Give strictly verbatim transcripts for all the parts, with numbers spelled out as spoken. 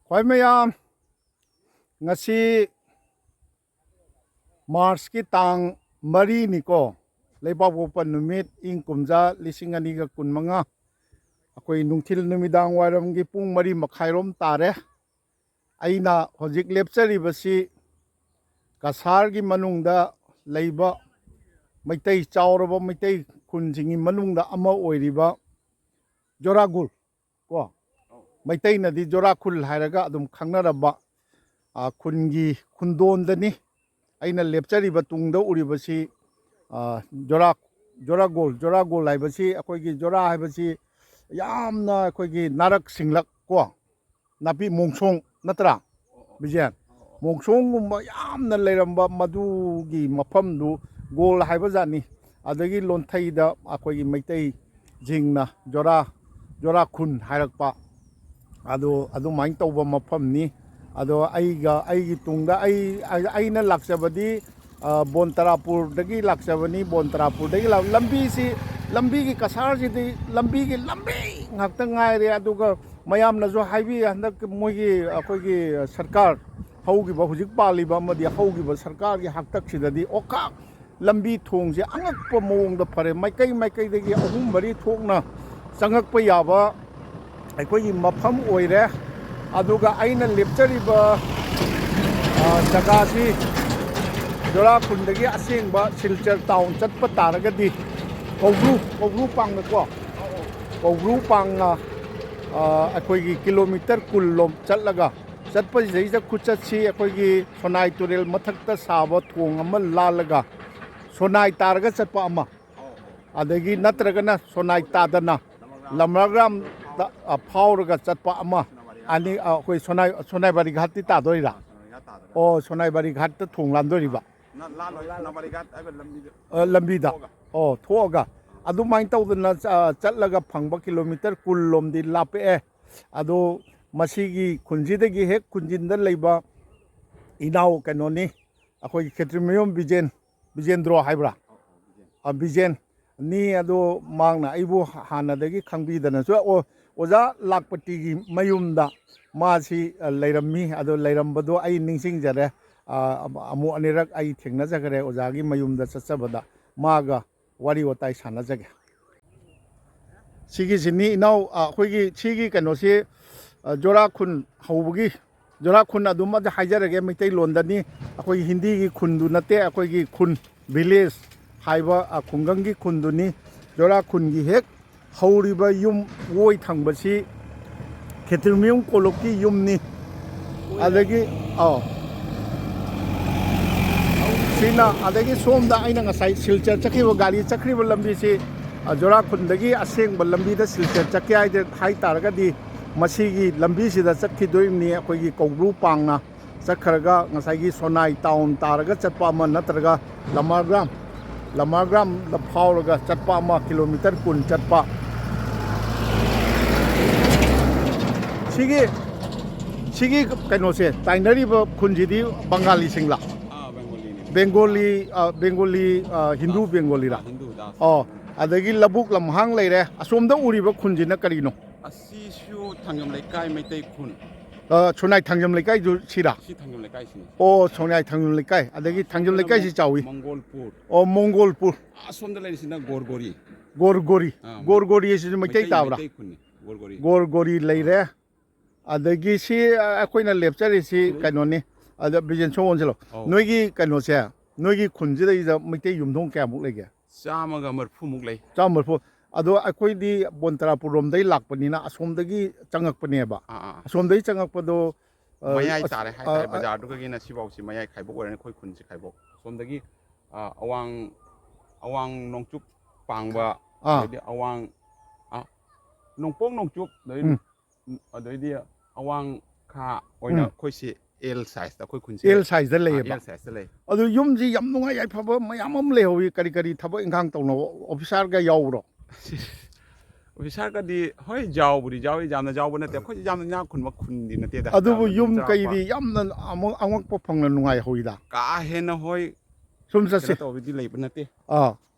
ꯈ꯭ꯋꯥꯏ ꯃꯌꯥꯝ, ꯉꯁꯤ ꯃꯥꯔꯆꯀꯤ ꯇꯥꯡ ꯃꯔꯤꯅꯤꯀꯣ, ꯂꯩꯕꯥꯛꯄꯣꯛꯄ ꯅꯨꯃꯤꯠ, ꯏꯪ ꯀꯨꯝꯖꯥ ꯂꯤꯁꯤꯡ ꯑꯅꯤꯒ ꯀꯨꯟꯃꯉꯥ, ꯑꯩꯈꯣꯏ ꯅꯨꯡꯊꯤꯜ ꯅꯨꯃꯤꯗꯥꯡ ꯋꯥꯏꯔꯝꯒꯤ ꯄꯨꯡ ꯃꯔꯤ ꯃꯈꯥꯏꯔꯣꯝ ꯇꯥꯔꯦ꯫ ꯑꯩꯅ ꯍꯧꯖꯤꯛ ꯂꯦꯞꯆꯔꯤꯕꯁꯤ ꯀꯁꯥꯔꯒꯤ ꯃꯅꯨꯡꯗ ꯂꯩꯕ ꯃꯩꯇꯩ, ꯆꯥꯎꯔꯕ ꯃꯩꯇꯩ ꯈꯨꯟꯁꯤꯡꯒꯤ ꯃꯅꯨꯡꯗ ꯑꯃ ꯑꯣꯏꯔꯤꯕ ꯖꯣꯔꯥꯒꯨꯜ ꯀꯣ, ꯃꯩꯇꯩꯅꯗꯤ ꯖꯣꯔꯥꯈꯨꯜ ꯍꯥꯏꯔꯒ ꯑꯗꯨꯝ ꯈꯪꯅꯔꯕ, ꯑ, ꯈꯨꯟꯒꯤ ꯈꯨꯟꯗꯣꯟꯗꯅꯤ꯫ ꯑꯩꯅ ꯂꯦꯞꯆꯔꯤꯕ ꯇꯨꯡꯗ ꯎꯔꯤꯕꯁꯤ, ꯑ, ꯖꯣꯔꯥ-, ꯖꯣꯔꯥꯒꯣꯜ, ꯖꯣꯔꯥꯒꯣꯜ ꯍꯥꯏꯕꯁꯤ ꯑꯩꯈꯣꯏꯒꯤ ꯖꯣꯔꯥ ꯍꯥꯏꯕꯁꯤ ꯌꯥꯝꯅ ꯑꯩꯈꯣꯏꯒꯤ ꯅꯥꯔꯛ ꯁꯤꯡꯂꯛ ꯀꯣ, ꯅꯥꯄꯤ ꯃꯣꯡꯁꯣꯡ ꯅꯠꯇ꯭ꯔꯥ, ꯕꯤꯖꯦꯟ? ꯃꯣꯡꯁꯣꯡꯒꯨꯝꯕ ꯌꯥꯝꯅ ꯂꯩꯔꯝꯕ ꯃꯗꯨꯒꯤ ꯃꯐꯝꯗꯨ ꯒꯣꯜ ꯍꯥꯏꯕ ꯖꯥꯠꯅꯤ꯫ ꯑꯗꯒꯤ ꯂꯣꯟꯊꯩꯗ ꯑꯩꯈꯣꯏꯒꯤ ꯃꯩꯇꯩꯁꯤꯡꯅ ꯖꯣꯔꯥ, ꯖꯣꯔꯥ ꯈꯨꯟ ꯍꯥꯏꯔꯛꯄ, ꯑꯗꯨ ꯑꯗꯨꯃꯥꯏꯅ ꯇꯧꯕ ꯃꯐꯝꯅꯤ꯫ ꯑꯗꯣ ꯑꯩꯒ, ꯑꯩꯒꯤ ꯇꯨꯡꯗ ꯑꯩ, ꯑꯩꯅ ꯂꯥꯛꯆꯕꯗꯤ, ꯑ, ꯕꯣꯟ ꯇꯔꯥꯄꯨꯔꯗꯒꯤ ꯂꯥꯛꯆꯕꯅꯤ꯫ ꯕꯣꯟ ꯇꯔꯥꯄꯨꯔꯗꯒꯤ ꯂꯥꯛ-, ꯂꯝꯕꯤꯁꯤ, ꯂꯝꯕꯤꯒꯤ ꯀꯁꯥꯔꯁꯤꯗꯤ ꯂꯝꯕꯤꯒꯤ ꯂꯝꯕꯤ ꯉꯥꯛꯇ ꯉꯥꯏꯔꯦ꯫ ꯑꯗꯨꯒ ꯃꯌꯥꯝꯅꯁꯨ ꯍꯥꯏꯕꯤ, ꯍꯟꯗꯛ ꯃꯣꯏꯒꯤ, ꯑꯩꯈꯣꯏꯒꯤ ꯁꯔꯀꯥꯔ, ꯍꯧꯈꯤꯕ, ꯍꯧꯖꯤꯛ ꯄꯥꯜꯂꯤꯕ ꯑꯃꯗꯤ ꯍꯧꯈꯤꯕ ꯁꯔꯀꯥꯔꯒꯤ ꯍꯥꯛꯇꯛꯁꯤꯗꯗꯤ ꯑꯣꯈꯥꯛ ꯂꯝꯕꯤ ꯊꯣꯡꯁꯦ ꯑꯉꯛꯄ ꯃꯑꯣꯡꯗ ꯐꯔꯦ꯫ ꯃꯥꯏꯀꯩ ꯃꯥꯏꯀꯩꯗꯒꯤ ꯑꯍꯨꯝ ꯃꯔꯤ ꯊꯣꯛꯅ ꯆꯪꯉꯛꯄ ꯌꯥꯕ ꯑꯩꯈꯣꯏꯒꯤ ꯃꯐꯝ ꯑꯣꯏꯔꯦ꯫ ꯑꯗꯨꯒ ꯑꯩꯅ ꯂꯦꯞꯆꯔꯤꯕ, ꯑ, ꯖꯒꯥꯁꯤ ꯖꯣꯔꯥꯈꯨꯟꯗꯒꯤ ꯑꯁꯦꯡꯕ ꯁꯤꯜꯆꯔ ꯇꯥꯎꯟ ꯆꯠꯄ ꯇꯥꯔꯒꯗꯤ ꯀꯧꯕ꯭ꯔꯨ, ꯀꯧꯕ꯭ꯔꯨ ꯄꯥꯡꯅꯀꯣ, ꯀꯧꯕ꯭ꯔꯨ ꯄꯥꯡꯅ, ꯑ, ꯑꯩꯈꯣꯏꯒꯤ ꯀꯤꯂꯣꯃꯤꯇꯔ ꯀꯨꯟ ꯂꯣꯝ ꯆꯠꯂꯒ, ꯆꯠꯄꯁꯤꯗꯩꯗ ꯈꯨꯆꯠꯁꯤ ꯑꯩꯈꯣꯏꯒꯤ ꯁꯣꯅꯥꯏ ꯇꯨꯔꯦꯜ ꯃꯊꯛꯇ ꯁꯥꯕ ꯊꯣꯡ ꯑꯃ ꯂꯥꯜꯂꯒ ꯁꯣꯅꯥꯏ ꯇꯥꯔꯒ ꯆꯠꯄ ꯑꯃ, ꯑꯗꯒꯤ ꯅꯠꯇ꯭ꯔꯒꯅ ꯁꯣꯅꯥꯏ ꯇꯥꯗꯅ ꯂꯝꯂꯥꯒ꯭ꯔꯥꯝꯗ, ꯑ, ꯐꯥꯎꯔꯒ ꯆꯠꯄ ꯑꯃ, ꯑꯅꯤ, ꯑ, ꯑꯩꯈꯣꯏ ꯁꯣꯅꯥꯏ-, ꯁꯣꯅꯥꯏꯕꯥꯔꯤ ꯘꯥꯠꯇꯤ ꯇꯥꯗꯣꯏꯔꯥ? ꯑꯣ, ꯁꯣꯅꯥꯏꯕꯥꯔꯤ ꯘꯥꯠꯇ ꯊꯣꯡ ꯂꯥꯟꯗꯣꯏꯔꯤꯕ꯫ ꯅ-, ꯂꯥꯜꯂꯣꯏ, ꯁꯣꯅꯥꯕꯥꯔꯤ ꯘꯥꯠ ꯍꯥꯏꯕ ꯂꯝꯕꯤꯗ꯫ ꯑ, ꯂꯝꯕꯤꯗ꯫ ꯊꯣꯛꯑꯒ꯫ ꯑꯣ, ꯊꯣꯛꯑꯒ꯫ ꯑꯗꯨꯃꯥꯏꯅ ꯇꯧꯗꯅ ꯆ-, ꯆꯠꯂꯒ ꯐꯪꯕ ꯀꯤꯂꯣꯃꯤꯇꯔ ꯀꯨꯟ ꯂꯣꯝꯗꯤ ꯂꯥꯞꯄꯛꯑꯦ꯫ ꯑꯗꯣ ꯃꯁꯤꯒꯤ ꯈꯨꯟꯁꯤꯗꯒꯤ ꯍꯦꯛ ꯈꯨꯟꯖꯤꯟꯗ ꯂꯩꯕ ꯏꯅꯥꯎ ꯀꯩꯅꯣꯅꯤ, ꯑꯩꯈꯣꯏꯒꯤ ꯈꯦꯇ꯭ꯔꯤꯃꯌꯨꯝ ꯕꯤꯖꯦꯟ, ꯕꯤꯖꯦꯟꯗ꯭ꯔꯣ ꯍꯥꯏꯕ꯭ꯔꯥ? ꯑ, ꯕꯤꯖꯦꯟꯅꯤ꯫ ꯑꯗꯣ ꯃꯍꯥꯛꯅ ꯑꯩꯕꯨ ꯍꯥꯟꯅꯗꯒꯤ ꯈꯪꯕꯤꯗꯅꯁꯨ, ꯑꯣ, ꯑꯣꯖꯥ ꯂꯥꯛꯄꯇꯤꯒꯤ ꯃꯌꯨꯝꯗ ꯃꯥꯁꯤ, ꯑ, ꯂꯩꯔꯝꯃꯤ꯫ ꯑꯗꯣ ꯂꯩꯔꯝꯕꯗꯣ ꯑꯩ ꯅꯤꯡꯁꯤꯡꯖꯔꯦ꯫ ꯑ, ꯑꯃꯨꯛ ꯑꯅꯤꯔꯛ ꯑꯩ ꯊꯦꯡꯅꯖꯈ꯭ꯔꯦ ꯑꯣꯖꯥꯒꯤ ꯃꯌꯨꯝꯗ ꯆꯠꯆꯕꯗ꯫ ꯃꯥꯒ ꯋꯥꯔꯤ ꯋꯥꯇꯥꯏ ꯁꯥꯟꯅꯖꯒꯦ꯫ ꯁꯤꯒꯤꯁꯤꯅꯤ ꯏꯅꯥꯎ, ꯑ, ꯑꯩꯈꯣꯏꯒꯤ ꯁꯤꯒꯤ ꯀꯩꯅꯣꯁꯤ, ꯑ, ꯖꯣꯔꯥ ꯈꯨꯟ ꯍꯧꯕꯒꯤ, ꯖꯣꯔꯥ ꯈꯨꯟ ꯑꯗꯨꯝ ꯍꯥꯏꯖꯔꯒꯦ, ꯃꯩꯇꯩꯂꯣꯟꯗꯅꯤ꯫ ꯑꯩꯈꯣꯏꯒꯤ ꯍꯤꯟꯗꯤꯒꯤ ꯈꯨꯟꯗꯨ ꯅꯠꯇꯦ, ꯑꯩꯈꯣꯏꯒꯤ ꯈꯨꯟ, village ꯍꯥꯏꯕ, ꯑ, ꯈꯨꯡꯒꯪꯒꯤ ꯈꯨꯟꯗꯨꯅꯤ꯫ ꯖꯣꯔꯥ ꯈꯨꯟꯒꯤ ꯍꯦꯛ ꯍꯧꯔꯤꯕ ꯌꯨꯝ ꯑꯣꯏ ꯊꯪꯕꯁꯤ ꯈꯦꯇ꯭ꯔꯤꯃꯌꯨꯝ ꯀꯣꯂꯨꯞꯀꯤ ꯌꯨꯝꯅꯤ꯫ ꯑꯗꯒꯤ, ꯑꯧ, ꯁꯤꯅ, ꯑꯗꯒꯤ ꯁꯣꯝꯗ ꯑꯩꯅ ꯉꯁꯥꯏ ꯁꯤꯜꯆꯔ ꯆꯠꯈꯤꯕ ꯒꯥꯔꯤ ꯆꯠꯈ꯭ꯔꯤꯕ ꯂꯝꯕꯤꯁꯤ, ꯑ, ꯖꯣꯔꯥ ꯈꯨꯟꯗꯒꯤ ꯑꯁꯦꯡꯕ ꯂꯝꯕꯤꯗ ꯁꯤꯜꯆꯔ ꯆꯠꯀꯦ ꯍꯥꯏꯗ-, ꯍꯥꯏ ꯇꯥꯔꯒꯗꯤ ꯃꯁꯤꯒꯤ ꯂꯝꯕꯤꯁꯤꯗ ꯆꯠꯈꯤꯗꯣꯏꯅꯤ꯫ ꯑꯩꯈꯣꯏꯒꯤ ꯀꯧꯕ꯭ꯔꯨ ꯄꯥꯡꯅ ꯆꯠꯈ꯭ꯔꯒ ꯉꯁꯥꯏꯒꯤ ꯁꯣꯅꯥꯏ ꯇꯥꯎꯟ ꯇꯥꯔꯒ ꯆꯠꯄ ꯑꯃ ꯅꯠꯇ꯭ꯔꯒ ꯂꯃꯥꯔꯒ꯭ꯔꯥꯝ, ꯂꯃꯥꯔꯒ꯭ꯔꯥꯝꯗ ꯐꯥꯎꯔꯒ ꯆꯠꯄ ꯑꯃ, ꯀꯤꯂꯣꯃꯤꯇꯔ ꯀꯨꯟ ꯆꯠꯄ꯫ ꯁꯤꯒꯤ, ꯁꯤꯒꯤ ꯀꯩꯅꯣꯁꯦ, ꯇꯥꯏꯅꯔꯤꯕ ꯈꯨꯟꯁꯤꯗꯤ ꯕꯪꯒꯥꯂꯤꯁꯤꯡꯂꯥ? ꯑꯥ, ꯕꯦꯡꯒꯣꯂꯤꯅꯤ꯫ ꯕꯦꯡꯒꯣꯂꯤ, ꯑ, ꯕꯦꯡꯒꯣꯂꯤ, ꯑ, ꯍꯤꯟꯗꯨ ꯗꯥꯁ꯫ ꯕꯦꯡꯒꯣꯂꯤꯔꯥ? ꯑꯥ, ꯍꯤꯟꯗꯨ ꯗꯥꯁ꯫ ꯑꯣ, ꯑꯗꯒꯤ ꯂꯧꯕꯨꯛ ꯂꯝꯍꯥꯡ ꯂꯩꯔꯦ꯫ ꯑꯁꯣꯝꯗ ꯎꯔꯤꯕ ꯈꯨꯟꯁꯤꯅ ꯀꯔꯤꯅꯣ? ꯑꯁꯤꯁꯨ ꯊꯥꯡꯖꯝ ꯂꯩꯀꯥꯏ ꯃꯩꯇꯩ ꯈꯨꯟ꯫ ꯑ, ꯁꯣꯅꯥꯏ ꯊꯥꯡꯖꯝ ꯂꯩꯀꯥꯏꯗꯨ ꯁꯤꯔꯥ? ꯁꯤ ꯊꯥꯡꯖꯝ ꯂꯩꯀꯥꯏꯁꯤꯅꯤ꯫ ꯑꯣ, ꯁꯣꯅꯥꯏ ꯊꯥꯡꯖꯝ ꯂꯩꯀꯥꯏ꯫ ꯑꯗꯒꯤ ꯑꯥ, ꯊꯥꯡꯖꯝ ꯁꯣꯝꯗ ꯂꯩꯀꯥꯏꯁꯤ ꯃꯣꯡ-, ꯆꯥꯎꯏ꯫ ꯃꯣꯡꯒꯣꯜꯄꯨꯔ꯫ ꯑꯣ, ꯃꯣꯡꯒꯣꯜꯄꯨꯔ꯫ ꯑꯥ, ꯁꯣꯝꯗ ꯂꯩꯔꯤꯁꯤꯅ ꯒꯣꯔꯒꯣꯔꯤ꯫ ꯒꯣꯔꯒꯣꯔꯤ꯫ ꯑꯥ, ꯒꯣꯔꯒꯣꯔꯤ ꯑꯁꯤꯁꯨ ꯃꯩꯇꯩ ꯃꯩꯇꯩ, ꯇꯥꯕ꯭ꯔꯥ? ꯃꯩꯇꯩ ꯈꯨꯟꯅꯤ, ꯒꯣꯔꯒꯣꯔꯤ꯫ ꯒꯣꯔꯒꯣꯔꯤ ꯂꯩꯔꯦ꯫ ꯑꯥ꯫ ꯑꯗꯒꯤ ꯁꯤ, ꯑ, ꯑꯩꯈꯣꯏꯅ ꯂꯦꯞꯆꯔꯤꯁꯤ ꯁꯤꯗꯩ ꯀꯩꯅꯣꯅꯤ꯫ ꯑꯗ ꯕꯤꯖꯦꯟ ꯁꯣꯝ ꯑꯣꯟꯁꯤꯜꯂꯣ꯫ ꯑꯧ꯫ ꯅꯣꯏꯒꯤ ꯀꯩꯅꯣꯁꯦ, ꯅꯣꯏꯒꯤ ꯈꯨꯟꯁꯤꯗꯩꯗ ꯃꯩꯇꯩ ꯌꯨꯝꯊꯣꯡ ꯀꯌꯥꯃꯨꯛ ꯂꯩꯒꯦ? ꯆꯥꯝꯃꯒ ꯃꯔꯤꯐꯨꯃꯨꯛ ꯂꯩ꯫ ꯆꯥꯝꯃ ꯃꯔꯤꯐꯨ꯫ ꯑꯗꯣ ꯑꯩꯈꯣꯏꯗꯤ ꯕꯣꯟꯇ꯭ꯔꯥꯄꯨꯔ ꯔꯣꯝꯗꯩ ꯂꯥꯛꯄꯅꯤꯅ ꯑꯁꯣꯝꯗꯒꯤ ꯆꯪꯉꯛꯄꯅꯦꯕ꯫ ꯑꯥ, ꯑꯥ, ꯑꯥ꯫ ꯑꯁꯣꯝꯗꯒꯤ ꯆꯪꯉꯛꯄꯗꯣ, ꯑ, ꯃꯌꯥꯏ ꯑꯁ-, ꯇꯥꯔꯦ ꯑ, ꯍꯥꯏꯇꯥꯔꯦ, ꯑ, ꯕꯖꯥꯔꯗꯨꯒꯤꯅ ꯁꯤꯐꯥꯎꯁꯤ ꯃꯌꯥꯏ ꯈꯥꯏꯕꯣꯛ ꯑꯣꯏꯔꯅꯤ, ꯑꯩꯈꯣꯏ ꯈꯨꯟꯁꯤ ꯈꯥꯏꯕꯣꯛ꯫ ꯁꯣꯝꯗꯒꯤ, ꯑ, ꯑꯋꯥꯡ, ꯑꯋꯥꯡ ꯅꯣꯡꯆꯨꯞ ꯄꯥꯡꯕ, ꯑꯥ꯫ ꯑꯗꯩꯗꯤ ꯑꯋꯥꯡ, ꯑ, ꯅꯣꯡꯄꯣꯛ ꯅꯣꯡꯆꯨꯞ, ꯑꯗꯩꯗꯤ ꯎꯝ꯫ ꯎꯝ, ꯑꯗꯩꯗꯤ ꯑꯋꯥꯡ ꯈꯥ ꯑꯣꯏꯅ ꯎꯝ꯫ ꯑꯩꯈꯣꯏꯁꯤ ꯑꯦꯜ ꯁꯥꯏꯖꯇ ꯑꯩꯈꯣꯏ ꯈꯨꯟꯁꯦ꯫ ꯑꯦꯜ ꯁꯥꯏꯖꯇ ꯑꯥ, ꯂꯩꯌꯦꯕ꯫ ꯑꯦꯜ ꯁꯥꯏꯖꯇ ꯂꯩ꯫ ꯑꯗꯨ ꯌꯨꯝꯁꯤ ꯌꯥꯝ ꯅꯨꯡꯉꯥꯏ ꯌꯥꯏꯐꯕ ꯃꯌꯥꯝ ꯑꯃ ꯂꯩꯍꯧꯋꯤ꯫ ꯀꯔꯤ ꯀꯔꯤ ꯊꯕꯛ ꯏꯪꯈꯥꯡ ꯇꯧꯅꯕ ꯑꯣꯐꯤꯁꯥꯔꯒ ꯌꯥꯎꯕ꯭ꯔꯣ? ꯑꯣꯐꯤꯁꯥꯔꯒꯗꯤ ꯍꯣꯏ ꯌꯥꯎꯕꯨꯗꯤ ꯌꯥꯎꯏ, ꯌꯥꯝꯅ ꯌꯥꯎꯕ ꯅꯠꯇꯦ꯫ ꯑꯩꯈꯣꯏꯁꯤ ꯌꯥꯝꯅ ꯏꯅꯥꯛ ꯈꯨꯟꯕ ꯈꯨꯟꯗꯤ ꯅꯠꯇꯦꯗ꯫ ꯑꯗꯨꯕꯨ ꯌꯥꯝꯅ ꯑꯗꯨꯝ ꯌꯨꯝ ꯆꯥꯎꯔꯥꯛꯄ ꯀꯩꯗꯤ ꯌꯥꯝꯅ ꯑꯃ-, ꯑꯉꯛꯄ ꯐꯪꯅ ꯅꯨꯡꯉꯥꯏꯍꯧꯋꯤꯗ꯫ ꯀꯥ ꯍꯦꯟꯅ ꯍꯣꯏ ꯁꯨꯝ ꯆꯠꯁꯤ꯫ ꯀꯩꯅꯣ ꯇꯧꯕꯗꯤ ꯂꯩꯕ ꯅꯠꯇꯦ꯫ ꯑꯥ꯫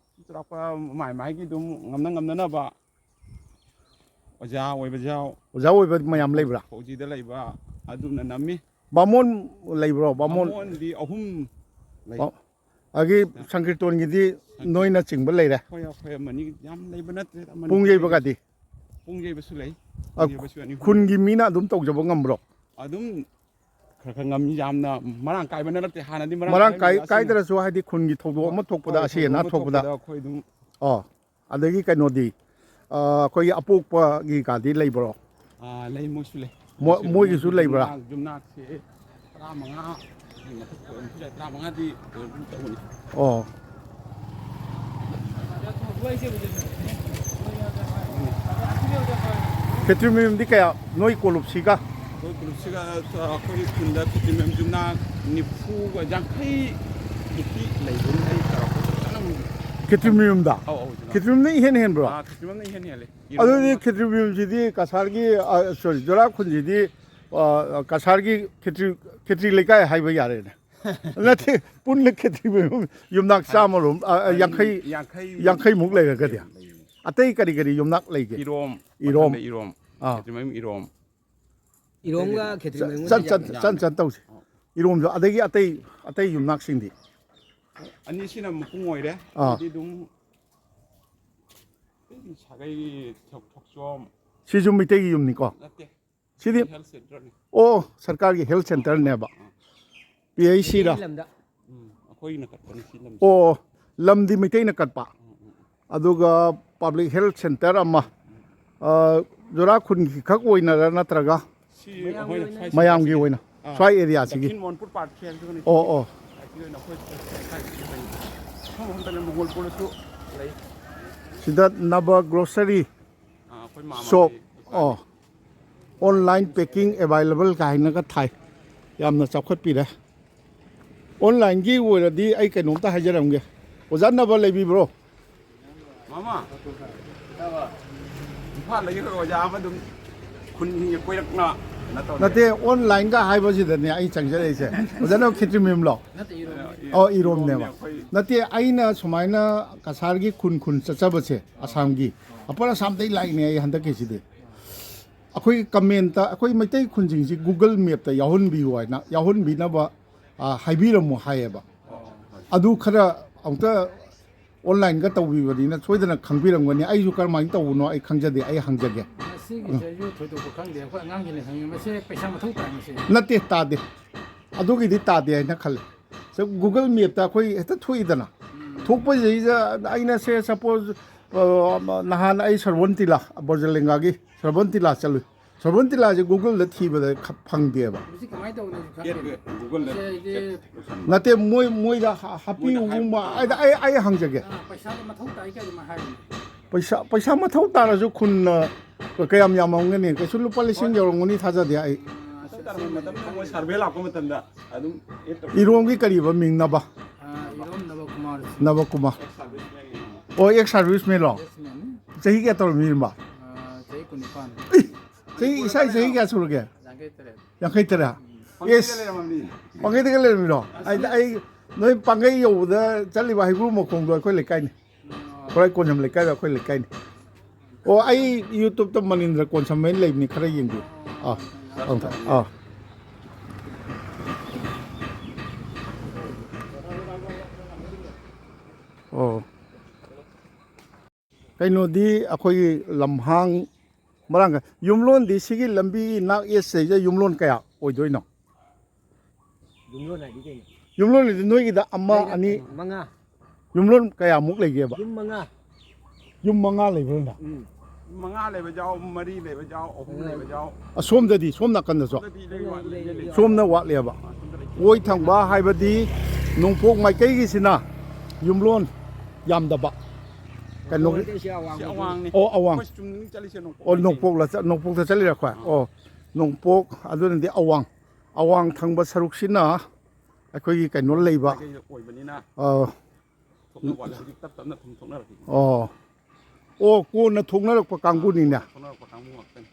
ꯆꯥꯎꯔꯥꯛꯄ ꯃꯥꯏ ꯃꯥꯏꯒꯤ ꯑꯗꯨꯝ ꯉꯝꯅ ꯉꯝꯅꯅꯕ ꯑꯣꯖꯥ ꯑꯣꯏꯕꯁꯨ ꯌꯥꯎ꯫ ꯑꯣꯖꯥ ꯑꯣꯏꯕ ꯃꯌꯥꯝ ꯂꯩꯕ꯭ꯔꯥ? ꯐꯧꯖꯤꯗ ꯂꯩꯕ ꯑꯗꯨꯅ ꯅꯝꯃꯤ꯫ ꯕꯥꯃꯣꯟ ꯂꯩꯕ꯭ꯔꯣ? ꯕꯥꯃꯣꯟ? ꯕꯥꯃꯣꯟꯗꯤ ꯑꯍꯨꯝ ꯂꯩ꯫ ꯕꯥ-, ꯑꯗꯒꯤ ꯁꯪꯀꯤꯔꯇꯣꯟꯒꯤꯗꯤ ꯅꯣꯏꯅ ꯆꯤꯡꯕ ꯂꯩꯔꯦ꯫ ꯑꯩꯈꯣꯏ ꯑꯩꯈꯣꯏ ꯑꯃꯅꯤ, ꯌꯥꯝ ꯂꯩꯕ ꯅꯠꯇ꯭ꯔꯦ꯫ ꯑꯃꯅꯤ ꯄꯨꯡ ꯌꯩꯕꯒꯗꯤ? ꯄꯨꯡ ꯌꯩꯕꯁꯨ ꯂꯩ꯫ ꯑ, ꯄꯨꯡ ꯌꯩꯕꯁꯨ ꯑꯅꯤ ꯑꯍꯨꯝ꯫ ꯈꯨꯟꯒꯤ ꯃꯤꯅ ꯑꯗꯨꯝ ꯇꯧꯖꯕ ꯉꯝꯕ꯭ꯔꯣ? ꯑꯗꯨꯝ ꯈꯔ ꯈꯔ ꯉꯝꯃꯤ꯫ ꯌꯥꯝꯅ ꯃꯔꯥꯡ ꯀꯥꯏꯕꯅ ꯅꯠꯇꯦ꯫ ꯍꯥꯟꯅꯗꯤ ꯃꯔꯥꯡ ꯃꯔꯥꯡ ꯀꯥꯏ ꯀꯥꯏ-, ꯀꯥꯏꯗ꯭ꯔꯁꯨ, ꯍꯥꯏꯗꯤ ꯈꯨꯟꯒꯤ ꯊꯧꯗꯣꯛ ꯑꯃ ꯊꯣꯛꯄꯗ, ꯍꯣꯏ, ꯑꯁꯤ ꯑꯅꯥ ꯊꯧꯗꯣꯛ ꯑꯃ ꯊꯣꯛꯄꯗ꯫ ꯊꯣꯛꯄꯗ ꯑꯩꯈꯣꯏ ꯑꯗꯨꯝ ꯑꯣ, ꯑꯗꯒꯤ ꯀꯩꯅꯣꯗꯤ, ꯑ, ꯑꯩꯈꯣꯏꯒꯤ ꯑꯄꯣꯛꯄꯒꯤ ꯀꯥꯗꯤ ꯂꯩꯕ꯭ꯔꯣ? ꯑꯥ, ꯂꯩ, ꯃꯣꯏꯁꯨ ꯂꯩ꯫ ꯃꯣꯏ-, ꯃꯣꯏꯒꯤꯁꯨ ꯂꯩꯕ꯭ꯔꯥ? ꯌꯨꯝꯅꯥꯛ, ꯌꯨꯝꯅꯥꯛꯁꯦ ꯇꯔꯥꯃꯉꯥ ꯃꯊꯛ ꯑꯣꯏꯔꯝꯕꯁꯨ ꯌꯥꯏ, ꯇꯔꯥꯃꯉꯥꯗꯤ ꯑꯣꯏꯔꯝꯒꯨꯝ ꯇꯧꯕꯅꯤ꯫ ꯑꯣ꯫ ꯈꯦꯇ꯭ꯔꯤ ꯃꯌꯨꯝꯗꯤ ꯀꯌꯥ, ꯅꯣꯏ ꯀꯣꯂꯨꯞꯁꯤꯒ? ꯑꯩꯈꯣꯏ ꯀꯣꯂꯨꯞꯁꯤꯒ ꯑꯩꯈꯣꯏꯒꯤ ꯈꯨꯟꯗ ꯈꯦꯇ꯭ꯔꯤ ꯃꯌꯨꯝ ꯌꯨꯝꯅꯥꯛ ꯅꯤꯐꯨꯒ ꯌꯥꯡꯈꯩ ꯃꯨꯛꯇꯤ ꯂꯩꯕꯅꯤ꯫ ꯑꯩ ꯆꯥꯎꯔꯥꯛꯄ ꯆꯞ ꯆꯥꯅ ꯑꯃꯨꯛ ꯈꯦꯇ꯭ꯔꯤ ꯃꯌꯨꯝꯗ? ꯑꯧ, ꯑꯧ, ꯌꯨꯝꯅꯥꯛ꯫ ꯈꯦꯇ꯭ꯔꯤ ꯃꯌꯨꯝꯅ ꯏꯍꯦꯟ ꯍꯦꯟꯕ꯭ꯔꯣ? ꯑꯥ, ꯈꯦꯇ꯭ꯔꯤ ꯃꯌꯨꯝꯅ ꯏꯍꯦꯟ ꯍꯦꯜꯂꯦ꯫ ꯑꯗꯨꯗꯤ ꯏꯔꯣꯝ ꯈꯦꯇ꯭ꯔꯤ ꯃꯌꯨꯝꯁꯤꯗꯤ ꯀꯁꯥꯔꯒꯤ, ꯑ, sorry, ꯖꯣꯔꯥ ꯈꯨꯟꯁꯤꯗꯤ, ꯑ, ꯀꯁꯥꯔꯒꯤ ꯈꯦꯇ꯭ꯔꯤ, ꯈꯦꯇ꯭ꯔꯤ ꯂꯩꯀꯥꯏ ꯍꯥꯏꯕ ꯌꯥꯔꯦꯅꯦ꯫ ꯅꯠꯇꯦ, ꯄꯨꯟꯅ ꯈꯦꯇ꯭ꯔꯤ ꯃꯌꯨꯝ ꯌꯨꯝꯅꯥꯛ ꯆꯥꯝꯃꯔꯣꯝ, ꯑ, ꯑ, ꯌꯥꯡꯈꯩ, ꯌꯥꯡꯈꯩ ꯌꯥꯡꯈꯩꯃꯨꯛ ꯂꯩꯔꯒꯗꯤ꯫ ꯂꯩꯕꯅꯤ꯫ ꯑꯇꯩ ꯀꯔꯤ ꯀꯔꯤ ꯌꯨꯝꯅꯥꯛ ꯂꯩꯒꯦ? ꯏꯔꯣꯝ, ꯏꯔꯣꯝ꯫ ꯃꯊꯪꯗ ꯏꯔꯣꯝ, ꯑꯥ꯫ ꯈꯦꯇ꯭ꯔꯤ ꯃꯌꯨꯝ ꯏꯔꯣꯝ꯫ ꯏꯔꯣꯝꯒ ꯈꯦꯇ꯭ꯔꯤ ꯃꯌꯨꯝꯒ ꯆꯟ, ꯆꯟ, ꯌꯥꯝ- ꯆꯟ, ꯆꯟ ꯇꯧꯁꯦ꯫ ꯏꯔꯣꯝꯁꯨ, ꯑꯗꯒꯤ ꯑꯇꯩ, ꯑꯇꯩ ꯌꯨꯝꯅꯥꯛꯁꯤꯡꯗꯤ? ꯑꯅꯤꯁꯤꯅ ꯃꯄꯨꯡ ꯑꯣꯏꯔꯦ꯫ ꯑꯥ꯫ ꯑꯗꯨꯗꯤ ꯑꯗꯨꯝ ꯁꯥꯒꯩ ꯊꯣꯛ-, ꯊꯣꯛꯆꯣꯝ ꯁꯤꯁꯨ ꯃꯩꯇꯩꯒꯤ ꯌꯨꯝꯅꯤꯀꯣ? ꯅꯠꯇꯦ꯫ ꯁꯤꯗꯤ, ꯍꯦꯜꯊ ꯁꯦꯟꯇꯔꯅꯤ꯫ ꯑꯣ, ꯁꯔꯀꯥꯔꯒꯤ ꯍꯦꯜꯊ ꯁꯦꯟꯇꯔꯅꯦꯕ, ꯄꯤ ꯑꯩꯆ ꯁꯤꯔ? ꯂꯝꯗ ꯎꯝ, ꯑꯩꯈꯣꯏꯅ ꯀꯠꯄꯅꯤ ꯁꯤ ꯂꯝꯁꯦ꯫ ꯑꯣ, ꯂꯝꯗꯤ ꯃꯩꯇꯩꯅ ꯀꯠꯄ, ꯎꯝ, ꯎꯝ, ꯎꯝ꯫ ꯑꯗꯨꯒ ꯄꯕ꯭ꯂꯤꯛ ꯍꯦꯜꯊ ꯁꯦꯟꯇꯔ ꯑꯃ, ꯑ, ꯖꯨꯔꯥ ꯈꯨꯟꯒꯤ ꯈꯛ ꯑꯣꯏꯅꯔ ꯅꯠꯇ꯭ꯔꯒ ꯁꯤ ꯑꯩꯈꯣꯏꯅ ꯁ꯭ꯋꯥꯏ ꯃꯌꯥꯝꯒꯤ ꯁꯤꯗ ꯑꯣꯏꯅ, ꯑꯥ, ꯁ꯭ꯋꯥꯏ ꯑꯦꯔꯤꯌꯥꯁꯤꯒꯤ? ꯗꯛꯈꯤꯟ ꯃꯣꯍꯟꯄꯨꯔ ꯄꯥꯔꯠꯁꯦ ꯍꯥꯏꯕꯗꯨꯅꯤ꯫ ꯑꯣ, ꯑꯣ꯫ ꯁꯤ ꯑꯣꯏꯅ ꯑꯩꯈꯣꯏ ꯁ꯭ꯋꯥꯏꯁꯤꯗ ꯂꯩ꯫ ꯃꯐꯝ ꯑꯃꯗꯅ ꯃꯣꯡꯒꯣꯜꯄꯨꯔꯗꯁꯨ ꯂꯩ꯫ ꯁꯤꯗ ꯅꯕ ꯒ꯭ꯔꯣꯁꯔꯤ ꯑꯥ, ꯑꯩꯈꯣꯏ ꯃꯥꯝꯃꯒꯤ ꯁꯣꯞ꯫ ꯗꯨꯀꯥꯟ꯫ ꯑꯣ, ꯑꯣꯟꯂꯥꯏꯟ ꯄꯦꯀꯤꯡ ꯑꯦꯕꯥꯏꯂꯦꯕꯜ ꯀꯥꯏꯅꯒ ꯊꯥꯏ꯫ ꯌꯥꯝꯅ ꯆꯥꯎꯈꯠꯄꯤꯔꯦ꯫ ꯑꯣꯟꯂꯥꯏꯟꯒꯤ ꯑꯣꯏꯔꯗꯤ ꯑꯩ ꯀꯩꯅꯣꯝꯇ ꯍꯥꯏꯖꯔꯝꯒꯦ꯫ ꯑꯣꯖꯥ ꯅꯕ ꯂꯩꯕꯤꯕ꯭ꯔꯣ? ꯃꯥꯃ, ꯏꯝꯐꯥꯜꯗꯒꯤ ꯑꯩꯈꯣꯏ ꯑꯣꯖꯥ ꯑꯃ ꯑꯗꯨꯝ ꯈꯨꯟ ꯀꯣꯏꯔꯛꯅ ꯀꯩꯅꯣ ꯇꯧꯔꯦ꯫ ꯅꯠꯇꯦ, ꯑꯣꯟꯂꯥꯏꯟꯒ ꯍꯥꯏꯕꯁꯤꯗꯅꯦ ꯑꯩ ꯆꯪꯖꯔꯛꯏꯁꯦ꯫ ꯑꯣꯖꯥ ꯅꯕ ꯈꯦꯇ꯭ꯔꯤ ꯃꯌꯨꯝꯂꯣ? ꯅꯠꯇꯦ, ꯏꯔꯣꯝ꯫ ꯑꯣ, ꯏꯔꯣꯝꯅꯦꯕ꯫ ꯑꯩꯈꯣꯏ ꯅꯠꯇꯦ, ꯑꯩꯅ ꯁꯨꯃꯥꯏꯅ ꯀꯁꯥꯔꯒꯤ ꯈꯨꯟ ꯈꯨꯟ ꯆꯠꯆꯕꯁꯦ, ꯑꯁꯥꯝꯒꯤ, ꯑꯄꯔ ꯑꯁꯥꯝꯗꯩ ꯂꯥꯛꯏꯅꯦ ꯑꯩ ꯍꯟꯗꯛꯀꯤꯁꯤꯗꯤ꯫ ꯑꯩꯈꯣꯏꯒꯤ ꯀꯃꯦꯟꯇ ꯑꯩꯈꯣꯏ ꯃꯩꯇꯩ ꯈꯨꯟꯁꯤꯡꯁꯤ Google Mapꯇ ꯌꯥꯎꯍꯟꯕꯤꯌꯨ ꯍꯥꯏꯅ, ꯌꯥꯎꯍꯟꯕꯤꯅꯕ, ꯑ, ꯍꯥꯏꯕꯤꯔꯝꯃꯨ ꯍꯥꯏꯌꯦꯕ꯫ ꯑꯗꯨ ꯈꯔ ꯑꯃꯨꯛꯇ online ꯇꯧꯕꯤꯕꯅꯤꯅ ꯁꯣꯏꯗꯅ ꯈꯪꯕꯤꯔꯝꯒꯅꯤ꯫ ꯑꯩꯁꯨ ꯀꯔꯝꯍꯥꯏꯅ ꯇꯧꯕꯅꯣ ꯑꯩ ꯈꯪꯖꯗꯦ, ꯑꯩ ꯍꯪꯖꯒꯦ꯫ ꯃꯁꯤꯒꯤꯁꯦ ꯑꯩꯁꯨ ꯊꯣꯏꯗꯣꯛꯄ ꯈꯪꯗꯦ, ꯑꯩꯈꯣꯏ ꯑꯉꯥꯡꯁꯤꯡꯅ ꯈꯪꯉꯤ꯫ ꯃꯁꯤ ꯄꯩꯁꯥ ꯃꯊꯧ ꯇꯥꯏ ꯃꯁꯤ? ꯅꯠꯇꯦ, ꯇꯥꯗꯦ, ꯑꯗꯨꯒꯤꯗꯤ ꯇꯥꯗꯦ ꯍꯥꯏꯅ ꯈꯜꯂꯦ꯫ ꯁꯨꯝ Google Mapꯇ ꯑꯩꯈꯣꯏ ꯍꯦꯛꯇ ꯊꯣꯛꯏꯗꯅ, ꯎꯝ꯫ ꯊꯣꯛꯄꯁꯤꯗꯩꯗ ꯑꯩꯅ, say suppose, ꯑ, ꯅꯍꯥꯟ ꯑꯩ ꯁꯔꯕꯣꯟ ꯇꯤꯂꯥ, ꯕ꯭ꯔꯖꯂꯤꯡꯒꯥꯒꯤ ꯁꯔꯕꯣꯟ ꯇꯤꯂꯥ ꯆꯠꯂꯨꯏ꯫ ꯁꯔꯕꯣꯟ ꯇꯤꯂꯥꯁꯦ Googleꯗ ꯊꯤꯕꯗ ꯈ-, ꯐꯪꯗꯦꯕ꯫ ꯃꯁꯤ ꯀꯃꯥꯏꯅ ꯇꯧꯕꯅꯣ ꯈꯪꯗꯦ꯫ ꯑꯦꯞ, Googleꯗ ꯃꯁꯤ ꯑꯦꯞ ꯍꯥꯏꯗꯤ ꯇꯧꯁꯟꯕ꯫ ꯅꯠꯇꯦ, ꯃꯣꯏ, ꯃꯣꯏꯗ ꯍꯥ-, ꯃꯣꯏꯗ ꯍꯥꯞꯄꯤꯌꯨꯒꯨꯝꯕ꯫ ꯍꯥꯏꯕ꯫ ꯑꯩꯗ-, ꯑꯩ, ꯑꯩ ꯍꯪꯖꯒꯦ꯫ ꯑꯥ, ꯄꯩꯁꯥꯗꯣ ꯃꯊꯧ ꯇꯥꯏ ꯀꯥꯏꯅ ꯑꯗꯨꯃꯥꯏꯅ ꯍꯥꯏꯕꯅꯦ꯫ ꯄꯩꯁꯥ, ꯄꯩꯁꯥ ꯃꯊꯧ ꯇꯥꯔꯁꯨ ꯈꯨꯟꯅ ꯀꯌꯥꯝ ꯌꯥꯝꯃꯝꯒꯅꯤ? ꯀꯩꯁꯨ ꯂꯨꯄꯥ ꯂꯤꯁꯤꯡ ꯍꯣꯏ꯫ ꯌꯧꯔꯝꯒꯅꯤ ꯊꯥꯖꯗꯦ ꯑꯩ꯫ ꯑꯥ, ꯃꯊꯧ ꯇꯥꯔꯝꯕ ꯃꯇꯝꯗ ꯃꯣꯏ ꯁꯔꯚꯦ ꯂꯥꯛꯄ ꯃꯇꯝꯗ ꯑꯗꯨꯝ ꯑꯦꯞ ꯇꯧꯁꯟꯕ꯫ ꯏꯔꯣꯝꯒꯤ ꯀꯔꯤꯕ ꯃꯤꯡ? ꯅꯕ? ꯑꯥ, ꯏꯔꯣꯝ ꯅꯕꯀꯨꯃꯥꯔ꯫ ꯅꯕꯀꯨꯃꯥꯔ꯫ Ex serviceman. ꯑꯣ, ꯑꯦꯛꯁ ꯁꯥꯔꯚꯤꯁꯃꯦꯟꯂꯣ? ꯑꯦꯛꯁ ꯃꯦꯟꯅꯤ꯫ ꯆꯍꯤ ꯀꯌꯥ ꯇꯧꯔꯝꯃꯤꯕ? ꯑꯥ, ꯆꯍꯤ ꯀꯨꯟꯅꯤꯄꯥꯟ꯫ ꯑꯦ! ꯆꯍꯤ, ꯏꯁꯥꯒꯤ ꯆꯍꯤ ꯀꯌꯥ ꯁꯨꯔꯒꯦ? ꯌꯥꯡꯈꯩ ꯇꯔꯦꯠ꯫ ꯌꯥꯡꯈꯩ ꯇꯔꯦꯠ? ꯎꯝ꯫ ꯄꯥꯡꯒꯩꯗ ꯏꯁ! ꯂꯩꯔꯝꯃꯕꯅꯤ꯫ ꯄꯥꯡꯒꯩꯗꯒ ꯂꯩꯔꯝꯃꯤꯔꯣ? ꯑꯁ, ꯑꯩ, ꯑꯩ ꯅꯣꯏ ꯄꯥꯡꯒꯩ ꯌꯧꯕꯗ ꯆꯠꯂꯤꯕ ꯍꯩꯒ꯭ꯔꯨ ꯃꯈꯣꯡꯗꯣ ꯑꯩꯈꯣꯏ ꯂꯩꯀꯥꯏꯅꯤ꯫ ꯑꯣ꯫ ꯈꯨꯔꯥꯏ ꯀꯣꯟꯖꯝ ꯂꯩꯀꯥꯏꯗ ꯑꯩꯈꯣꯏ ꯂꯩꯀꯥꯏꯅꯤ꯫ ꯑꯣ, ꯑꯩ YouTubeꯇ ꯃꯅꯤꯟꯗ꯭ꯔ ꯀꯣꯟꯁꯝ ꯍꯥꯏꯅ ꯂꯩꯕꯅꯤ, ꯈꯔ ꯌꯦꯡꯕꯤꯌꯨ꯫ ꯑꯥ, ꯑꯥ, ꯑꯥ꯫ ꯑꯣ꯫ ꯀꯩꯅꯣꯗꯤ ꯑꯩꯈꯣꯏꯒꯤ ꯂꯝꯍꯥꯡ ꯃꯔꯥꯡ ꯀꯥꯏ-, ꯌꯨꯝꯂꯣꯟꯗꯤ ꯁꯤꯒꯤ ꯂꯝꯕꯤ ꯅꯥꯛ ꯌꯦꯠꯁꯤꯗꯩꯗ ꯌꯨꯝꯂꯣꯟ ꯀꯌꯥ ꯑꯣꯏꯗꯣꯏꯅꯣ? ꯌꯨꯝꯂꯣꯟ ꯍꯥꯏꯗꯤ ꯀꯩꯅꯣ? ꯌꯨꯝꯂꯣꯟ ꯍꯥꯏꯗꯤ ꯅꯣꯏꯒꯤꯗ ꯑꯃ, ꯂꯩꯔꯛ ꯑꯅꯤ? ꯃꯉꯥ꯫ ꯌꯨꯝꯂꯣꯟ ꯀꯌꯥꯃꯨꯛ ꯂꯩꯒꯦꯕ? ꯌꯨꯝ ꯃꯉꯥ꯫ ꯌꯨꯝ ꯃꯉꯥ ꯂꯩꯕ꯭ꯔꯅ? ꯎꯝ꯫ ꯃꯉꯥ ꯂꯩꯕ ꯌꯥꯎ, ꯃꯔꯤ ꯂꯩꯕ ꯌꯥꯎ, ꯑꯍꯨꯝ ꯎꯝ꯫ ꯂꯩꯕ ꯌꯥꯎ꯫ ꯑꯁꯣꯝꯗꯗꯤ, ꯁꯣꯝ ꯅꯥꯀꯟꯗꯁꯨ? ꯁꯣꯝꯗꯗꯤ ꯂꯩ, ꯋꯥ-, ꯂꯩ, ꯂꯩ, ꯂꯩ꯫ ꯁꯣꯝꯅ ꯋꯥꯠꯂꯦꯕ꯫ ꯑꯥ, ꯁꯣꯝꯗ ꯂꯩ꯫ ꯑꯣꯏ ꯊꯪꯕ ꯍꯥꯏꯕꯗꯤ ꯅꯣꯡꯄꯣꯛ ꯃꯥꯏꯀꯩꯒꯤꯁꯤꯅ ꯌꯨꯝꯂꯣꯟ ꯌꯥꯝꯗꯕ꯫ ꯀꯩꯅꯣꯒꯤ ꯁꯤ ꯑꯋꯥꯡꯕꯗꯨ꯫ ꯁꯤ ꯑꯋꯥꯡꯅꯤ꯫ ꯑꯣ, ꯑꯋꯥꯡ꯫ ꯑꯩꯈꯣꯏ ꯆꯨꯝꯅ ꯆꯠꯂꯤꯁꯦ ꯅꯣꯡꯄꯣꯛ ꯑꯣ, ꯃꯥꯏꯀꯩꯅꯤ꯫ ꯅꯣꯡꯄꯣꯛꯂ ꯆꯠ-, ꯅꯣꯡꯄꯣꯛꯇ ꯆꯠꯂꯤꯔ ꯑꯩꯈꯣꯏ? ꯑꯥ꯫ ꯑꯣ, ꯅꯣꯡꯄꯣꯛ, ꯑꯗꯨꯅꯗꯤ ꯑꯋꯥꯡ꯫ ꯑꯋꯥꯡ ꯊꯪꯕ ꯁꯔꯨꯛꯁꯤꯅ ꯑꯩꯈꯣꯏꯒꯤ ꯀꯩꯅꯣ ꯂꯩꯕ꯫ ꯃꯥꯏꯀꯩꯗ ꯑꯣꯏꯕꯅꯤꯅ ꯑ, ꯊꯣꯛꯅꯕ ꯋꯥꯠꯂꯦ꯫ ꯍꯧꯖꯤꯛ ꯇꯞ ꯇꯞꯅ ꯊꯨꯝ ꯊꯣꯛꯅꯔꯛꯈꯤꯅꯤ꯫ ꯑꯣ꯫ ꯑꯣ, ꯀꯣꯟꯅ ꯊꯣꯛꯅꯔꯛꯄ ꯀꯥꯡꯕꯨꯅꯤꯅꯦ꯫ ꯊꯣꯛꯅꯔꯛꯄ ꯀꯥꯡꯕꯨ ꯉꯥꯛꯇꯅꯤ꯫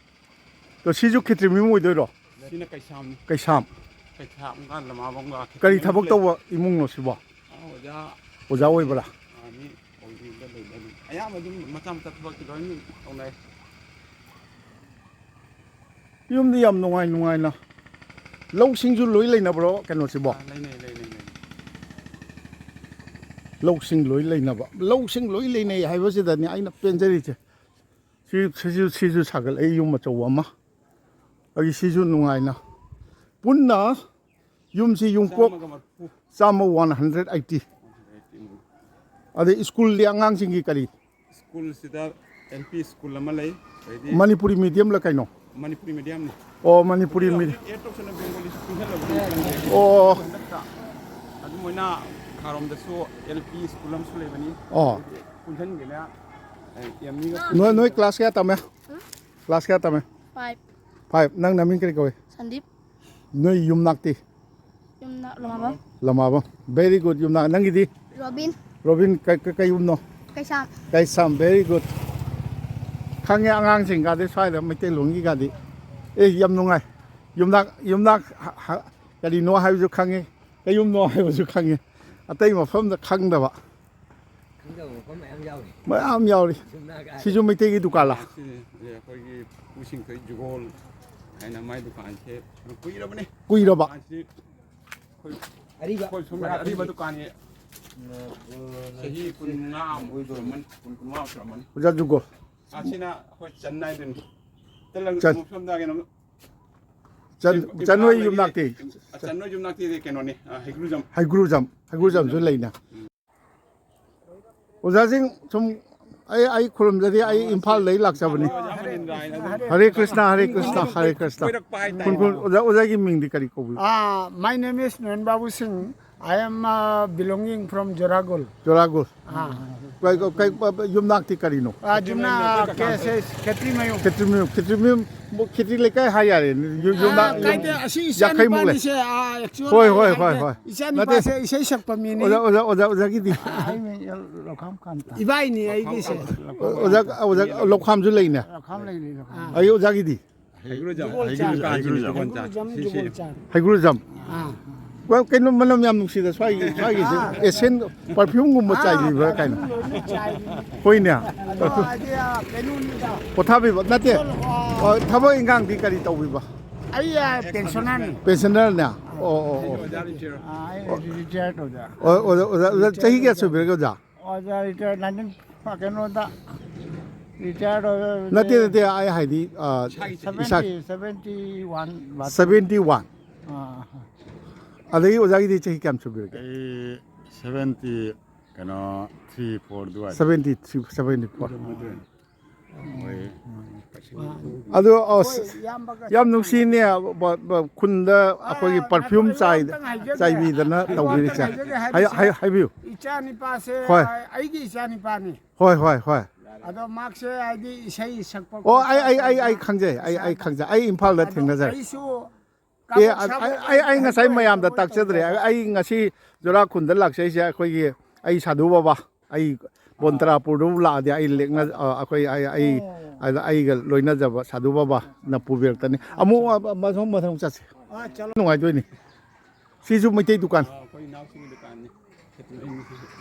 ꯑꯗꯣ ꯁꯤꯁꯨ ꯈꯦꯇ꯭ꯔꯤꯃꯌꯨꯝ ꯑꯣꯏꯗꯣꯏꯔꯣ? ꯁꯤꯅ ꯀꯩꯁꯥꯝꯅꯤ꯫ ꯀꯩꯁꯥꯝ꯫ ꯀꯩꯁꯥꯝꯒ ꯂꯃꯥꯕꯝꯒ ꯀꯔꯤ ꯈꯦꯇ꯭ꯔꯤꯃꯌꯨꯝ ꯊꯕꯛ ꯂꯩ꯫ ꯇꯧꯕ ꯏꯃꯨꯡꯅꯣ ꯁꯤꯕꯣ? ꯑꯥ, ꯑꯣꯖꯥ꯫ ꯑꯣꯖꯥ ꯑꯣꯏꯕ꯭ꯔꯥ? ꯑꯥ, ꯃꯤ ꯑꯣꯏꯕꯤꯗ ꯂꯩꯕ ꯑꯗꯨꯝ꯫ ꯑꯌꯥꯝꯕ ꯑꯗꯨꯝ ꯃꯆꯥ ꯃꯆꯥ ꯊꯕꯛꯇꯤ ꯂꯣꯏꯅ ꯇꯧꯅꯩ꯫ ꯌꯨꯝꯗꯤ ꯌꯥꯝ ꯅꯨꯡꯉꯥꯏ ꯅꯨꯡꯉꯥꯏꯅ꯫ ꯂꯧꯁꯤꯡꯁꯨ ꯂꯣꯏ ꯂꯩꯅꯕ꯭ꯔꯣ ꯀꯩꯅꯣꯁꯤꯕꯣ? ꯑꯥ, ꯂꯩꯅꯩ, ꯂꯩꯅꯩ, ꯂꯩꯅꯩ꯫ ꯂꯧꯁꯤꯡ ꯂꯣꯏ ꯂꯩꯅꯕ, ꯂꯧꯁꯤꯡ ꯂꯣꯏ ꯂꯩꯅꯩ ꯍꯥꯏꯕꯁꯤꯗꯅꯤ ꯑꯩꯅ ꯄꯦꯟꯖꯔꯤꯁꯦ꯫ ꯁꯤ, ꯁꯤꯁꯨ, ꯁꯤꯁꯨ ꯁꯥꯒꯠꯂꯛꯏ, ꯌꯨꯝ ꯑꯆꯧꯕ ꯑꯃ꯫ ꯑꯩ ꯁꯤꯁꯨ ꯅꯨꯡꯉꯥꯏꯅ ꯄꯨꯟꯅ ꯌꯨꯝꯁꯤ ꯌꯨꯝꯀꯣꯛ ꯆꯥꯝꯃꯒ ꯃꯔꯐꯨ꯫ ꯆꯥꯝꯃ, one hundred eighty꯫ ꯑꯗꯩ ꯁ꯭ꯀꯨꯜꯗꯤ ꯑꯉꯥꯡꯁꯤꯡꯒꯤ ꯀꯔꯤ? ꯁ꯭ꯀꯨꯜꯁꯤꯗ ꯑꯦꯜ ꯄꯤ ꯁ꯭ꯀꯨꯜ ꯑꯃ ꯂꯩ, ꯑꯗꯩꯗꯤ ꯃꯅꯤꯄꯨꯔꯤ ꯃꯤꯗꯤꯌꯝꯂ ꯀꯩꯅꯣ? ꯃꯅꯤꯄꯨꯔꯤ ꯃꯤꯗꯤꯌꯝꯅꯤ꯫ ꯑꯣ, ꯃꯅꯤꯄꯨꯔꯤ ꯑꯗꯨ ꯃꯤꯗꯤ-, ꯍꯧꯖꯤꯛ ꯑꯦꯠ ꯇꯧꯁꯟꯅ ꯕꯦꯡꯒꯣꯂꯤ ꯁ꯭ꯀꯨꯜ ꯍꯦꯜꯂꯕꯅꯤ ꯈꯪꯗꯦ꯫ ꯑꯣ꯫ ꯍꯟꯗꯛꯇ ꯑꯗꯨꯝ ꯑꯣꯏꯅ ꯈꯥꯔꯣꯝꯗꯁꯨ ꯑꯦꯜ ꯄꯤ ꯁ꯭ꯀꯨꯜ ꯑꯃꯁꯨ ꯂꯩꯕꯅꯤ꯫ ꯑꯣ꯫ ꯑꯗꯩꯗꯤ ꯄꯨꯟꯁꯤꯟꯒꯦꯅ, ꯑꯦ, ꯑꯦꯝ ꯏꯒ ꯅꯣꯏ, ꯅꯣꯏ ꯀ꯭ꯂꯥꯁ ꯀꯌꯥ ꯇꯝꯃꯦ? ꯀ꯭ꯂꯥꯁ ꯀꯌꯥ ꯇꯝꯃꯦ? Five꯫ Five꯫ ꯅꯪ ꯅꯃꯤꯡ ꯀꯔꯤ ꯀꯧꯏ? ꯁꯟꯗꯤꯞ꯫ ꯅꯣꯏ ꯌꯨꯝꯅꯥꯛꯇꯤ? ꯌꯨꯝꯅꯥꯛ ꯂꯃꯥꯕꯝ꯫ ꯂꯃꯥꯕꯝ꯫ Very good, ꯌꯨꯝꯅꯥꯛ꯫ ꯅꯪꯒꯤꯗꯤ? ꯔꯣꯕꯤꯟ꯫ ꯔꯣꯕꯤꯟ, ꯀꯩ, ꯀꯩ, ꯀꯩ ꯌꯨꯝꯅꯣ? ꯀꯩꯁꯥꯝ꯫ ꯀꯩꯁꯥꯝ, very good꯫ ꯈꯪꯉꯦ, ꯑꯉꯥꯡꯁꯤꯡꯒꯗꯤ ꯁ꯭ꯋꯥꯏꯗ ꯃꯩꯇꯩꯂꯣꯟꯒꯤꯒꯗꯤ꯫ ꯑꯦ, ꯌꯥꯝ ꯅꯨꯡꯉꯥꯏ꯫ ꯌꯨꯝꯅꯥꯛ, ꯌꯨꯝꯅꯥꯛ ꯍ-, ꯍ-, ꯀꯔꯤꯅꯣ ꯍꯥꯏꯕꯁꯨ ꯈꯪꯉꯤ, ꯀꯩ ꯌꯨꯝꯅꯣ ꯍꯥꯏꯕꯁꯨ ꯈꯪꯉꯤ꯫ ꯑꯇꯩ ꯃꯐꯝꯗ ꯈꯪꯗꯕ꯫ ꯈꯪꯗꯕ ꯃꯐꯝ ꯃꯌꯥꯝ ꯌꯥꯎꯔꯤ꯫ ꯃꯌꯥꯝ ꯌꯥꯎꯔꯤ꯫ ꯌꯨꯝꯅꯥꯛ ꯍꯥꯏꯔꯦ꯫ ꯁꯤꯁꯨ ꯃꯩꯇꯩꯒꯤ ꯗꯨꯀꯥꯟꯂꯥ? ꯁꯤꯅꯤ, ꯑꯩꯈꯣꯏꯒꯤ ꯄꯨ ꯁꯤꯡꯊꯣꯏ ꯖꯨꯒꯣꯜ ꯍꯥꯏꯅ ꯃꯥꯏ ꯗꯨꯀꯥꯟꯁꯦ ꯀꯨꯏꯔꯕꯅꯦ꯫ ꯀꯨꯏꯔꯕ? ꯗꯨꯀꯥꯟꯁꯤ ꯑꯩꯈꯣꯏ, ꯑꯔꯤꯕ꯫ ꯑꯩꯈꯣꯏ ꯁꯣꯝꯗ ꯑꯔꯤꯕ ꯗꯨꯀꯥꯟꯅꯤ꯫ ꯆꯍꯤ ꯀꯨꯟꯃꯉꯥꯃꯨꯛ ꯁꯨꯔꯝꯃꯅꯤ, ꯀꯨꯟ, ꯀꯨꯟꯃꯉꯥ ꯁꯨꯔꯝꯃꯅꯤ꯫ ꯑꯣꯖꯥ ꯖꯨꯒꯣꯜ꯫ ꯑꯁꯤꯅ ꯑꯩꯈꯣꯏ ꯆꯟ ꯅꯥꯏꯗꯨꯅꯤ꯫ ꯇꯦꯂꯪ ꯆꯟ-, ꯁꯣꯝꯗ ꯀꯩꯅꯣ, ꯆꯟ-, ꯏꯝꯐꯥꯜꯗꯒꯤ ꯆꯟ ꯍꯣꯏ ꯌꯨꯝꯅꯥꯛꯇꯤ? ꯆꯟ ꯍꯣꯏ ꯌꯨꯝꯅꯥꯛꯇꯤ ꯀꯩꯅꯣꯅꯤ, ꯑ, ꯍꯩꯒ꯭ꯔꯨꯖꯝ꯫ ꯍꯩꯒ꯭ꯔꯨꯖꯝ, ꯍꯩꯒ꯭ꯔꯨꯖꯝꯁꯨ ꯂꯩꯅ꯫ ꯎꯝ꯫ ꯑꯣꯖꯥꯁꯤꯡ ꯁꯨꯝ, ꯑꯩ, ꯑꯩ ꯈꯨꯔꯨꯝꯖꯔꯤ, ꯑꯩ ꯏꯝꯐꯥꯜꯗꯒꯤ ꯂꯥꯛꯆꯕꯅꯤ꯫ ꯑꯣꯖꯥ ꯃꯅꯤꯟꯗ꯭ꯔꯥ ꯍꯥꯏꯅ ꯑꯗꯨꯝ ꯍꯔꯦ ꯀ꯭ꯔꯤꯁꯅ, ꯍꯔꯦ ꯀ꯭ꯔꯤꯁꯅ, ꯍꯔꯦ ꯀ꯭ꯔꯤꯁꯅ꯫ ꯀꯣꯏꯔꯛꯄ ꯍꯥꯏꯇꯥꯔꯦ꯫ ꯈꯨꯟ, ꯈꯨꯟ, ꯑꯣꯖꯥ, ꯑꯣꯖꯥꯒꯤ ꯃꯤꯡꯗꯤ ꯀꯔꯤ ꯀꯧꯕꯤ? Ah, my name is Nohen Babu Singh. I am, uh, belonging from Joragol. ꯖꯣꯔꯥꯒꯣꯜ꯫ ꯑꯥ꯫ ꯀꯩ, ꯀꯩ, ꯀꯩ, ꯌꯨꯝꯅꯥꯛꯇꯤ ꯀꯔꯤꯅꯣ? ꯑꯥ, ꯌꯨꯝꯅꯥꯛ ꯀꯦ ꯑꯦꯁ ꯑꯦꯁ, ꯈꯦꯇ꯭ꯔꯤꯃꯌꯨꯝ꯫ ꯈꯦꯇ꯭ꯔꯤꯃꯌꯨꯝ, ꯈꯦꯇ꯭ꯔꯤꯃꯌꯨꯝ, ꯈꯦꯇ꯭ꯔꯤ ꯂꯩꯀꯥꯏ ꯍꯥꯏ ꯌꯥꯔꯦ꯫ ꯌꯨ-, ꯑꯥ, ꯌꯨꯝꯅꯥꯛ ꯀꯥꯏꯗꯦ, ꯑꯁꯤ ꯏꯆꯥ ꯌꯥꯡꯈꯩꯃꯨꯛ ꯂꯩ꯫ ꯅꯨꯄꯥꯅꯤꯁꯦ, ꯑꯥ, actually ꯍꯣꯏ, ꯍꯣꯏ, ꯍꯣꯏ, ꯍꯥꯏꯗꯤ ꯍꯣꯏ꯫ ꯏꯆꯥ ꯅꯠꯇꯦ꯫ ꯅꯨꯄꯥꯁꯦ ꯏꯁꯩ ꯁꯛꯄ ꯃꯤꯅꯤ꯫ ꯑꯣꯖꯥ, ꯑꯣꯖꯥ, ꯑꯣꯖꯥ, ꯑꯣꯖꯥꯒꯤꯗꯤ? ꯑꯥ, ꯑꯩ ꯃꯤꯡ ꯂꯧꯈꯥꯝ ꯀꯥꯟꯇ꯫ ꯏꯕꯥꯏꯅꯤ ꯑꯩꯒꯤꯁꯦ꯫ ꯑꯣꯖꯥ, ꯑꯣꯖꯥ ꯂꯧꯈꯥꯝꯁꯨ ꯂꯩꯅꯦ꯫ ꯂꯧꯈꯥꯝ ꯂꯩꯅꯤ, ꯂꯧꯈꯥꯝ꯫ ꯑꯥ꯫ ꯑꯩ ꯑꯣꯖꯥꯒꯤꯗꯤ? ꯍꯩꯒ꯭ꯔꯨꯖꯝ, ꯖꯨꯒꯣꯜ ꯍꯩꯒ꯭ꯔꯨꯖꯝ ꯆꯥꯟ꯫ ꯀꯥꯟꯆꯤꯅꯤ, ꯖꯨꯒꯣꯜ ꯆꯥꯟ꯫ ꯍꯩꯒ꯭ꯔꯨꯖꯝ, ꯁꯤ, ꯁꯤ꯫ ꯖꯨꯒꯣꯜ ꯆꯥꯟ꯫ ꯑꯥ꯫ ꯀꯩꯅꯣ, ꯃꯅꯝ ꯌꯥꯝ ꯅꯨꯡꯁꯤꯗ ꯁ꯭ꯋꯥꯏꯒꯤ, ꯁ꯭ꯋꯥꯏꯒꯤꯁꯦ꯫ ꯑꯥ꯫ Essence perfume ꯒꯨꯝꯕ ꯑꯥ, ꯆꯥꯏꯕꯤꯕ꯭ꯔꯥ ꯀꯥꯏꯅ? Perfume ꯂꯣꯏꯅ ꯆꯥꯏꯕꯤꯅꯦ꯫ ꯍꯣꯏꯅꯦ꯫ ꯑꯗꯣ ꯍꯥꯏꯗꯤ, ꯑꯥ, ꯀꯩꯅꯣꯅꯤꯗ꯫ ꯄꯣꯊꯥꯕꯤꯕ ꯅꯠꯇꯦ꯫ ꯑꯣ, ꯊꯕꯛ ꯏꯟꯈꯥꯡꯗꯤ ꯀꯔꯤ ꯇꯧꯕꯤꯕ? ꯑꯩ, ꯑꯥ, pensioner ꯅꯤ꯫ Pensioner ꯅꯦ? ꯑꯣ, ꯑꯣ, ꯑꯣ꯫ ꯑꯥ, ꯑꯩ retire ꯇꯧꯖ꯫ ꯑꯣ, ꯑꯣꯖꯥ, ꯑꯣꯖꯥ, ꯑꯣꯖꯥ, ꯆꯍꯤ ꯀꯌꯥ ꯁꯨꯕꯤꯔꯒꯦ, ꯑꯣꯖꯥ? ꯑꯣꯖꯥ, retire nineteen, ꯑꯥ, ꯀꯩꯅꯣꯗ retire ꯇꯧꯖ꯫ ꯅꯠꯇꯦ, ꯅꯠꯇꯦ, ꯑꯩ ꯍꯥꯏꯗꯤ, ꯑꯥ, ꯏꯁꯥꯒꯤ ꯏꯁꯥ seventy, seventy one꯫ Seventy one꯫ ꯑꯥ꯫ ꯑꯗꯒꯤ ꯑꯣꯖꯥꯒꯤꯗꯤ ꯆꯍꯤ ꯀꯌꯥꯝ ꯁꯨꯕꯤꯔꯒꯦ? ꯑꯩ seventy, ꯀꯩꯅꯣ, three, four ꯑꯗꯨꯋꯥꯏꯗ꯫ Seventy three, seventy four꯫ ꯑꯗꯨ ꯃꯗꯨ꯫ ꯍꯣꯏ꯫ ꯑꯗꯨ, ꯑꯁ, ꯍꯣꯏ, ꯏꯌꯥꯝꯕꯒ ꯌꯥꯝ ꯆꯞ ꯅꯨꯡꯁꯤꯅꯦ, ꯕ-, ꯕ-, ꯈꯨꯟꯗ ꯑꯩꯈꯣꯏꯒꯤ ꯑꯥ, perfume ꯑꯗꯨ ꯑꯩ ꯆꯥꯏ-, ꯋꯥ ꯑꯝꯇꯪ ꯍꯥꯏꯖꯒꯦ꯫ ꯆꯥꯏꯕꯤꯗꯅ ꯋꯥ ꯑꯝꯇꯪ ꯇꯧꯕꯤꯔꯤꯁꯦ꯫ ꯍꯥꯏꯖꯒꯦ ꯍꯥꯏ-, ꯍꯥꯏꯕꯁꯦ, ꯍꯥꯏ-, ꯍꯥꯏꯕꯤꯌꯨ꯫ ꯏꯆꯥ ꯅꯤꯄꯥꯁꯦ, ꯍꯣꯏ꯫ ꯑꯩꯒꯤ ꯏꯆꯥ ꯅꯤꯄꯥꯅꯤ꯫ ꯍꯣꯏ, ꯍꯣꯏ, ꯍꯣꯏ꯫ ꯑꯗꯣ ꯃꯍꯥꯛꯁꯦ ꯍꯥꯏꯗꯤ ꯏꯁꯩ ꯁꯛꯄ ꯑꯣ, ꯑꯩ, ꯈꯣꯠꯄ ꯑꯩ, ꯑꯩ, ꯑꯩ ꯇꯧꯕ ꯈꯪꯖꯩ꯫ ꯑꯩ, ꯑꯩ ꯏꯁꯥꯗ꯫ ꯈꯪꯖꯩ꯫ ꯑꯩ ꯏꯝꯐꯥꯜꯗ ꯑꯗꯣ ꯊꯦꯡꯅꯖꯔꯦ꯫ ꯑꯩꯁꯨ ꯑꯦ, ꯀꯥꯕꯣꯛ ꯑ-, ꯑ-, ꯁꯥꯕꯣꯛ ꯑꯩ, ꯑꯩ ꯉꯁꯥꯏ ꯍꯩꯔꯣꯏ ꯃꯌꯥꯝꯗ ꯍꯩꯔꯣꯏ ꯇꯥꯛꯆꯗ꯭ꯔꯦ꯫ ꯇꯧꯕ꯫ ꯑꯩ ꯉꯁꯤ ꯖꯨꯔꯥ ꯈꯨꯟꯗ ꯂꯥꯛꯆꯩꯁꯦ ꯑꯩꯈꯣꯏꯒꯤ, ꯑꯩ ꯁꯥꯙꯨ ꯕꯕꯥ, ꯑꯩ ꯑꯥ꯫ ꯕꯣꯟꯇ꯭ꯔꯥꯄꯨꯔꯗꯕꯨ ꯂꯥꯛꯑꯗꯤ ꯑꯩ ꯂꯦꯛꯅ-, ꯑ, ꯑꯩꯈꯣꯏ, ꯑꯩ, ꯑꯩ, ꯑꯣ꯫ ꯑꯗ ꯑꯩꯒ ꯂꯣꯏꯅꯖꯕ ꯁꯥꯙꯨ ꯕꯕꯥꯅ ꯄꯨꯕꯤꯔꯛꯇꯅꯤ꯫ ꯑꯃꯨꯛ, ꯑ, ꯃꯊꯪ, ꯃꯊꯪ ꯆꯠꯁꯤ꯫ ꯑꯥ, ꯆꯠꯂꯣ꯫ ꯅꯨꯡꯉꯥꯏꯗꯣꯏꯅꯤ꯫ ꯁꯤꯁꯨ ꯃꯩꯇꯩ ꯗꯨꯀꯥꯟ꯫ ꯑꯥ, ꯑꯩꯈꯣꯏ ꯏꯅꯥꯎꯁꯤꯡꯒꯤ ꯗꯨꯀꯥꯟꯅꯤ꯫ ꯈꯦꯇ꯭ꯔꯤꯃꯌꯨꯝꯒꯤ꯫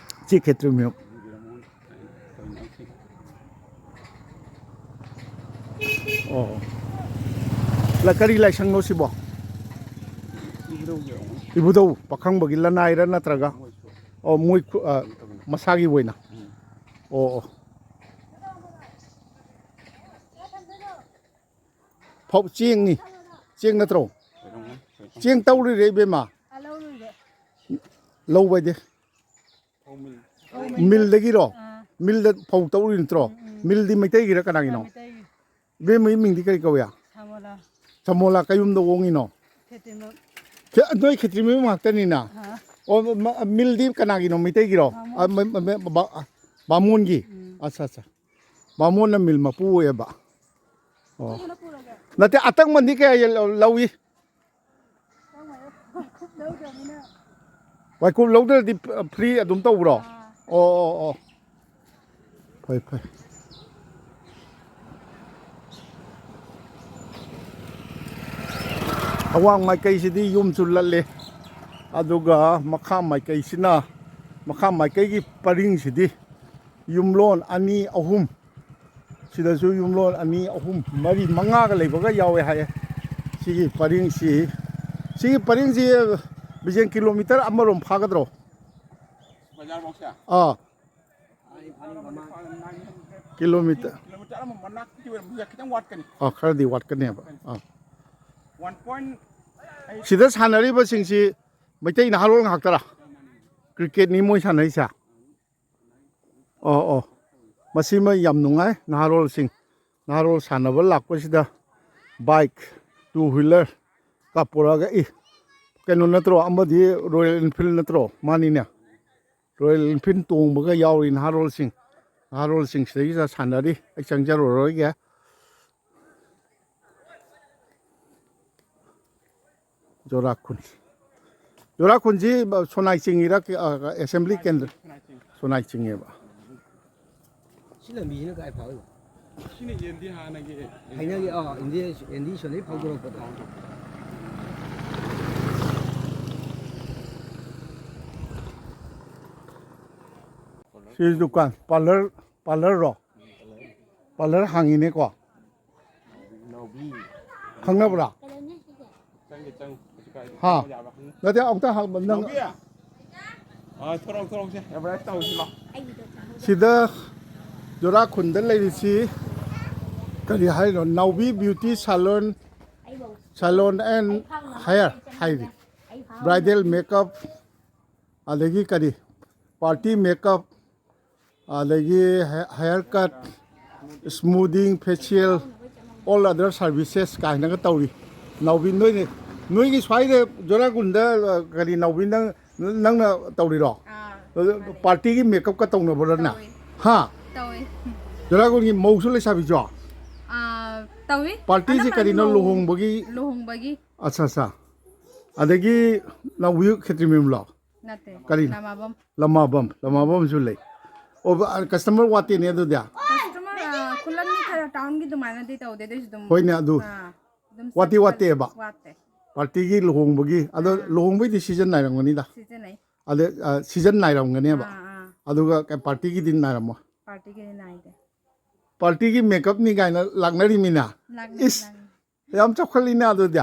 ꯁꯤ ꯈꯦꯇ꯭ꯔꯤꯃꯌꯨꯝ꯫ ꯑꯩꯈꯣꯏ ꯏꯅꯥꯎꯁꯤꯡ꯫ ꯑꯣ꯫ ꯂ-, ꯀꯔꯤ ꯂꯥꯏꯁꯪꯅꯣ ꯁꯤꯕꯣ? ꯏꯕꯨꯙꯧꯒꯤ ꯑꯣꯏꯔꯝꯒꯅꯤ꯫ ꯏꯕꯨꯙꯧ ꯄꯥꯈꯪꯕꯒꯤ ꯂꯅꯥꯏꯔ ꯅꯠꯇ꯭ꯔꯒ? ꯃꯣꯏ ꯈꯨ-, ꯑꯣ, ꯃꯣꯏ ꯈꯨ-, ꯑ, ꯀꯩꯅꯣ ꯇꯧꯕꯅꯤ꯫ ꯃꯁꯥꯒꯤ ꯑꯣꯏꯅ? ꯎꯝ꯫ ꯑꯣ, ꯑꯣ꯫ ꯐꯧ ꯆꯦꯡꯅꯤ꯫ ꯆꯦꯡ ꯅꯠꯇ꯭ꯔꯣ? ꯀꯩꯅꯣꯝꯅꯤ꯫ ꯆꯦꯡ ꯇꯧꯔꯤꯔꯦ, ꯏꯕꯦꯝꯃ? ꯑꯥ, ꯂꯧꯔꯨꯔꯦ꯫ ꯂꯧꯕ ꯍꯥꯏꯗꯤ? ꯐꯧ ꯃꯤꯜ꯫ ꯃꯤꯜꯗꯒꯤꯔꯣ? ꯑꯥ꯫ ꯃꯤꯜꯗ ꯐꯧ ꯇꯧꯔꯤ ꯅꯠꯇ꯭ꯔꯣ? ꯎꯝ, ꯎꯝ꯫ ꯃꯤꯜꯗꯤ ꯃꯩꯇꯩꯒꯤꯔ ꯀꯅꯥꯒꯤꯅꯣ? ꯑꯥ, ꯃꯩꯇꯩꯒꯤ꯫ ꯏꯕꯦꯝꯃꯒꯤ ꯃꯤꯡꯗꯤ ꯀꯔꯤ ꯀꯧꯏ? ꯁꯥꯃꯣꯂꯥ꯫ ꯁꯥꯃꯣꯂꯥ ꯀꯩ ꯌꯨꯝꯗ ꯑꯣꯡꯉꯤꯅꯣ? ꯈꯦꯇ꯭ꯔꯤꯃꯌꯨꯝ꯫ ꯈꯦ-, ꯅꯣꯏ ꯈꯦꯇ꯭ꯔꯤꯃꯌꯨꯝ ꯉꯥꯛꯇꯅꯤꯅ? ꯑꯥ꯫ ꯑꯣ, ꯃ-, ꯃꯤꯜꯗꯤ ꯀꯅꯥꯒꯤꯅꯣ? ꯃꯩꯇꯩꯒꯤꯔꯣ? ꯕꯥꯃꯣꯟ꯫ ꯑ, ꯃ-, ꯃ-, ꯃ-, ꯕꯥ-, ꯑ, ꯕꯥꯃꯣꯟꯒꯤ? ꯎꯝ꯫ ꯑꯠꯆꯥ, ꯑꯠꯆꯥ꯫ ꯕꯥꯃꯣꯟꯅ ꯃꯤꯜ ꯃꯄꯨ ꯑꯣꯏꯌꯦꯕ꯫ ꯑꯣ꯫ ꯅꯠꯇꯦ, ꯑꯇꯪꯕꯗꯤ ꯀꯌꯥ ꯂꯧꯏ? ꯋꯥꯏꯀꯨꯞ ꯂꯧꯗ꯭ꯔꯗꯤ ꯐ꯭ꯔꯤ ꯑꯗꯨꯝ ꯇꯧꯕ꯭ꯔꯣ? ꯑꯥ꯫ ꯑꯣ, ꯑꯣ, ꯑꯣ꯫ ꯐꯩ, ꯐꯩ꯫ ꯑꯋꯥꯡ ꯃꯥꯏꯀꯩꯁꯤꯗꯤ ꯌꯨꯝꯁꯨ ꯂꯜꯂꯦ꯫ ꯑꯗꯨꯒ ꯃꯈꯥ ꯃꯥꯏꯀꯩꯁꯤꯅ, ꯃꯈꯥ ꯃꯥꯏꯀꯩꯒꯤ ꯄꯔꯤꯡꯁꯤꯗꯤ ꯌꯨꯝꯂꯣꯟ ꯑꯅꯤ, ꯑꯍꯨꯝ, ꯁꯤꯗꯁꯨ ꯌꯨꯝꯂꯣꯟ ꯑꯅꯤ, ꯑꯍꯨꯝ, ꯃꯔꯤ, ꯃꯉꯥꯒ ꯂꯩꯕꯒ ꯌꯥꯎꯋꯦ ꯍꯥꯏꯌꯦ꯫ ꯁꯤꯒꯤ ꯄꯔꯤꯡꯁꯤ, ꯁꯤꯒꯤ ꯄꯔꯤꯡꯁꯤ ꯕꯤꯖꯦꯟ ꯀꯤꯂꯣꯃꯤꯇꯔ ꯑꯃꯔꯣꯝ ꯐꯥꯒꯗ꯭ꯔꯣ? ꯕꯖꯥꯔꯐꯥꯎꯁꯦ? ꯑꯥ꯫ ꯀꯤꯂꯣꯃꯤꯇꯔ꯫ ꯀꯤꯂꯣꯃꯤꯇꯔ ꯑꯃ ꯃꯅꯥꯛꯇꯤ ꯑꯣꯏꯔꯝꯕꯁꯨ ꯌꯥꯏ, ꯈꯤꯇꯪ ꯋꯥꯠꯀꯅꯤ꯫ ꯑꯥ, ꯈꯔꯗꯤ ꯋꯥꯠꯀꯅꯦꯕ꯫ ꯑꯥ꯫ One point eight꯫ ꯁꯤꯗ ꯁꯥꯟꯅꯔꯤꯕꯁꯤꯡꯁꯤ ꯃꯩꯇꯩ ꯅꯍꯥꯔꯣꯜ ꯉꯥꯛꯇꯔꯥ? ꯀ꯭ꯔꯤꯀꯦꯠꯅꯤ ꯃꯣꯏ ꯁꯥꯟꯅꯔꯤꯁꯦ꯫ ꯑꯣ, ꯑꯣ꯫ ꯃꯁꯤꯃ ꯌꯥꯝ ꯅꯨꯡꯉꯥꯏ, ꯅꯍꯥꯔꯣꯜꯁꯤꯡ꯫ ꯅꯍꯥꯔꯣꯜ ꯁꯥꯟꯅꯕ ꯂꯥꯛꯄꯁꯤꯗ bike, two wheeler ꯀꯥꯞꯄꯨꯔꯒ, ꯏ, ꯀꯩꯅꯣ ꯅꯠꯇ꯭ꯔꯣ? ꯑꯃꯗꯤ Royal Enfield ꯅꯠꯇ꯭ꯔꯣ? ꯃꯥꯅꯤꯅꯦ꯫ Royal Enfield ꯇꯣꯡꯕꯒ ꯌꯥꯎꯔꯤ ꯅꯍꯥꯔꯣꯜꯁꯤꯡ꯫ ꯅꯍꯥꯔꯣꯜꯁꯤꯡ ꯁꯤꯗꯩꯁꯤꯗ ꯁꯥꯟꯅꯔꯤ꯫ ꯑꯩ ꯆꯪꯖꯔꯨꯔꯣꯏꯒꯦ꯫ ꯖꯣꯔꯥꯈꯨꯟ꯫ ꯖꯣꯔꯥꯈꯨꯟꯁꯤ ꯁꯣꯅꯥꯏ ꯆꯤꯡꯉꯤꯔ, ꯑ, assembly ꯀꯦꯟꯗ꯭ꯔ? ꯁꯣꯅꯥꯏ ꯆꯤꯡꯉꯦꯕ꯫ ꯁꯤ ꯂꯝꯕꯤꯁꯤꯅ ꯀꯥꯏ ꯐꯥꯎꯏꯅꯣ? ꯁꯤꯅ ꯌꯦꯟꯗꯤ ꯍꯥꯟꯅꯒꯤ ꯊꯥꯏꯅꯒꯤ, ꯑꯥ, ꯏꯟꯗꯤꯌꯥ, ꯏꯟꯗꯤꯌꯥ ꯁꯣꯟꯗꯒꯤ ꯐꯥꯎꯗꯣꯔꯛꯄꯗꯣ꯫ ꯁꯤ ꯗꯨꯀꯥꯟ, parlour, parlourꯔꯣ? Parlour ꯍꯥꯡꯉꯤꯅꯦꯀꯣ? ꯈꯪꯅꯕ꯭ꯔꯥ? ꯍꯥ? ꯅꯠꯇꯦ, ꯑꯃꯨꯛꯇ ꯍꯪ-, ꯅꯪ ꯅꯥꯎꯕꯤ? ꯑꯥ, ꯊꯣꯔꯛꯑꯣ, ꯊꯣꯔꯛꯑꯣꯁꯦ꯫ Advertise ꯇꯧꯁꯤ ꯂꯥꯎ꯫ ꯁꯤꯗ ꯖꯣꯔꯥꯈꯨꯟꯗ ꯂꯩꯔꯤꯁꯤ ꯀꯔꯤ ꯍꯥꯏꯔꯤꯅꯣ? ꯅꯥꯎꯕꯤ Beauty Salon, Salon and Hair ꯍꯥꯏꯔꯤ꯫ Bridal makeup, ꯑꯗꯒꯤ ꯀꯔꯤ, party makeup, ꯑꯗꯒꯤ hair cut, smoothing, facial, all other services ꯀꯥꯏꯅꯒ ꯇꯧꯔꯤ꯫ ꯅꯥꯎꯕꯤ, ꯅꯣꯏꯅ, ꯅꯣꯏꯒꯤ ꯁ꯭ꯋꯥꯏꯗ ꯖꯣꯔꯥꯒꯨꯟꯗ, ꯑ, ꯀꯔꯤ ꯅꯥꯎꯕꯤ, ꯅꯪ, ꯅꯪꯅ ꯇꯧꯔꯤꯔꯣ? ꯑꯥ, ꯑꯗꯨ ꯃꯥꯅꯦ꯫ Partyꯒꯤ makeupꯀ ꯇꯧꯅꯕ꯭ꯔꯣ ꯅꯪ? ꯇꯧꯋꯤ꯫ ꯍꯥ? ꯇꯧꯋꯤ꯫ ꯖꯣꯔꯥꯒꯨꯟꯒꯤ ꯃꯧꯁꯨ ꯂꯩꯁꯥꯕꯤꯁꯨ? ꯑꯥ, ꯇꯧꯋꯤ꯫ Partyꯁꯤ ꯑꯅꯝꯕꯅ ꯀꯔꯤꯅꯣ, ꯂꯨꯍꯣꯡ-, ꯂꯨꯍꯣꯡꯕꯒꯤ? ꯂꯨꯍꯣꯡꯕꯒꯤ꯫ ꯑꯠꯆꯥ, ꯑꯠꯆꯥ꯫ ꯑꯗꯒꯤ ꯅꯥꯎꯕꯤ ꯈꯦꯇ꯭ꯔꯤꯃꯌꯨꯝꯂꯣ? ꯅꯠꯇꯦ, ꯀꯔꯤꯅꯣ? ꯂꯃꯥꯕꯝ꯫ ꯂꯃꯥꯕꯝ, ꯂꯃꯥꯕꯝꯁꯨ ꯂꯩ꯫ ꯑꯣ, ꯕ-, customer ꯋꯥꯠꯇꯦꯅꯦ ꯑꯗꯨꯗꯤ꯫ Customer, ꯑ, ꯈꯨꯂꯪꯗꯤ ꯈꯔ townꯒꯤ ꯑꯗꯨꯃꯥꯏꯅꯗꯤ ꯇꯧꯗꯦ, ꯑꯗꯨꯏꯁꯨ ꯑꯗꯨꯝ, ꯍꯣꯏꯅꯦ, ꯑꯗꯨ ꯑ, ꯑꯗꯨꯝ ꯋꯥꯠꯇꯤ ꯆꯠꯄ ꯋꯥꯠꯇꯦꯕ꯫ ꯋꯥꯠꯇꯦ꯫ ꯄꯥꯔꯇꯤꯒꯤ ꯂꯨꯍꯣꯡꯕꯒꯤ꯫ ꯑꯗꯣ ꯑꯥ꯫ ꯂꯨꯍꯣꯡꯕꯩꯗꯤ ꯁꯤꯖꯟ ꯅꯥꯏꯔꯝꯒꯅꯤꯗ꯫ ꯁꯤꯖꯟ ꯅꯥꯏ꯫ ꯑꯗ, ꯑ, ꯁꯤꯖꯟ ꯅꯥꯏꯔꯝꯒꯅꯦꯕ꯫ ꯑꯥ, ꯑꯥ꯫ ꯑꯗꯨꯒ ꯀ-, ꯄꯥꯔꯇꯤꯒꯤꯗꯤ ꯅꯥꯏꯔꯝꯃꯣꯏ꯫ ꯄꯥꯔꯇꯤꯒꯤꯗꯤ ꯅꯥꯏꯗꯦ꯫ ꯄꯥꯔꯇꯤꯒꯤ ꯃꯦꯀꯞꯅꯤ ꯀꯥꯏꯅ ꯂꯥꯛꯅꯔꯤꯃꯤꯅ꯫ ꯂꯥꯛꯅꯩ, ꯏꯁ! ꯂꯥꯛꯅꯩ꯫ ꯌꯥꯝ ꯆꯥꯎꯈꯠꯂꯤꯅꯦ ꯑꯗꯨꯗꯤ꯫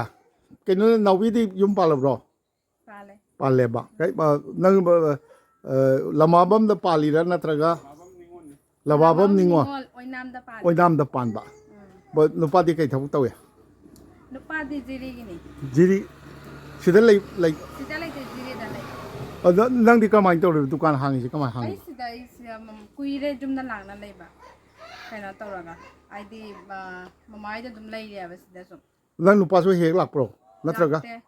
ꯀꯩꯅꯣ, ꯅꯥꯎꯕꯤꯗꯤ ꯌꯨꯝ ꯄꯥꯜꯂꯕ꯭ꯔꯣ? ꯄꯥꯜꯂꯦ꯫ ꯄꯥꯜꯂꯦꯕ꯫ ꯀꯩ, ꯑ, ꯅꯪ, ꯑ, ꯑ, ꯂꯃꯥꯕꯝꯗ ꯄꯥꯜꯂꯤꯔꯥ ꯅꯠꯇ꯭ꯔꯒ? ꯂꯃꯥꯕꯝ ꯅꯤꯉꯣꯜ꯫ ꯑꯣꯏꯅꯥꯝꯗ ꯄꯥꯜꯂꯦ꯫ ꯑꯣꯏꯅꯥꯝꯗ ꯄꯥꯟꯕ꯫ ꯎꯝ꯫ ꯕ-, ꯅꯨꯄꯥꯗꯤ ꯀꯩ ꯊꯕꯛ ꯇꯧꯏ? ꯅꯨꯄꯥꯗꯤ ꯖꯤꯔꯤꯒꯤꯅꯤ꯫ ꯖꯤꯔꯤ? ꯁꯤꯗ ꯂꯩ, ꯂꯩ? ꯁꯤꯗ ꯂꯩꯇꯦ, ꯖꯤꯔꯤꯗ ꯂꯩ꯫ ꯑꯗ ꯅꯪꯗꯤ ꯀꯃꯥꯏꯅ ꯇꯧꯔꯤꯕ? ꯗꯨꯀꯥꯟ ꯍꯥꯡꯉꯤꯁꯦ ꯀꯃꯥꯏꯅ ꯑꯩ ꯍꯥꯡꯉꯤꯅꯣ? ꯁꯤꯗ, ꯑꯩ ꯁꯤꯗ, ꯎꯝ, ꯀꯨꯏꯔꯦ ꯌꯨꯝꯗ ꯂꯥꯛꯅ ꯂꯩꯕ꯫ ꯀꯩꯅꯣ ꯇꯧꯔꯒ, ꯍꯥꯏꯗꯤ, ꯑ, ꯃꯃꯥ ꯍꯣꯏꯗ ꯑꯗꯨꯝ ꯂꯩꯔꯦꯕ ꯁꯤꯗ ꯁꯨꯝ꯫ ꯅꯪ ꯅꯨꯄꯥꯁꯨ ꯍꯦꯛ ꯂꯥꯛꯄ꯭ꯔꯣ? ꯅꯠꯇ꯭ꯔꯒ? ꯂꯥꯛꯇꯦ꯫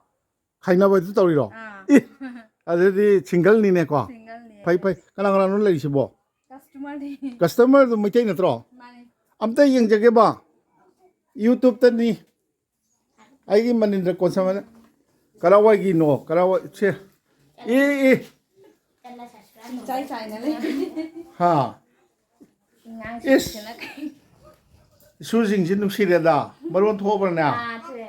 ꯈꯥꯏꯅꯕꯗꯨ ꯇꯧꯔꯤꯔꯣ? ꯑꯥ꯫ ꯏ! ꯑꯗꯨꯗꯤ ꯁꯤꯡꯒꯜꯅꯤꯅꯦꯀꯣ? ꯁꯤꯡꯒꯜꯅꯤ꯫ ꯐꯩ, ꯐꯩ꯫ ꯀꯅꯥ ꯀꯅꯥꯅꯣ ꯂꯩꯔꯤꯁꯤꯕꯣ? ꯀꯁꯇꯃꯔꯗꯤ꯫ ꯀꯁꯇꯃꯔꯗꯨ ꯃꯩꯇꯩ ꯅꯠꯇ꯭ꯔꯣ? ꯃꯥꯅꯤ꯫ ꯑꯝꯇ ꯌꯦꯡꯖꯒꯦꯕ꯫ YouTubeꯇꯅꯤ꯫ ꯑꯩꯒꯤ ꯃꯅꯤꯟꯗ꯭ꯔ ꯀꯣꯟꯁꯝ ꯍꯥꯏꯅ꯫ ꯀꯔꯥꯏꯋꯥꯏꯒꯤꯅꯣ? ꯀꯔꯥꯏꯋꯥꯏ-, ꯁꯦ꯫ E, E. ꯏꯆꯥꯏ ꯆꯥꯏꯅ ꯂꯩ꯫ ꯍꯥ? ꯑꯉꯥꯡꯁꯤꯡꯁꯤꯅ ꯏꯁ! ꯀꯩ- ꯏꯁꯨꯁꯤꯡꯁꯤ ꯅꯨꯡꯁꯤꯔꯦꯗ꯫ ꯃꯔꯣꯟ ꯊꯣꯛꯑꯕ꯭ꯔꯅꯦ? ꯑꯥ, ꯊꯣꯛꯑꯦ꯫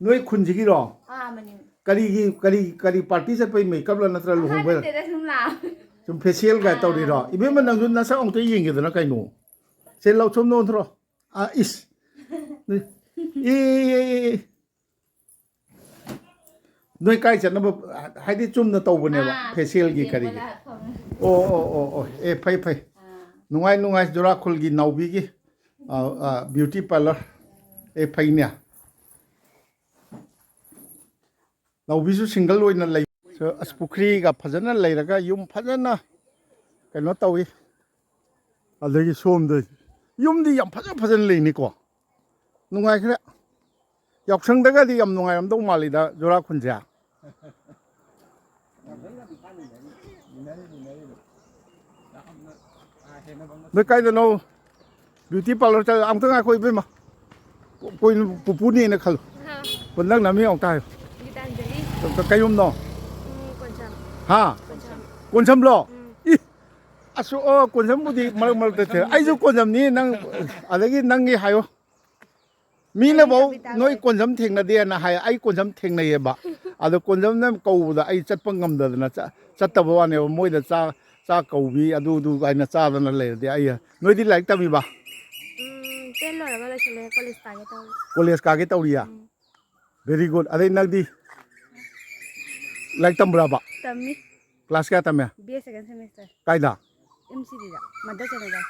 ꯅꯣꯏ ꯈꯨꯟꯁꯤꯒꯤꯔꯣ? ꯑꯥ, ꯃꯅꯤ꯫ ꯀꯔꯤꯒꯤ, ꯀꯔꯤ, ꯀꯔꯤ ꯄꯥꯔꯇꯤ ꯆꯠꯄꯩ ꯃꯦꯀꯞꯂ ꯅꯠꯇ꯭ꯔ ꯑꯥ, ꯂꯨꯍꯣꯡꯕꯩꯔ? ꯅꯠꯇꯦꯗ, ꯁꯨꯝ ꯂꯥꯛꯑꯣ꯫ ꯁꯨꯝ ꯐꯦꯁꯤꯌꯦꯜꯒ ꯑꯥ, ꯇꯧꯔꯤꯔꯣ? ꯏꯕꯦꯝꯃ, ꯅꯪꯁꯨ ꯅꯁꯛ ꯑꯃꯨꯛꯇ ꯌꯦꯡꯒꯦꯗꯅ ꯀꯩꯅꯣ? ꯁꯦ, ꯂꯥꯎ, ꯁꯣꯝꯗ ꯑꯣꯟꯊꯣꯔꯛꯑꯣ꯫ ꯑꯥ, ꯏꯁ! E, E, E, E, E. ꯅꯣꯏ ꯀꯥꯏ ꯆꯠꯅꯕ, ꯍꯥꯏꯗꯤ ꯆꯨꯝꯅ ꯇꯧꯕꯅꯦꯕ, ꯑꯥ, ꯐꯦꯁꯤꯌꯦꯜꯒꯤ ꯌꯦꯡꯕ ꯀꯔꯤꯒꯤ? ꯂꯥꯛꯄꯅꯦ꯫ ꯑꯣ, ꯑꯣ, ꯑꯣ, ꯑꯣ꯫ ꯑꯦ, ꯐꯩ, ꯐꯩ꯫ ꯑꯥ꯫ ꯅꯨꯡꯉꯥꯏ, ꯅꯨꯡꯉꯥꯏ, ꯖꯨꯔꯥꯈꯨꯜꯒꯤ ꯅꯥꯎꯕꯤꯒꯤ, ꯑꯥ, ꯑꯥ, ꯕ꯭ꯌꯨꯇꯤ ꯄꯥꯔꯂꯔ꯫ ꯑꯦ, ꯐꯩꯅꯦ꯫ ꯅꯥꯎꯕꯤꯁꯨ ꯁꯤꯡꯒꯜ ꯑꯣꯏꯅ ꯂꯩ꯫ ꯑꯁ, ꯄꯨꯈ꯭ꯔꯤꯒ ꯐꯖꯅ ꯂꯩꯔꯒ ꯌꯨꯝ ꯐꯖꯅ ꯀꯩꯅꯣ ꯇꯧꯏ꯫ ꯑꯗꯒꯤ ꯁꯣꯝꯗ ꯌꯨꯝꯗꯤ ꯌꯥꯝ ꯐꯖ ꯐꯖꯅ ꯂꯩꯅꯤꯀꯣ꯫ ꯅꯨꯡꯉꯥꯏꯈ꯭ꯔꯦ꯫ ꯌꯥꯎꯁꯪꯗꯒꯗꯤ ꯌꯥꯝ ꯅꯨꯡꯉꯥꯏꯔꯝꯗꯧ ꯃꯥꯜꯂꯤꯗ, ꯖꯨꯔꯥꯈꯨꯜꯁꯦ꯫ ꯅꯣꯏ ꯀꯥꯏꯗꯅꯣ? ꯕ꯭ꯌꯨꯇꯤ ꯄꯥꯔꯂꯔ ꯆꯠꯂ-, ꯑꯃꯨꯛꯇ ꯉꯥꯏꯈꯣ ꯏꯕꯦꯝꯃ꯫ ꯀꯣ-, ꯀꯣꯏ-, ꯄꯨꯄꯨꯅꯦꯅ ꯈꯜꯂꯨ꯫ ꯍꯥ꯫ ꯀꯣ-, ꯅꯪ ꯅꯃꯤꯡ ꯑꯃꯨꯛꯇ ꯍꯥꯏꯌꯨ꯫ ꯒꯤꯇꯥꯟꯖꯂꯤ꯫ ꯀ-, ꯀꯩꯌꯨꯝꯅꯣ? ꯎꯝ, ꯀꯣꯟꯁꯝ꯫ ꯍꯥ? ꯀꯣꯟꯁꯝ꯫ ꯀꯣꯟꯁꯝꯂꯣ? ꯎꯝ꯫ ꯏ! ꯑꯁ, ꯑꯣ, ꯀꯣꯟꯁꯝꯕꯨꯗꯤ ꯃꯔꯛ ꯃꯔꯛꯇ ꯊꯦꯡꯅ-, ꯑꯩꯁꯨ ꯀꯣꯟꯁꯝꯅꯤ, ꯅꯪ, ꯑꯗꯒꯤ ꯅꯪꯒꯤ ꯍꯥꯏꯌꯣ꯫ ꯃꯤꯅꯐꯧ ꯅꯣꯏ ꯀꯣꯟꯖꯝ ꯊꯦꯡꯅꯗꯦꯅ ꯍꯥꯏ꯫ ꯑꯩ ꯀꯣꯟꯖꯝ ꯊꯦꯡꯅꯩꯌꯦꯕ꯫ ꯑꯗꯣ ꯀꯣꯟꯖꯝꯅ ꯀꯧꯕꯗ ꯑꯩ ꯆꯠꯄ ꯉꯝꯗꯗꯅ ꯆ-, ꯆꯠꯇꯕ ꯋꯥꯅꯦꯕ꯫ ꯃꯣꯏꯗ ꯆꯥ, ꯆꯥꯛ ꯀꯧꯕꯤ, ꯑꯗꯨ ꯑꯗꯨ ꯀꯥꯏꯅ ꯆꯥꯗꯅ ꯂꯩꯔꯗꯤ ꯑꯩ, ꯅꯣꯏꯗꯤ ꯂꯥꯏꯔꯤꯛ ꯇꯝꯃꯤꯕ? ꯎꯝ, ꯇꯦꯟ ꯂꯣꯏꯔꯒ ꯂꯣꯏꯁꯤꯜꯂꯦ, ꯀꯣꯂꯦꯖ ꯀꯥꯒꯦ ꯇꯧꯔꯤ꯫ ꯀꯣꯂꯦꯖ ꯀꯥꯒꯦ ꯇꯧꯔꯤꯌꯥ? ꯎꯝ꯫ Very good꯫ ꯑꯗꯩ ꯅꯪꯗꯤ ꯂꯥꯏꯔꯤꯛ ꯇꯝꯕ꯭ꯔꯕ? ꯇꯝꯃꯤ꯫ ꯀ꯭ꯂꯥꯁ ꯀꯌꯥ ꯇꯝꯃꯦ? B A second semester. ꯀꯥꯏꯗ? ꯑꯦꯝ ꯁꯤ ꯗꯤꯗ, ꯃꯗꯔ ꯆꯦꯟꯅꯗ꯫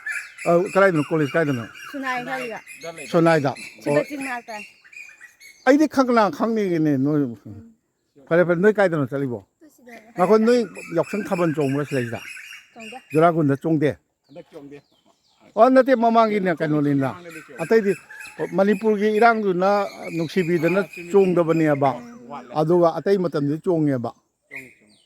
ꯑ, ꯀꯗꯥꯏꯗꯅꯣ? ꯀꯣꯂꯦꯖ ꯀꯥꯏꯗꯅꯣ? ꯁꯨꯅꯥꯏ ꯈꯜꯂꯤꯒ꯫ ꯁꯣꯅꯥꯏꯗ? ꯑꯣ꯫ ꯁꯤꯕ ꯆꯤꯡ ꯃꯅꯥꯛꯇ꯫ ꯑꯩꯗꯤ ꯈꯪ-, ꯀꯅꯥ ꯈꯪꯅꯤꯒꯦꯅꯦ ꯅꯣꯏ꯫ ꯎꯝ꯫ ꯐꯔꯦ, ꯐꯔꯦ, ꯅꯣꯏ ꯀꯥꯏꯗꯅꯣ ꯆꯠꯂꯤꯕꯣ? ꯁꯤꯗ꯫ ꯉꯥꯏꯈꯣ, ꯅꯣꯏ ꯌꯥꯎꯁꯪ ꯊꯥꯕꯜ ꯆꯣꯡꯕ꯭ꯔꯥ ꯁꯤꯗꯩꯁꯤꯗ? ꯆꯣꯡꯗꯦ꯫ ꯖꯨꯔꯥꯒꯨꯟꯗ ꯆꯣꯡꯗꯦ? ꯍꯟꯗꯛ ꯆꯣꯡꯗꯦ꯫ ꯑꯣ, ꯅꯠꯇꯦ, ꯃꯃꯥꯡꯒꯤꯅꯦ, ꯀꯩꯅꯣꯅꯤꯅ꯫ ꯃꯃꯥꯡꯗꯗꯤ ꯆꯣꯡꯉꯦ꯫ ꯑꯇꯩꯗꯤ ꯃꯅꯤꯄꯨꯔꯒꯤ ꯏꯔꯥꯡꯗꯨꯅ ꯅꯨꯡꯁꯤꯕꯤꯗꯅ ꯑꯥ, ꯆꯨꯝꯃꯤ, ꯆꯨꯝꯃꯤ꯫ ꯆꯣꯡꯗꯕꯅꯦꯕ꯫ ꯎꯝ꯫ ꯋꯥꯠꯂꯦ꯫ ꯑꯗꯨꯒ ꯑꯇꯩ ꯃꯇꯝꯗꯗꯤ ꯆꯣꯡꯉꯦꯕ꯫ ꯆꯣꯡꯉꯦ, ꯆꯣꯡꯉꯦ꯫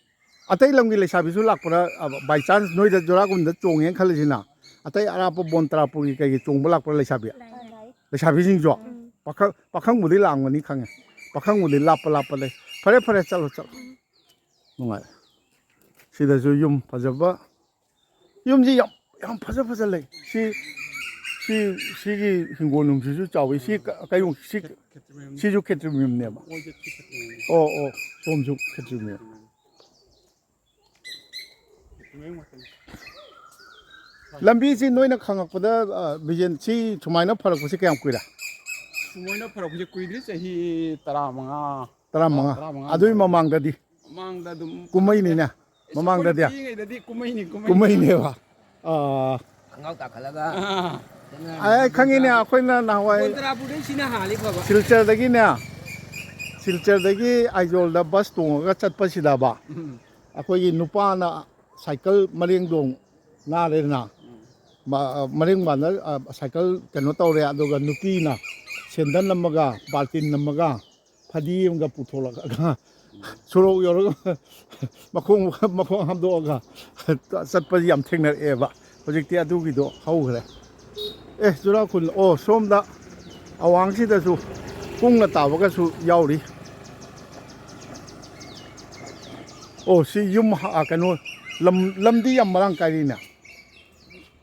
ꯑꯇꯩ ꯂꯝꯒꯤ ꯂꯩꯁꯥꯕꯤꯁꯨ ꯂꯥꯛꯄ꯭ꯔꯥ? ꯑ, by chance ꯅꯣꯏꯗ ꯖꯨꯔꯥꯒꯨꯟꯗ ꯆꯣꯡꯉꯦꯅ ꯈꯜꯂꯁꯤꯅ, ꯑꯇꯩ ꯑꯔꯥꯞꯄ ꯕꯣꯟꯇ꯭ꯔꯥꯄꯨꯔꯒꯤ ꯀꯩꯒꯤ ꯆꯣꯡꯕ ꯂꯥꯛꯄ꯭ꯔꯥ ꯂꯩꯁꯥꯕꯤ? ꯂꯥꯛꯑꯦ꯫ ꯂꯩꯁꯥꯕꯤꯁꯤꯡꯁꯨ? ꯎꯝ꯫ ꯄꯥꯈꯪ, ꯄꯥꯈꯪꯕꯨꯗꯤ ꯂꯥꯛꯑꯝꯒꯅꯤ ꯈꯪꯉꯦ꯫ ꯄꯥꯈꯪꯕꯨꯗꯤ ꯂꯥꯞꯄ ꯂꯥꯞꯄ ꯂꯩ꯫ ꯐꯔꯦ, ꯐꯔꯦ, ꯆꯠꯂꯣ, ꯆꯠꯂꯣ꯫ ꯎꯝ꯫ ꯅꯨꯡꯉꯥꯏ꯫ ꯁꯤꯗꯁꯨ ꯌꯨꯝ ꯐꯖꯕ꯫ ꯌꯨꯝꯁꯤ ꯌꯥꯝ, ꯌꯥꯝ ꯐꯖ ꯐꯖ ꯂꯩ꯫ ꯁꯤ, ꯁꯤ, ꯁꯤꯒꯤ ꯍꯤꯡꯒꯣꯜ ꯅꯨꯡꯁꯤꯁꯨ ꯆꯥꯎꯋꯤ꯫ ꯁꯤ ꯀ-, ꯀꯩꯅꯣ, ꯁꯤ, ꯈꯦꯇ꯭ꯔꯤꯃꯌꯨꯝ꯫ ꯁꯤꯁꯨ ꯈꯦꯇ꯭ꯔꯤꯃꯌꯨꯝꯅꯦꯕ꯫ ꯑꯣꯏꯗꯦ, ꯁꯤ ꯈꯦꯇ꯭ꯔꯤꯃꯌꯨꯝꯅꯦ꯫ ꯑꯣ, ꯑꯣ, ꯁꯣꯝꯁꯨ ꯈꯦꯇ꯭ꯔꯤꯃꯌꯨꯝ꯫ ꯈꯦꯇ꯭ꯔꯤꯃꯌꯨꯝ ꯉꯥꯛꯇꯅꯤ꯫ ꯂꯝꯕꯤꯁꯤ ꯅꯣꯏꯅ ꯈꯪꯉꯛꯄꯗ, ꯑ, ꯕꯤꯖꯦꯟ, ꯁꯤ ꯁꯨꯃꯥꯏꯅ ꯐꯔꯛꯄꯁꯤ ꯀꯌꯥꯝ ꯀꯨꯏꯔꯦ? ꯁꯨꯃꯥꯏꯅ ꯐꯔꯛꯄꯁꯦ ꯀꯨꯏꯗ꯭ꯔꯤ, ꯆꯍꯤ ꯇꯔꯥꯃꯉꯥ꯫ ꯇꯔꯥꯃꯉꯥ꯫ ꯇꯔꯥꯃꯉꯥ ꯑꯗꯨꯒꯤ ꯑꯗꯨꯋꯥꯏꯗ꯫ ꯃꯃꯥꯡꯗꯗꯤ? ꯃꯃꯥꯡꯗ ꯑꯗꯨꯝ ꯀꯨꯝꯍꯩꯅꯤꯅꯦ꯫ ꯑꯩꯁ, ꯃꯃꯥꯡꯗꯗꯤ? ꯑꯩꯈꯣꯏꯅ ꯄꯤꯛꯏꯉꯩꯗꯗꯤ ꯀꯨꯝꯍꯩꯅꯤ, ꯀꯨꯝꯍꯩꯅꯤ꯫ ꯀꯨꯝꯍꯩꯅꯦꯕ꯫ ꯑꯥ꯫ ꯈꯪꯒꯥꯎ ꯇꯥꯈꯠꯂꯒ ꯑꯥ꯫ ꯆꯠꯅꯔꯝꯃꯤ꯫ ꯑꯩ ꯈꯪꯉꯤꯅꯦ, ꯑꯩꯈꯣꯏꯅ ꯅꯍꯥꯟꯋꯥꯏ ꯕꯣꯟꯇ꯭ꯔꯥꯄꯨꯔꯗꯩ ꯁꯤꯅ ꯍꯥꯜꯂꯤ ꯐꯕ꯫ ꯁꯤꯜꯆꯔꯗꯒꯤꯅꯦ, ꯁꯤꯜꯆꯔꯗꯒꯤ ꯑꯥꯏꯖꯣꯜꯗ ꯕꯁ ꯇꯣꯡꯉꯒ ꯆꯠꯄꯁꯤꯗꯕ, ꯎꯝ꯫ ꯑꯩꯈꯣꯏꯒꯤ ꯅꯨꯄꯥꯅ ꯁꯥꯏꯀꯜ ꯃꯔꯦꯡꯗꯣꯡ ꯅꯥꯔꯦꯗꯅ, ꯎꯝ꯫ ꯃ-, ꯃꯔꯦꯡ ꯃꯥꯟꯗ, ꯑ, ꯁꯥꯏꯀꯜ ꯀꯩꯅꯣ ꯇꯧꯔꯦ, ꯑꯗꯨꯒ ꯅꯨꯄꯤꯅ ꯁꯦꯟꯗꯜ ꯑꯃꯒ ꯕꯥꯜꯇꯤꯟ ꯑꯃꯒ ꯐꯗꯤ ꯑꯃꯒ ꯄꯨꯊꯣꯛꯂꯛꯑꯒ ꯁꯣꯔꯣꯛ ꯌꯧꯔꯒ ꯃꯈꯣꯡ, ꯃꯈꯣꯡ ꯍꯥꯝꯗꯣꯛꯑꯒ ꯆꯠꯄꯁꯤ ꯌꯥꯝ ꯊꯦꯡꯅꯔꯛꯑꯦꯕ꯫ ꯍꯧꯖꯤꯛꯇꯤ ꯑꯗꯨꯒꯤꯗꯣ ꯍꯧꯈ꯭ꯔꯦ꯫ ꯑꯦ, ꯆꯨꯔꯥꯈꯨꯜ, ꯑꯣ, ꯁꯣꯝꯗ ꯑꯋꯥꯡꯁꯤꯗꯁꯨ ꯀꯨꯡꯅ ꯇꯥꯕꯒꯁꯨ ꯌꯥꯎꯔꯤ꯫ ꯑꯣ, ꯁꯤ ꯌꯨꯝ ꯍ-, ꯀꯩꯅꯣ, ꯂꯝ, ꯂꯝꯗꯤ ꯌꯥꯝ ꯃꯔꯥꯡ ꯀꯥꯏꯔꯤꯅꯦ꯫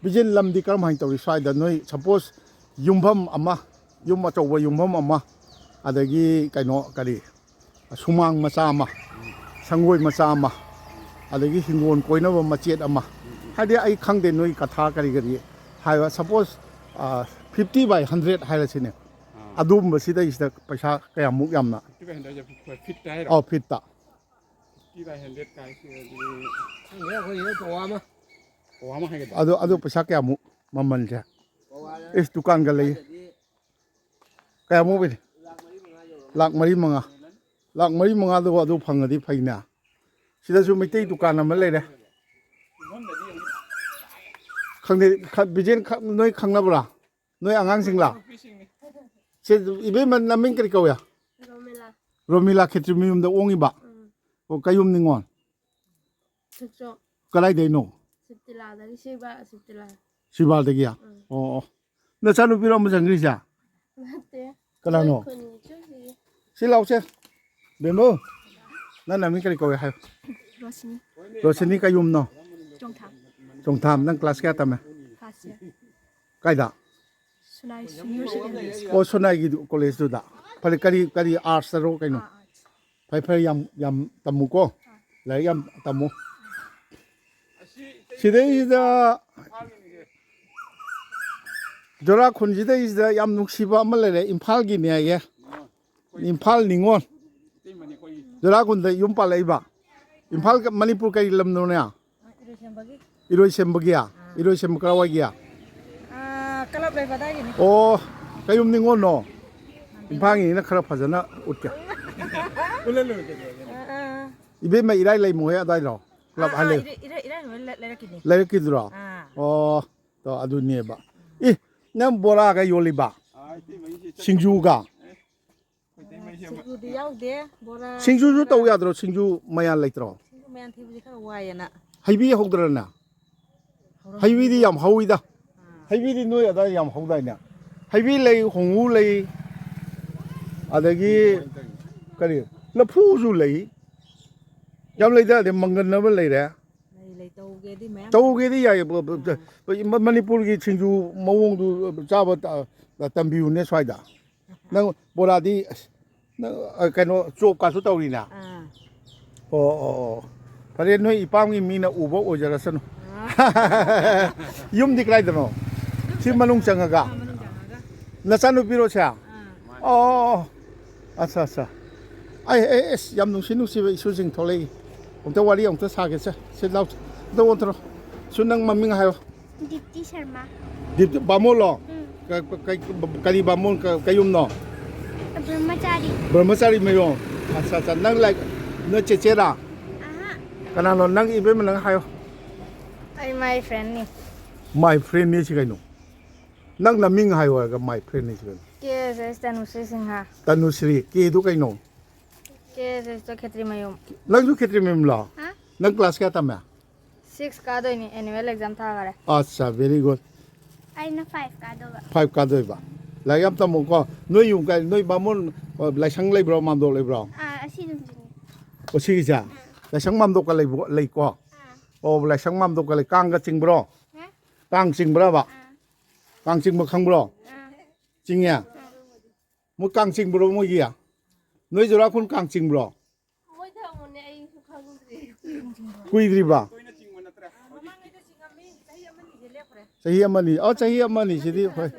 ꯕꯤꯖꯦꯟ, ꯂꯝꯗꯤ ꯀꯔꯝꯍꯥꯏꯅ ꯇꯧꯔꯤ ꯁ꯭ꯋꯥꯏꯗ? ꯅꯣꯏ ꯁꯄꯣꯁ ꯌꯨꯝꯐꯝ ꯑꯃ ꯌꯨꯝ ꯑꯆꯧꯕ ꯌꯨꯝꯐꯝ ꯑꯃ, ꯑꯗꯒꯤ ꯀꯩꯅꯣ, ꯀꯔꯤ, ꯁꯨꯃꯥꯡ ꯃꯆꯥ ꯑꯃ, ꯁꯪꯒꯣꯏ ꯃꯆꯥ ꯑꯃ, ꯑꯗꯒꯤ ꯍꯤꯡꯒꯣꯜ ꯀꯣꯏꯅꯕ ꯃꯆꯦꯠ ꯑꯃ, ꯍꯥꯏꯗꯤ ꯑꯩ ꯈꯪꯗꯦ ꯅꯣꯏ ꯀꯊꯥ ꯀꯔꯤ ꯀꯔꯤ ꯍꯥꯏꯕ, ꯁꯄꯣꯁ, ꯐꯤꯐꯇꯤ ꯕꯥꯏ ꯍꯟꯗ꯭ꯔꯦꯠ ꯍꯥꯏꯔꯁꯤꯅꯦ, ꯑꯥ꯫ ꯑꯗꯨꯒꯨꯝꯕꯁꯤꯗꯩꯁꯤꯗ ꯄꯩꯁꯥ ꯀꯌꯥꯃꯨꯛ ꯌꯥꯝꯅ? ꯐꯤꯐꯇꯤ ꯕꯥꯏ ꯍꯟꯗ꯭ꯔꯦꯠꯁꯦ ꯐꯤꯠꯇ ꯍꯥꯏꯔꯣ? ꯑꯧ, ꯐꯤꯠꯇ꯫ ꯐꯤꯐꯇꯤ ꯕꯥꯏ ꯍꯟꯗ꯭ꯔꯦꯠ ꯀꯥꯏꯁꯦ ꯑꯗꯨꯗꯤ ꯈꯪꯗꯦ, ꯑꯩꯈꯣꯏ ꯄꯋꯥ ꯑꯃ꯫ ꯄꯋꯥ ꯑꯃ ꯍꯥꯏꯒꯗ꯭ꯔꯥ? ꯑꯗꯣ, ꯑꯗꯣ ꯄꯩꯁꯥ ꯀꯌꯥꯃꯨꯛ ꯃꯃꯜꯁꯦ? ꯄꯋꯥ ꯏꯁ, ꯗꯨꯀꯥꯟꯒ ꯂꯩ꯫ ꯍꯥꯏꯗꯗꯤ ꯀꯌꯥꯃꯨꯛ ꯑꯣꯏꯅꯤ? ꯂꯥꯛ ꯃꯔꯤ ꯃꯉꯥ ꯌꯧꯔꯝꯃꯅꯤ꯫ ꯂꯥꯛ ꯃꯔꯤ ꯃꯉꯥ꯫ ꯂꯥꯛ ꯃꯔꯤ ꯃꯉꯥꯗꯣ ꯑꯗꯨ ꯐꯪꯉꯗꯤ ꯐꯩꯅꯦ꯫ ꯁꯤꯗꯁꯨ ꯃꯩꯇꯩ ꯗꯨꯀꯥꯟ ꯑꯃ ꯂꯩꯔꯦ꯫ ꯈꯪꯗꯦ, ꯈ-, ꯕꯤꯖꯦꯟ ꯈ-, ꯅꯣꯏ ꯈꯪꯅꯕ꯭ꯔꯥ? ꯅꯣꯏ ꯑꯉꯥꯡꯁꯤꯡꯂꯥ? ꯅꯨꯄꯤꯁꯤꯡꯅꯤ꯫ ꯁꯦ, ꯏꯕꯦꯝꯃ ꯅꯃꯤꯡ ꯀꯔꯤ ꯀꯧꯏ? ꯔꯣꯃꯤꯂꯥ꯫ ꯔꯣꯃꯤꯂꯥ ꯈꯦꯇ꯭ꯔꯤ ꯃꯌꯨꯝꯗ ꯑꯣꯡꯉꯤꯕ? ꯎꯝ꯫ ꯑꯣ, ꯀꯌꯨꯝ ꯅꯤꯉꯣꯜ? ꯁꯤꯛꯆꯣ꯫ ꯀꯗꯥꯏꯗꯩꯅꯣ? ꯁꯤꯞꯇꯤꯂꯥꯗꯒꯤ, ꯁꯤꯕ ꯁꯤꯞꯇꯤꯂꯥ꯫ ꯁꯤꯕꯥꯗꯒꯤ? ꯎꯝ꯫ ꯑꯣ, ꯑꯣ꯫ ꯅꯆꯥꯅꯨꯄꯤꯔꯣ ꯑꯃ ꯆꯪꯈ꯭ꯔꯤꯁꯦ? ꯅꯠꯇꯦ꯫ ꯀꯅꯥꯅꯣ? ꯑꯩꯈꯣꯏ ꯈꯨꯟꯒꯤ ꯏꯆꯦꯁꯤꯒꯤ꯫ ꯁꯤ ꯂꯥꯎꯁꯦ꯫ ꯕꯦꯝꯕꯧ, ꯅꯪ ꯅꯃꯤꯡ ꯀꯔꯤ ꯀꯧꯏ ꯍꯥꯏꯌꯨ꯫ ꯔꯣꯁꯤꯅꯤ꯫ ꯔꯣꯁꯤꯅꯤ ꯀꯩ ꯌꯨꯝꯅꯣ? ꯆꯣꯡꯊꯥꯝ꯫ ꯆꯣꯡꯊꯥꯝ꯫ ꯅꯪ ꯀ꯭ꯂꯥꯁ ꯀꯌꯥ ꯇꯝꯃꯦ? First year. ꯀꯥꯏꯗ? ꯁꯨꯅꯥꯏ ꯁꯤꯅꯤꯌꯔ ꯁꯦꯀꯦꯟꯗꯔꯤ ꯁ꯭ꯀꯨꯜ꯫ ꯑꯣ, ꯁꯣꯅꯥꯏꯒꯤ ꯀꯣꯂꯦꯖꯇꯨꯗ꯫ ꯐꯔꯦ, ꯀꯔꯤ, ꯀꯔꯤ, ꯑꯥꯔꯠꯁꯇꯔꯣ ꯀꯩꯅꯣ? ꯑꯥ, ꯑꯥꯔꯠꯁ꯫ ꯐꯩ, ꯐꯩ, ꯌꯥꯝ, ꯌꯥꯝ ꯇꯝꯃꯨꯀꯣ꯫ ꯑꯥ꯫ ꯂꯥꯏꯔꯤꯛ ꯌꯥꯝ ꯇꯝꯃꯨ꯫ ꯁꯤꯗꯩꯁꯤꯗ ꯖꯣꯔꯥ ꯈꯨꯟꯁꯤꯗꯩꯁꯤꯗ ꯌꯥꯝ ꯅꯨꯡꯁꯤꯕ ꯑꯃ ꯂꯩꯔꯦ, ꯏꯝꯐꯥꯜꯒꯤꯅꯦ ꯍꯥꯏꯌꯦ꯫ ꯏꯝꯐꯥꯜ ꯅꯤꯉꯣꯜ꯫ ꯖꯣꯔꯥ ꯈꯨꯟꯗ ꯌꯨꯝ ꯄꯥꯜꯂꯛꯏꯕ꯫ ꯏꯝꯐꯥꯜ, ꯃꯅꯤꯄꯨꯔ ꯀꯩ ꯂꯝꯅꯣꯅꯦ? ꯏꯔꯣꯏꯁꯦꯝꯕꯒꯤ꯫ ꯏꯔꯣꯏꯁꯦꯝꯕꯒꯤ? ꯑꯥ꯫ ꯏꯔꯣꯏꯁꯦꯝꯕ ꯀꯔꯥꯏꯋꯥꯏꯒꯤ? ꯑꯥ, ꯀꯂꯞ ꯂꯩꯕ ꯑꯗꯥꯏꯒꯤꯅꯤ꯫ ꯑꯣ, ꯀꯩꯌꯨꯝ ꯅꯤꯉꯣꯜꯅꯣ? ꯏꯝꯐꯥꯜꯒꯤꯅꯤꯅ ꯈꯔ ꯐꯖꯅ ꯎꯠꯀꯦ꯫ ꯑꯥ, ꯑꯥ꯫ ꯏꯕꯦꯝꯃ ꯏꯔꯥꯏ ꯂꯩꯃ ꯍꯣꯏ ꯑꯗꯥꯏꯗꯣ? ꯀꯂꯞ ꯑꯥ, ꯍꯥꯏ ꯑꯥ, ꯂꯩ-, ꯏꯔꯥꯏ, ꯏꯔꯥꯏ, ꯏꯔꯥꯏ ꯂꯩ-, ꯂꯩꯔꯛꯀꯤꯅꯤ꯫ ꯂꯩꯔꯛꯀꯤꯗꯨꯔꯣ? ꯑꯥ꯫ ꯑꯣ, ꯇꯣ, ꯑꯗꯨꯅꯦꯕ꯫ ꯏ, ꯅꯪ ꯕꯣꯔꯥꯒ ꯌꯣꯜꯂꯤꯕ? ꯁꯤꯡꯖꯨꯒ? ꯁꯤꯡꯖꯨꯗꯤ ꯌꯥꯎꯗꯦ, ꯕꯣꯔꯥ, ꯁꯤꯡꯖꯨꯁꯨ ꯕꯣꯔꯥ꯫ ꯇꯧ ꯌꯥꯗ꯭ꯔꯣ? ꯁꯤꯡꯖꯨ ꯃꯌꯥꯟ ꯂꯩꯇ꯭ꯔꯣ? ꯁꯤꯡꯖꯨ ꯃꯌꯥꯟ ꯊꯤꯕꯁꯦ ꯈꯔ ꯋꯥꯏꯌꯦꯅ꯫ ꯍꯩꯕꯤ ꯍꯧꯗ꯭ꯔꯅ? ꯍꯧꯔꯝꯒꯅꯤ꯫ ꯍꯩꯕꯤꯗꯤ ꯌꯥꯝ ꯍꯧꯋꯤꯗ꯫ ꯑꯥ꯫ ꯍꯩꯕꯤꯗꯤ ꯅꯣꯏ ꯑꯗꯥꯏ ꯌꯥꯝ ꯍꯧꯗꯥꯏꯅꯦ? ꯍꯩꯕꯤ ꯂꯩ, ꯍꯣꯡꯉꯨ ꯂꯩ, ꯑꯗꯒꯤ ꯀꯔꯤ, ꯂꯐꯨꯁꯨ ꯂꯩ꯫ ꯌꯥꯝ ꯂꯩꯗ, ꯑꯗꯩ ꯃꯪꯒꯟ ꯑꯃ ꯂꯩꯔꯦ꯫ ꯂꯩ, ꯂꯩ, ꯇꯧꯒꯦꯗꯤ ꯃꯌꯥꯝ ꯇꯧꯒꯦꯗꯤ ꯌꯥꯏꯌꯦ꯫ ꯕ-, ꯕ-, ꯕ-, ꯃ-, ꯃꯅꯤꯄꯨꯔꯒꯤ ꯁꯤꯡꯖꯨ ꯃꯑꯣꯡꯗꯨ ꯆꯥꯕ ꯇ-, ꯇꯝꯕꯤꯌꯨꯅꯦ ꯁ꯭ꯋꯥꯏꯗ꯫ ꯅꯪ ꯕꯣꯔꯥꯗꯤ, ꯑꯁ, ꯅꯪ, ꯑ, ꯀꯩꯅꯣ, ꯆꯣꯞꯀꯥꯁꯨ ꯇꯧꯔꯤꯅ? ꯑꯥ꯫ ꯑꯣ, ꯑꯣ, ꯑꯣ꯫ ꯐꯔꯦ, ꯅꯣꯏ ꯏꯄꯥꯝꯒꯤ ꯃꯤꯅ ꯎꯕ ꯑꯣꯏꯖꯔꯁꯅꯨ꯫ ꯑꯥ꯫ ꯌꯨꯝꯗꯤ ꯀꯗꯥꯏꯗꯅꯣ? ꯁꯤ ꯃꯅꯨꯡ ꯆꯪꯉꯒ? ꯑꯥ, ꯃꯅꯨꯡ ꯆꯪꯉꯒ꯫ ꯅꯆꯥꯅꯨꯄꯤꯔꯣ ꯁꯦ? ꯑꯥ꯫ ꯑꯣ, ꯑꯣ, ꯑꯣ꯫ ꯑꯠꯆꯥ, ꯑꯠꯆꯥ꯫ ꯑꯩ, ꯑꯩ, ꯑꯁ, ꯌꯥꯝ ꯅꯨꯡꯁꯤ ꯅꯨꯡꯁꯤꯕ ꯏꯁꯨꯁꯤꯡ ꯊꯣꯛꯂꯛꯏ꯫ ꯑꯝꯇ ꯋꯥꯔꯤ ꯑꯃꯨꯛꯇ ꯁꯥꯒꯦꯁꯦ꯫ ꯁꯤ ꯂꯥꯎ꯫ ꯑꯝꯇ ꯑꯣꯟꯊꯣꯔꯛꯑꯣ꯫ ꯁꯨ, ꯅꯪ ꯃꯃꯤꯡ ꯍꯥꯏꯌꯣ꯫ ꯗꯤꯞꯇꯤ ꯁꯔꯃ꯫ ꯗꯤꯞꯇꯤ ꯕꯥꯃꯣꯟꯂꯣ? ꯎꯝ꯫ ꯀ-, ꯀ-, ꯀ-, ꯀꯔꯤ ꯕꯥꯃꯣꯟ, ꯀ-, ꯀꯌꯨꯝꯅꯣ? ꯕ꯭ꯔꯍ꯭ꯃꯆꯥꯔꯤ꯫ ꯕ꯭ꯔꯍ꯭ꯃꯆꯥꯔꯤ ꯃꯌꯣꯝ꯫ ꯑꯠꯆꯥ, ꯑꯠꯆꯥ꯫ ꯅꯪ ꯂꯥꯏꯛ, ꯅꯣꯏ ꯆꯦꯆꯦꯔꯥ? ꯑꯍꯥ꯫ ꯀꯅꯥꯅꯣ? ꯅꯪ ꯏꯕꯦꯝꯃ ꯅꯪ ꯍꯥꯏꯌꯣ꯫ ꯑꯩ my friendꯅꯤ꯫ My friendꯅꯤ ꯁꯤ ꯀꯩꯅꯣ? ꯅꯪ ꯅꯃꯤꯡ ꯍꯥꯏꯌꯣ ꯍꯥꯏꯔꯒ my friendꯅꯤ ꯁꯤ ꯀꯩꯅꯣ? ꯀꯦ ꯑꯦꯁ ꯑꯦꯁ ꯇꯅꯨꯁ꯭ꯔꯤ ꯁꯤꯡꯍ꯫ ꯇꯅꯨꯁ꯭ꯔꯤ, ꯀꯦꯗꯨ ꯀꯩꯅꯣ? ꯀꯦ ꯑꯦꯁ ꯑꯦꯁꯇ ꯈꯦꯇ꯭ꯔꯤꯃꯌꯨꯝ꯫ ꯅꯪꯁꯨ ꯈꯦꯇ꯭ꯔꯤꯃꯌꯨꯝꯂꯣ? ꯍꯥ? ꯅꯪ class ꯀꯌꯥ ꯇꯝꯃꯦ? Six ꯀꯥꯗꯣꯏꯅꯤ, annual exam ꯊꯥꯈꯔꯦ꯫ ꯑꯠꯆꯥ, very good꯫ ꯑꯩꯅ five ꯀꯥꯗꯧꯕ꯫ Five ꯀꯥꯗꯣꯏꯕ꯫ ꯂꯥꯏꯔꯤꯛ ꯌꯥꯝ ꯇꯝꯃꯨꯀꯣ꯫ ꯅꯣꯏ ꯌꯨꯝ ꯀꯥꯏ, ꯅꯣꯏ ꯕꯥꯃꯣꯟ, ꯑ, ꯂꯥꯏꯁꯪ ꯂꯩꯕ꯭ꯔꯣ, ꯃꯥꯝꯗꯣꯞ ꯂꯩꯕ꯭ꯔꯣ? ꯑꯥ, ꯑꯁꯤ ꯑꯗꯨꯝ ꯆꯤꯡꯉꯤ꯫ ꯑꯣ, ꯁꯤꯒꯤꯁꯦ? ꯑꯥ꯫ ꯂꯥꯏꯁꯪ ꯃꯥꯝꯗꯣꯞꯀ ꯂꯩꯕ, ꯂꯩꯀꯣ? ꯑꯥ꯫ ꯑꯣ, ꯂꯥꯏꯁꯪ ꯃꯥꯝꯗꯣꯞꯀ ꯂꯩ, ꯀꯥꯡꯒ ꯆꯤꯡꯕ꯭ꯔꯣ? ꯍꯥ? ꯀꯥꯡ ꯆꯤꯡꯕ꯭ꯔꯕ? ꯑꯥ꯫ ꯀꯥꯡ ꯆꯤꯡꯕ ꯈꯪꯕ꯭ꯔꯣ? ꯑꯥ꯫ ꯆꯤꯡꯉꯦ? ꯑꯥ꯫ ꯃꯣꯏ ꯀꯥꯡ ꯆꯤꯡꯕ꯭ꯔꯣ ꯃꯣꯏꯒꯤ? ꯅꯣꯏ ꯖꯨꯔꯥꯈꯨꯟ ꯀꯥꯡ ꯆꯤꯡꯕ꯭ꯔꯣ? ꯃꯣꯏ ꯊꯝꯃꯣꯅꯦ, ꯑꯩꯁꯨ ꯈꯪꯗ꯭ꯔꯤ꯫ ꯀꯨꯏꯗ꯭ꯔꯤꯕ? ꯆꯍꯤ ꯑꯃꯅꯤ꯫ ꯑꯣ, ꯆꯍꯤ ꯑꯃꯅꯤꯁꯤꯗꯤ ꯍꯣꯏ꯫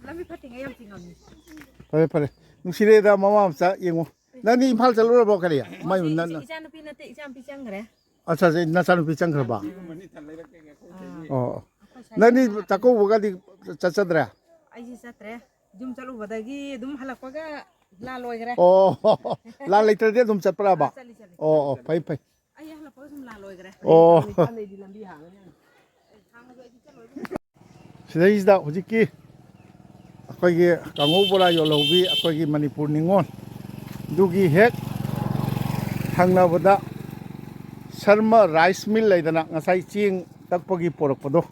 ꯂꯝꯕꯤ ꯐꯠꯇ꯭ꯔꯤꯉꯩ ꯌꯥꯝ ꯆꯤꯡꯉꯝꯃꯤ꯫ ꯐꯔꯦ, ꯐꯔꯦ꯫ ꯅꯨꯡꯁꯤꯔꯦꯗ ꯃꯃꯥ ꯃꯆꯥ ꯌꯦꯡꯉꯣ꯫ ꯅꯪꯗꯤ ꯏꯝꯐꯥꯜ ꯆꯠꯂꯨꯔꯕꯣ ꯀꯔꯤ? ꯃꯥꯏ ꯏꯆꯥ-, ꯅꯪ ꯏꯆꯥꯅꯨꯄꯤ ꯅꯠꯇꯦ, ꯏꯆꯥꯅꯨꯄꯤ ꯆꯪꯈ꯭ꯔꯦ꯫ ꯑꯠꯆꯥ, ꯑꯠꯆꯥ, ꯅꯆꯥꯅꯨꯄꯤ ꯆꯪꯈ꯭ꯔꯕ? ꯑꯥ꯫ ꯑꯣ, ꯑꯣ꯫ ꯑꯩꯈꯣꯏ ꯁ꯭ꯋꯥꯏꯗ ꯅꯪꯗꯤ ꯆꯥꯛꯀꯧꯕꯒꯗꯤ ꯆꯠꯆꯗ꯭ꯔꯦ? ꯑꯩꯁꯤ ꯆꯠꯇ꯭ꯔꯦ꯫ ꯌꯨꯝ ꯆꯠꯂꯨꯕꯗꯒꯤ ꯑꯗꯨꯝ ꯍꯜꯂꯛꯄꯒ ꯂꯥꯟ ꯂꯣꯏꯈ꯭ꯔꯦ꯫ ꯑꯣ, ꯂꯥꯟ ꯂꯩꯇ꯭ꯔꯗꯤ ꯑꯗꯨꯝ ꯆꯠꯄ꯭ꯔꯥꯕ? ꯑꯥ, ꯆꯠꯂꯤ, ꯆꯠꯂꯤ꯫ ꯑꯣ, ꯑꯣ, ꯐꯩ, ꯐꯩ꯫ ꯑꯩ ꯍꯜꯂꯛꯄꯒ ꯁꯨꯝ ꯂꯥꯟ ꯂꯣꯏꯈ꯭ꯔꯦ꯫ ꯑꯣ꯫ ꯁꯤꯗꯩꯁꯤꯗ ꯍꯧꯖꯤꯛꯀꯤ ꯑꯩꯈꯣꯏꯒꯤ ꯀꯥꯡꯍꯧ ꯕꯣꯔꯥ ꯌꯣꯜꯍꯧꯕꯤ ꯑꯩꯈꯣꯏꯒꯤ ꯃꯅꯤꯄꯨꯔ ꯅꯤꯉꯣꯜ, ꯑꯗꯨꯒꯤ ꯍꯦꯛ ꯊꯪꯅꯕꯗ ꯁꯔꯃ rice mill ꯂꯩꯗꯅ, ꯉꯁꯥꯏ ꯆꯦꯡ ꯇꯛꯄꯒꯤ ꯄꯣꯔꯛꯄꯗꯣ,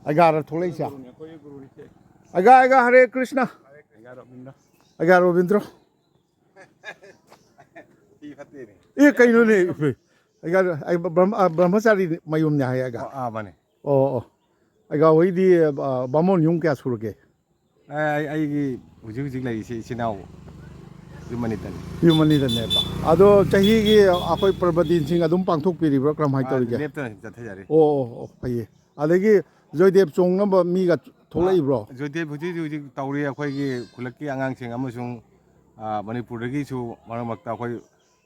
ꯑꯩꯒꯥꯔ ꯊꯣꯛꯂꯛꯏꯁꯦ꯫ ꯑꯩꯒꯥ, ꯑꯩꯒꯥ, ꯍꯔꯦ ꯀ꯭ꯔꯤꯁꯅ꯫ ꯑꯩꯒꯥ ꯔꯣꯕꯤꯟꯗ꯭ꯔꯣ꯫ ꯑꯦ, ꯀꯩꯅꯣꯅꯦ? ꯑꯩꯒ, ꯑꯩ ꯕ꯭ꯔꯍ꯭ꯃ-, ꯑ, ꯕ꯭ꯔꯍ꯭ꯃꯆꯥꯔꯤ ꯃꯌꯨꯝꯅꯦ ꯍꯥꯏ ꯑꯩꯒ꯫ ꯑꯣ, ꯑꯥ, ꯃꯥꯅꯦ꯫ ꯑꯣ, ꯑꯣ꯫ ꯑꯩꯒ ꯍꯣꯏꯗꯤ, ꯑ, ꯕꯥꯃꯣꯟ ꯌꯨꯝ ꯀꯌꯥ ꯁꯨꯔꯒꯦ? ꯑꯦ, ꯑꯩ, ꯑꯩꯒꯤ ꯍꯧꯖꯤꯛ ꯍꯧꯖꯤꯛ ꯂꯩꯔꯤꯁꯦ ꯏꯆꯤꯟ ꯏꯅꯥꯎ ꯌꯨꯝ ꯑꯅꯤꯇꯅꯤ꯫ ꯌꯨꯝ ꯑꯅꯤꯗꯅꯦꯕ꯫ ꯑꯗꯣ ꯆꯍꯤꯒꯤ ꯑꯩꯈꯣꯏ ꯄ꯭ꯔꯕ ꯗꯤꯟꯁꯤꯡ ꯑꯗꯨꯝ ꯄꯥꯡꯊꯣꯛꯄꯤꯔꯤꯕ꯭ꯔꯥ? ꯀꯔꯝꯍꯥꯏꯅ ꯑꯥ, ꯇꯧꯔꯤꯒꯦ? ꯂꯦꯞꯇꯅ ꯁꯨꯝ ꯆꯠꯊꯖꯔꯤ꯫ ꯑꯣ, ꯑꯣ, ꯑꯣ, ꯐꯩꯌꯦ꯫ ꯑꯗꯒꯤ ꯖꯣꯏꯗꯦꯕ ꯆꯣꯡꯅꯕ ꯃꯤꯒ ꯊꯣꯛꯂꯛꯏꯕ꯭ꯔꯣ? ꯑꯥ, ꯖꯣꯏꯗꯦꯕ ꯍꯧꯖꯤꯛ ꯍꯧꯖꯤꯛ ꯇꯧꯔꯤ꯫ ꯑꯩꯈꯣꯏꯒꯤ ꯈꯨꯜꯂꯛꯀꯤ ꯑꯉꯥꯡꯁꯤꯡ ꯑꯃꯁꯨꯡ, ꯑꯥ, ꯃꯅꯤꯄꯨꯔꯗꯒꯤꯁꯨ ꯃꯔꯛ ꯃꯔꯛꯇ ꯑꯩꯈꯣꯏ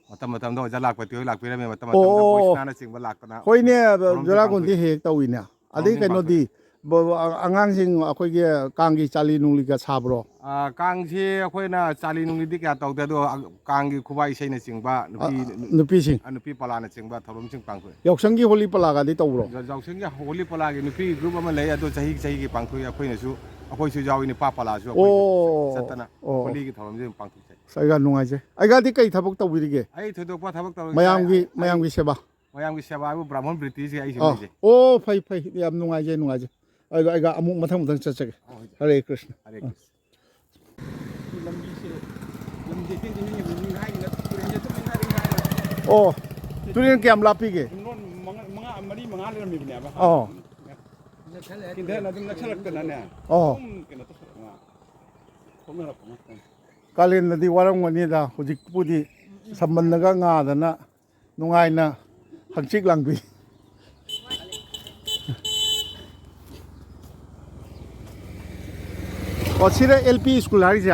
ꯃꯇꯝ ꯃꯇꯝꯗ ꯑꯣꯖꯥ ꯂꯥꯛꯄꯇꯤ ꯍꯣꯏ ꯂꯥꯛꯄꯤꯔꯝꯃꯦ, ꯃꯇꯝ ꯑꯣ, ꯃꯇꯝꯗ ꯑꯣ, ꯕꯣꯏꯁꯅꯥꯅꯆꯤꯡꯕ ꯂꯥꯛꯇꯅ ꯍꯣꯏꯅꯦ, ꯊꯧꯔꯝꯁꯨ ꯖꯨꯔꯥ ꯀꯨꯟꯗꯤ ꯄꯥꯡꯊꯣꯛꯏ꯫ ꯍꯦꯛ ꯍꯦꯛ ꯇꯧꯏꯅꯦ꯫ ꯑꯗꯩ ꯊꯧꯔꯝꯁꯨ ꯀꯩꯅꯣꯗꯤ, ꯄꯥꯡꯊꯣꯛꯏ꯫ ꯕ-, ꯑ-, ꯑꯉꯥꯡꯁꯤꯡ ꯑꯩꯈꯣꯏꯒꯤ ꯀꯥꯡꯒꯤ ꯆꯥꯂꯤ ꯅꯨꯡꯂꯤꯒ ꯁꯥꯕ꯭ꯔꯣ? ꯑꯥ, ꯀꯥꯡꯁꯤ ꯑꯩꯈꯣꯏꯅ ꯆꯥꯂꯤ ꯅꯨꯡꯂꯤꯗꯤ ꯀꯌꯥ ꯇꯧꯗꯦ, ꯑꯗꯣ, ꯑ, ꯀꯥꯡꯒꯤ ꯈꯨꯕꯥꯛ ꯏꯁꯩꯅꯆꯤꯡꯕ, ꯑ, ꯅꯨꯄꯤ, ꯅꯨꯄꯤꯁꯤꯡ꯫ ꯑ, ꯅꯨꯄꯤ ꯄꯂꯥꯅꯆꯤꯡꯕ ꯊꯧꯔꯝꯁꯤꯡ ꯄꯥꯡꯊꯣꯛꯏ꯫ ꯌꯥꯎꯁꯪꯒꯤ ꯍꯣꯂꯤ ꯄꯂꯥꯒꯗꯤ ꯇꯧꯕ꯭ꯔꯣ? ꯌꯥ-, ꯌꯥꯎꯁꯪꯒꯤ ꯍꯣꯂꯤ ꯄꯂꯥꯒꯤ ꯅꯨꯄꯤ group ꯑꯃ ꯂꯩ, ꯑꯗꯣ ꯆꯍꯤ ꯆꯍꯤꯒꯤ ꯄꯥꯡꯊꯣꯛꯏ꯫ ꯑꯩꯈꯣꯏꯅꯁꯨ, ꯑꯩꯈꯣꯏꯁꯨ ꯌꯥꯎꯏ, ꯅꯨꯄꯥ ꯄꯂꯥꯁꯨ ꯑꯩꯈꯣꯏꯁꯨ ꯑꯣ, ꯆꯠꯇꯅ ꯑꯣ꯫ ꯍꯣꯂꯤꯒꯤ ꯊꯧꯔꯝꯁꯤ ꯑꯗꯨꯝ ꯄꯥꯡꯊꯣꯛꯆꯩ꯫ ꯑꯁ, ꯑꯩꯒ ꯅꯨꯡꯉꯥꯏꯖꯩ꯫ ꯑꯩꯒꯗꯤ ꯀꯩ ꯊꯕꯛ ꯇꯧꯕꯤꯔꯤꯒꯦ? ꯑꯩ ꯊꯣꯏꯗꯣꯛꯄ ꯊꯕꯛ ꯇꯧꯔꯛꯇꯦ꯫ ꯃꯌꯥꯝꯒꯤ, ꯑꯩ ꯃꯌꯥꯝꯒꯤ ꯁꯦꯕꯥ꯫ ꯃꯌꯥꯝꯒꯤ ꯁꯦꯕꯥ ꯍꯥꯏꯕꯨ ꯕ꯭ꯔꯥꯍꯃꯟ ꯕ꯭ꯔꯤꯇꯤꯁꯦ ꯑꯩꯁꯦ ꯑꯥ꯫ ꯂꯩꯖꯩ꯫ ꯑꯣ, ꯐꯩ, ꯐꯩ꯫ ꯌꯥꯝ ꯅꯨꯡꯉꯥꯏꯖꯩ, ꯅꯨꯡꯉꯥꯏꯖꯩ꯫ ꯑꯩꯒ, ꯑꯩꯒ ꯑꯃꯨꯛ ꯃꯊꯪ ꯃꯊꯪ ꯆꯠꯆꯒꯦ꯫ ꯍꯣꯏ, ꯍꯣꯏ꯫ ꯍꯔꯦ ꯀ꯭ꯔꯤꯁꯅ꯫ ꯍꯔꯦ ꯀ꯭ꯔꯤꯁꯅ꯫ ꯂꯝꯕꯤꯁꯦ, ꯂꯝꯕꯤꯁꯦ ꯏꯇꯦꯟ ꯇꯦꯟꯕꯒꯤ ꯅꯤꯡꯈꯥꯏꯔꯤꯅ ꯇꯨꯔꯦꯟꯁꯦ ꯑꯗꯨꯝ ꯅꯤꯡꯈꯥꯏꯔꯤ, ꯅꯤꯡꯈꯥꯏꯔꯤ꯫ ꯑꯣ, ꯇꯨꯔꯦꯟ ꯀꯌꯥꯝ ꯂꯥꯞꯄꯤꯒꯦ? ꯌꯨꯝꯂꯣꯟ ꯃꯉꯥ, ꯃꯉꯥ, ꯃꯔꯤ ꯃꯉꯥ ꯂꯩꯔꯝꯃꯤꯕꯅꯦꯕ꯫ ꯑꯣ꯫ ꯆꯤꯡꯊꯅ ꯑꯗꯨꯝ ꯅꯛꯁꯜꯂꯛꯇꯅꯅꯦ꯫ ꯑꯣ꯫ ꯑꯗꯨꯝ ꯀꯩꯅꯣ ꯇꯧꯁꯜꯂꯛꯄ, ꯊꯣꯛꯅꯔꯛꯄ ꯉꯥꯛꯇꯅꯤ꯫ ꯀꯥꯂꯦꯟꯗꯗꯤ ꯋꯥꯔꯝꯒꯅꯤꯗ, ꯍꯧꯖꯤꯛꯄꯨꯗꯤ ꯁꯝꯕꯟꯗꯒ ꯉꯥꯗꯅ ꯅꯨꯡꯉꯥꯏꯅ ꯍꯪꯆꯤꯠ ꯂꯥꯡꯕꯤ꯫ ꯑꯣ, ꯁꯤꯗ L P school ꯍꯥꯏꯔꯤꯁꯦ?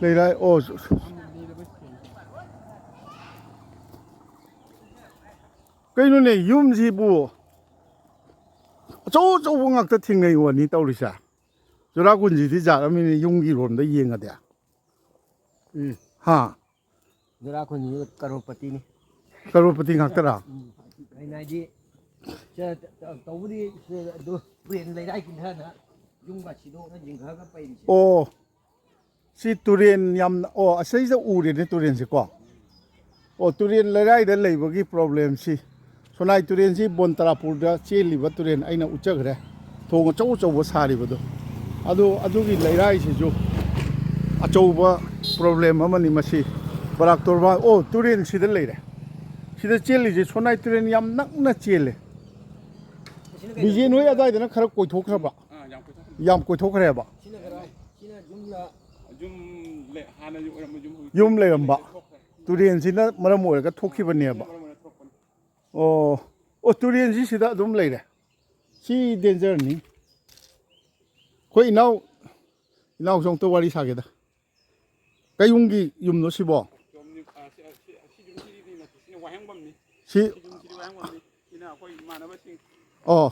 ꯂꯩꯔꯥꯏ, ꯑꯣ, ꯀꯩꯅꯣꯅꯦ, ꯌꯨꯝꯁꯤꯕꯨ ꯑꯆꯧ ꯑꯆꯧꯕ ꯉꯥꯛꯇ ꯊꯦꯡꯅꯩ ꯋꯥꯅꯤ ꯇꯧꯔꯤꯁꯦ꯫ ꯆꯨꯔꯥꯀꯣꯔꯣꯟꯁꯤꯗꯤ ꯖꯥꯠ ꯑꯃꯅꯤ, ꯌꯨꯝꯒꯤ ꯔꯣꯝꯗ ꯌꯦꯡꯉꯗꯤ꯫ ꯎꯝ꯫ ꯍꯥ? ꯆꯨꯔꯥꯀꯣꯔꯣꯟꯁꯤ ꯀꯔꯣꯔꯄꯇꯤꯅꯤ꯫ ꯀꯔꯣꯔꯄꯇꯤ ꯉꯥꯛꯇꯔꯥ? ꯎꯝ꯫ ꯑꯩꯅ ꯍꯥꯏꯗꯤ, ꯁꯦ, ꯇꯧꯕꯗꯤ, ꯁꯦ, ꯑꯗꯨ ꯇꯨꯔꯦꯟ ꯂꯩꯔꯥꯏ ꯀꯤꯟꯊꯅ ꯌꯨꯝꯒ ꯁꯤꯗꯣꯛꯅ ꯖꯤꯡꯒꯒ ꯄꯩꯔꯤꯁꯦ꯫ ꯑꯣ, ꯁꯤ ꯇꯨꯔꯦꯟ ꯌꯥꯝꯅ, ꯑꯣ, ꯑꯁꯤꯗ ꯎꯔꯦꯅꯦ ꯇꯨꯔꯦꯟꯁꯦꯀꯣ꯫ ꯑꯣ, ꯇꯨꯔꯦꯟ ꯂꯩꯔꯥꯏꯗ ꯂꯩꯕꯒꯤ problemꯁꯤ, ꯁꯣꯅꯥꯏ ꯇꯨꯔꯦꯟꯁꯤ ꯕꯣꯟ ꯇꯔꯥꯄꯨꯔꯗ ꯆꯦꯜꯂꯤꯕ ꯇꯨꯔꯦꯟ ꯑꯩꯅ ꯎꯠꯆꯈ꯭ꯔꯦ, ꯊꯣꯡ ꯑꯆꯧ ꯑꯆꯧꯕ ꯁꯥꯔꯤꯕꯗꯣ꯫ ꯑꯗꯨ, ꯑꯗꯨꯒꯤ ꯂꯩꯔꯥꯏꯁꯤꯁꯨ ꯑꯆꯧꯕ ꯄ꯭ꯔꯣꯕ꯭ꯂꯦꯝ ꯑꯃꯅꯤ ꯃꯁꯤ꯫ ꯕꯔꯥꯛ ꯇꯣꯔꯕꯥꯟ, ꯑꯣ, ꯇꯨꯔꯦꯟ ꯁꯤꯗ ꯂꯩꯔꯦ꯫ ꯁꯤꯗ ꯆꯦꯜꯂꯤꯁꯦ ꯁꯣꯅꯥꯏ ꯇꯨꯔꯦꯟ ꯌꯥꯝ ꯅꯛꯅ ꯆꯦꯜꯂꯦ꯫ ꯕꯤꯖꯦꯟ ꯍꯣꯏ ꯑꯗꯨꯋꯥꯏꯗꯅ ꯈꯔ ꯀꯣꯏꯊꯣꯛꯈ꯭ꯔꯕ? ꯑꯥ, ꯌꯥꯝ ꯀꯣꯏꯊꯣꯛꯈ꯭ꯔꯦ꯫ ꯌꯥꯝ ꯀꯣꯏꯊꯣꯛꯈ꯭ꯔꯦꯕ꯫ ꯁꯤꯅ ꯀꯔꯥꯏ? ꯁꯤꯅ ꯌꯨꯝꯂ? ꯌꯨꯝ ꯂꯩ-, ꯍꯥꯟꯅ ꯑꯣꯏꯔꯝꯕ ꯌꯨꯝ ꯍꯧꯖꯤꯛ ꯌꯨꯝ ꯂꯩꯔꯝꯕ꯫ ꯂꯣꯏꯊꯣꯛꯈ꯭ꯔꯦ꯫ ꯇꯨꯔꯦꯟꯁꯤꯅ ꯃꯔꯝ ꯑꯣꯏꯔꯒ ꯊꯣꯛꯈꯤꯕꯅꯦꯕ꯫ ꯃꯔꯝ ꯑꯣꯏꯔꯒ ꯊꯣꯛꯄꯅꯤ꯫ ꯑꯣ, ꯑꯣ, ꯇꯨꯔꯦꯟꯁꯤ ꯁꯤꯗ ꯑꯗꯨꯝ ꯂꯩꯔꯦ꯫ ꯁꯤ ꯗꯦꯟꯖꯔꯅꯤ꯫ ꯑꯩꯈꯣꯏ ꯏꯅꯥꯎ, ꯏꯅꯥꯎꯁꯨ ꯑꯝꯇ ꯋꯥꯔꯤ ꯁꯥꯒꯦꯗ꯫ ꯀꯩ ꯌꯨꯝꯒꯤ ꯌꯨꯝꯅꯣ ꯁꯤꯕꯣ? ꯌꯨꯝꯅꯤ, ꯑ, ꯁꯤ, ꯑ, ꯁꯤ, ꯑ, ꯁꯤ ꯌꯨꯝꯁꯤꯗꯤ ꯅꯠꯇꯦ, ꯁꯤꯅ ꯋꯥꯍꯦꯡꯕꯝꯅꯤ꯫ ꯁꯤ ꯁꯤ ꯌꯨꯝꯁꯤꯗꯤ ꯋꯥꯍꯦꯡꯕꯝꯅꯤ꯫ ꯁꯤꯅ ꯑꯩꯈꯣꯏ ꯏꯃꯥꯟꯅꯕꯁꯤꯡ꯫ ꯑꯣ꯫